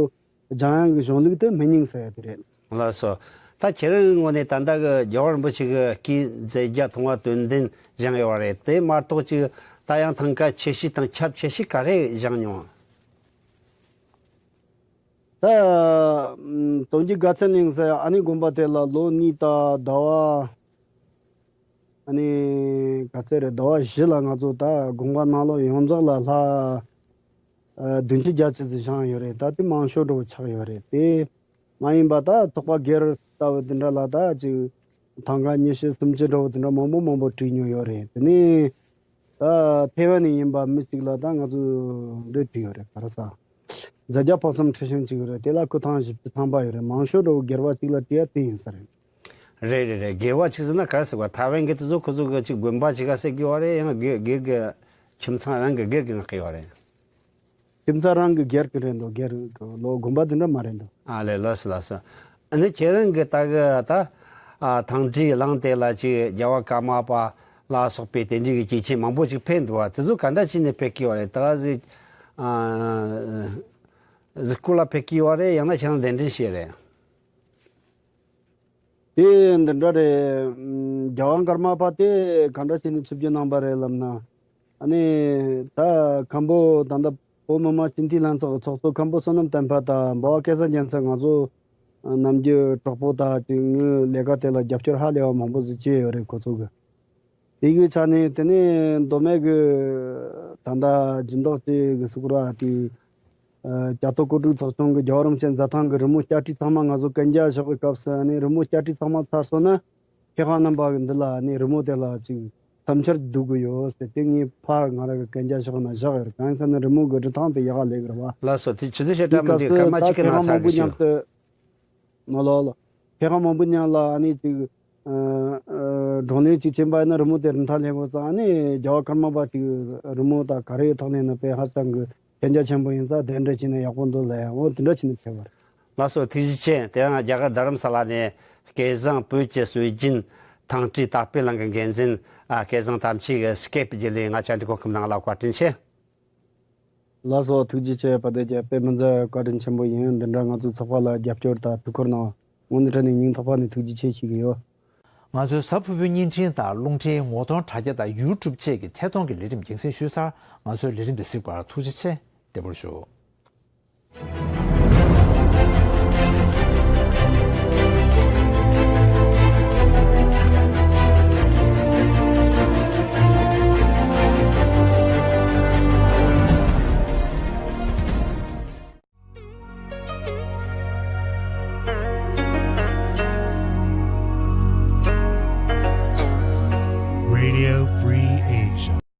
སྦྱང་ཡག་གི་གཞུང་ལུགས་དེ་སྨན་རྙིང་ཟེར་ཡ་དེ་རེད། ལགས་སོ། ད་ཁྱེད་རང་ངོས་ནས་ད་ལྟ་གི་རྒྱལ་བ་རིན་པོ་ཆེ་གི་སྐུའི་མཛད་རྗེས་མཐོང་བ་དོན་ལྡན་སྦྱངས་ཡོད་པ་རེད། དེ་མ་གཏོགས་ཅིག་ད་ཡང་ཐང་ཀ་ཆེ་ཤོས་དང་ཁྱབ་ཆེ་ཤོས་ག་རེ་སྦྱངས་མྱོང་། ད་ཨམ་དོན་གྱི་དགའ་ཚལ་གླིང་ཟེར་ཨ་ནི་དགོན་པ་དེ་ལ་ལོ་གཉིས་དང་ཟླ་བ་ཨ་ནི་ག་ཚད་རེད། ཟླ་བ་བཞི་ལ་ང་ཚོ་ད་དགོན་པ་ནང་ལོགས་ཡོངས་རྫོགས་ལ་ལྷ་ཨ་བདུན་ཅུ་བརྒྱད་ཅུ་ཙམ་བཞེངས་ཡོད་རེད། ད་དེ་མང་ཤོས་འདྲ་བོ་ཆགས་ཡོད་རེད། དེ་མ་ཡིན་པ་ད་ཚོགས་པ་སྒེར་ལྟ་བུ་དེ་འདྲ་ལ་ད་ཅིག་ཐང་ཀ་ཉི་ཤུ་སུམ་ཅུ་འདྲ་བོ་དེ་འདྲ་མང་པོ་མང་པོ་བྲིས་མྱོང་ཡོད་རེད། དེ་ནས་ད་ཐེ་ཝན་ནས་ཡིན་པ་མི་གཅིག་ལ་ད་ང་ཚོ་འདི་བྲིས་ཡོད་རེད། ག་རེ་ཟ། མཛད་རྗེས་ཕུན་སུམ་ཚོགས་ཤིང་གཅིག་ཡོད་རེད། དེ་ལ་སྐུ་ཐང་བཞི་བཅུ་ཐམ་པ་ཡོད་རེད། མང་ཤོས་འདྲ་བོ་སྒེར་བ་གཅིག་ལ་བྲིས་ཡ་དེ་ཡིན་ས་རེད། རེད་རེད་རེད། སྒེར་བ་གཅིག་ཟེར་ན་ག་རེ་ཟེར་བ། ཐེ་ཝན་གི་དེ་ཚོ་ཁོ་ཚོ་གི་གཅིག་དགོན་པ་གཅིག་ག་ཟེར་གི་ཡོད་རེད། ཡང་སྒེར་སྒེར་གི་ཁྱིམ་ཚང་རང་གི་སྒེར་གི་ངག་གི་ཡོད་རེད། ཁྱིམ་ཚང་རང་གི་སྒེར་གི་རེད་འདུག་སྒེར་གི་ལོ་དགོན་པ་དེ་འདྲ་མ་རེད་འདུག་ཨ་ལས། ལགས་སོ་ལགས་སོ། ཨ་ནི་ཁྱེད་རང་གི་ད་གི་ད་ཨ་ཐང་ཁྲིའི་གླིང་དེ་ལ་ཅིག་རྒྱལ་བ་ཀརྨ་པ་ལ་སོགས་པའི་དེ་འདྲའི་གི་སྐྱེས་ཆེན་མང་པོ་ཅིག་ཕེབས་འདུག་བ། དེ་ཚོ་ག་འདྲ་བྱས་ནས་ཕེབས་ཀྱི་ཡོད་རེད། ད་གཟིགས་ཨ་གཟིགས་སྐོར་ལ་ཕེབས་ཀྱི་ཡོད་རེད། ཡང་ན་ཁྱེད་རང་གདན་འདྲེན་བྱས་རེད། དེ་འདི་འདྲ་རེད། ཨམ་རྒྱལ་བ་ཀརྨ་པ་དེ་ག་འདྲ་བྱས་ནས་ཆིབས་བསྒྱུར་གནང་པ་རེད་ལབ་ན། ཨ་ནི་ད་མཁན་པོ་ད་ལྟ་བོད་མི་མང་སྤྱི་འཐུས་ལྷན་ཚོགས་ཀྱི་ཚོགས་གཙོ་མཁན་པོ་བསོད་ནམས་བསྟན་འཕེལ་དང་འབའ་བ་སྐལ་བཟང་རྒྱལ་མཚན་ང་ཚོ་ནམ་རྒྱུན་གྲོགས་པོ་དང་ཅིག་ངའི་ལས་ཀ་དེ་ལ་རྒྱབ་སྐྱོར་ཧ་ལས་པ་མང་པོ་ཟིག་བྱས་ཡོད་རེད་ཁོ་ཚོ་གི། དེ་གི་ཆ་ནས་དེ་ནས་མདོ་སྨད་གི་ད་ལྟ་སྦྱིན་བདག་ཅིག་གི་སུ་ཀུ་ར་དེ་ཨ་རྒྱ་ཐོ་ཀོ་ཀྲུག་ཚོགས་ཆུང་གི་རྒྱལ་བ་རིན་པོ་ཆེ་མཛད་ཐང་གི་རི་མོ་བསྐྱར་བྲིས་ཚང་མ་ང་ཚོ་གན་རྒྱ་བཞག་གི་སྐབས་སུ་ཨ་ནི་རི་མོ་བསྐྱར་བྲིས་ཚང་མ་ཚར་སོང་ན་མཁས་དབང་རྣམ་པ་གི་འདི་ལ་ཨ་ནི་རི་མོ་དེ་ལ་ཅིག་བསམ་འཆར་བསྡུ་དགོས་ཡོད་ཟེར་དེ་ངས་ཕར་ང་ར་གི་གན་རྒྱ་བཞག་ན་བཞག་ཡོད་རེད། གང་ཡིན་ཟེར་ན་རི་མོ་གི་འབྲི་སྟངས་དེ་ཡག་ག་ལས་གི་རེད་བ། ལགས་སོ། དེ་ཆུ་ཚོད་ཕྱེད་དེའི་སྐབས་མ་འདི་སྐར་མ་གཅིག་གི་ནང་ཚར་གི་ཞུ། ནོ་ལོ་ལོ། མཁས་དབང་མང་པོ་མཉམ་ལ་ཨ་ནི་ཅིག་ཨ་ཨ་བགྲོ་གླེང་ཅིག་ཕྱིན་པ་ཡིན་ན་རི་མོ་དེ་རིན་ཐང་ལེན་དགོས་ཙང་ཨ་ནི་རྒྱལ་བ་ཀརྨ་པ་ཅིག་རི་མོ་དང་ག་རེ་ཐོག་ནས་ན་དཔེ་ཧ་ཅང་གི་གན་རྒྱ་ཆེན་པོ་ཡིན་ཙང་གདན་འདྲེན་བྱས་ན་ཡག་པོ་འདུག་ལབ་ཡ་འོ་དེ་འདྲ་བྱས་ནས་ཕེབས་པ་རེད། ལགས་སོ། ཐུགས་རྗེ་ཆེ། དེ་རིང་རྒྱ་གར་རྡ་རམ་ས་ལ་ནས་སྐལ་བཟང་བོད་ཀྱི་སྲོལ་རྒྱུན་ཐང་ཁྲིའི་དར་སྤེལ་གླིང་གི་འགན་འཛིན་ཨ་སྐལ་བཟང་དམ་ཆོས་ཀྱིས་སྐེབ་བརྒྱུད་ལས་ང་བཅར་འདྲི་གོ་སྐབས་གནང་ལ་བཀའ་དྲིན་ཆེ། ལགས་སོ། ཐུགས་རྗེ་ཆེ། བ་དེ་རྒྱ་དཔེ་མི་མཛའ་བཀའ་དྲིན་ཆེན་པོ་ཡིན། འདི་འདྲ་ང་ཚོའི་ཚོགས་པ་ལ་རྒྱབ་སྐྱོར་དང་ཐུགས་ཁུར་གནང་བ་དངོས་གནས་དྲང་གནས་སྙིང་ཐག་པ་ནས་ཐུགས་རྗེ་ཆེ་ཞུ་གི་ཡོད། ང་ཚོའི་གཟའ་ཕུར་བུའི་བརྙན་འཕྲིན་དང་རླུང་འཕྲིན་ངོ་གདོང་དྲ་རྒྱ་དང་ཡུ་ཊུབ་བཅས་ཀྱི་ཐད་གཏོང་གི་ལས་རིམ་རྒྱང་སྲིང་ཞུས་ཚར། ང་ཚོའི་ལས་རིམ་དེ་གཟིགས་པར་ཐུགས་རྗེ་ཆེ། བདེ་པོར་བཞུགས།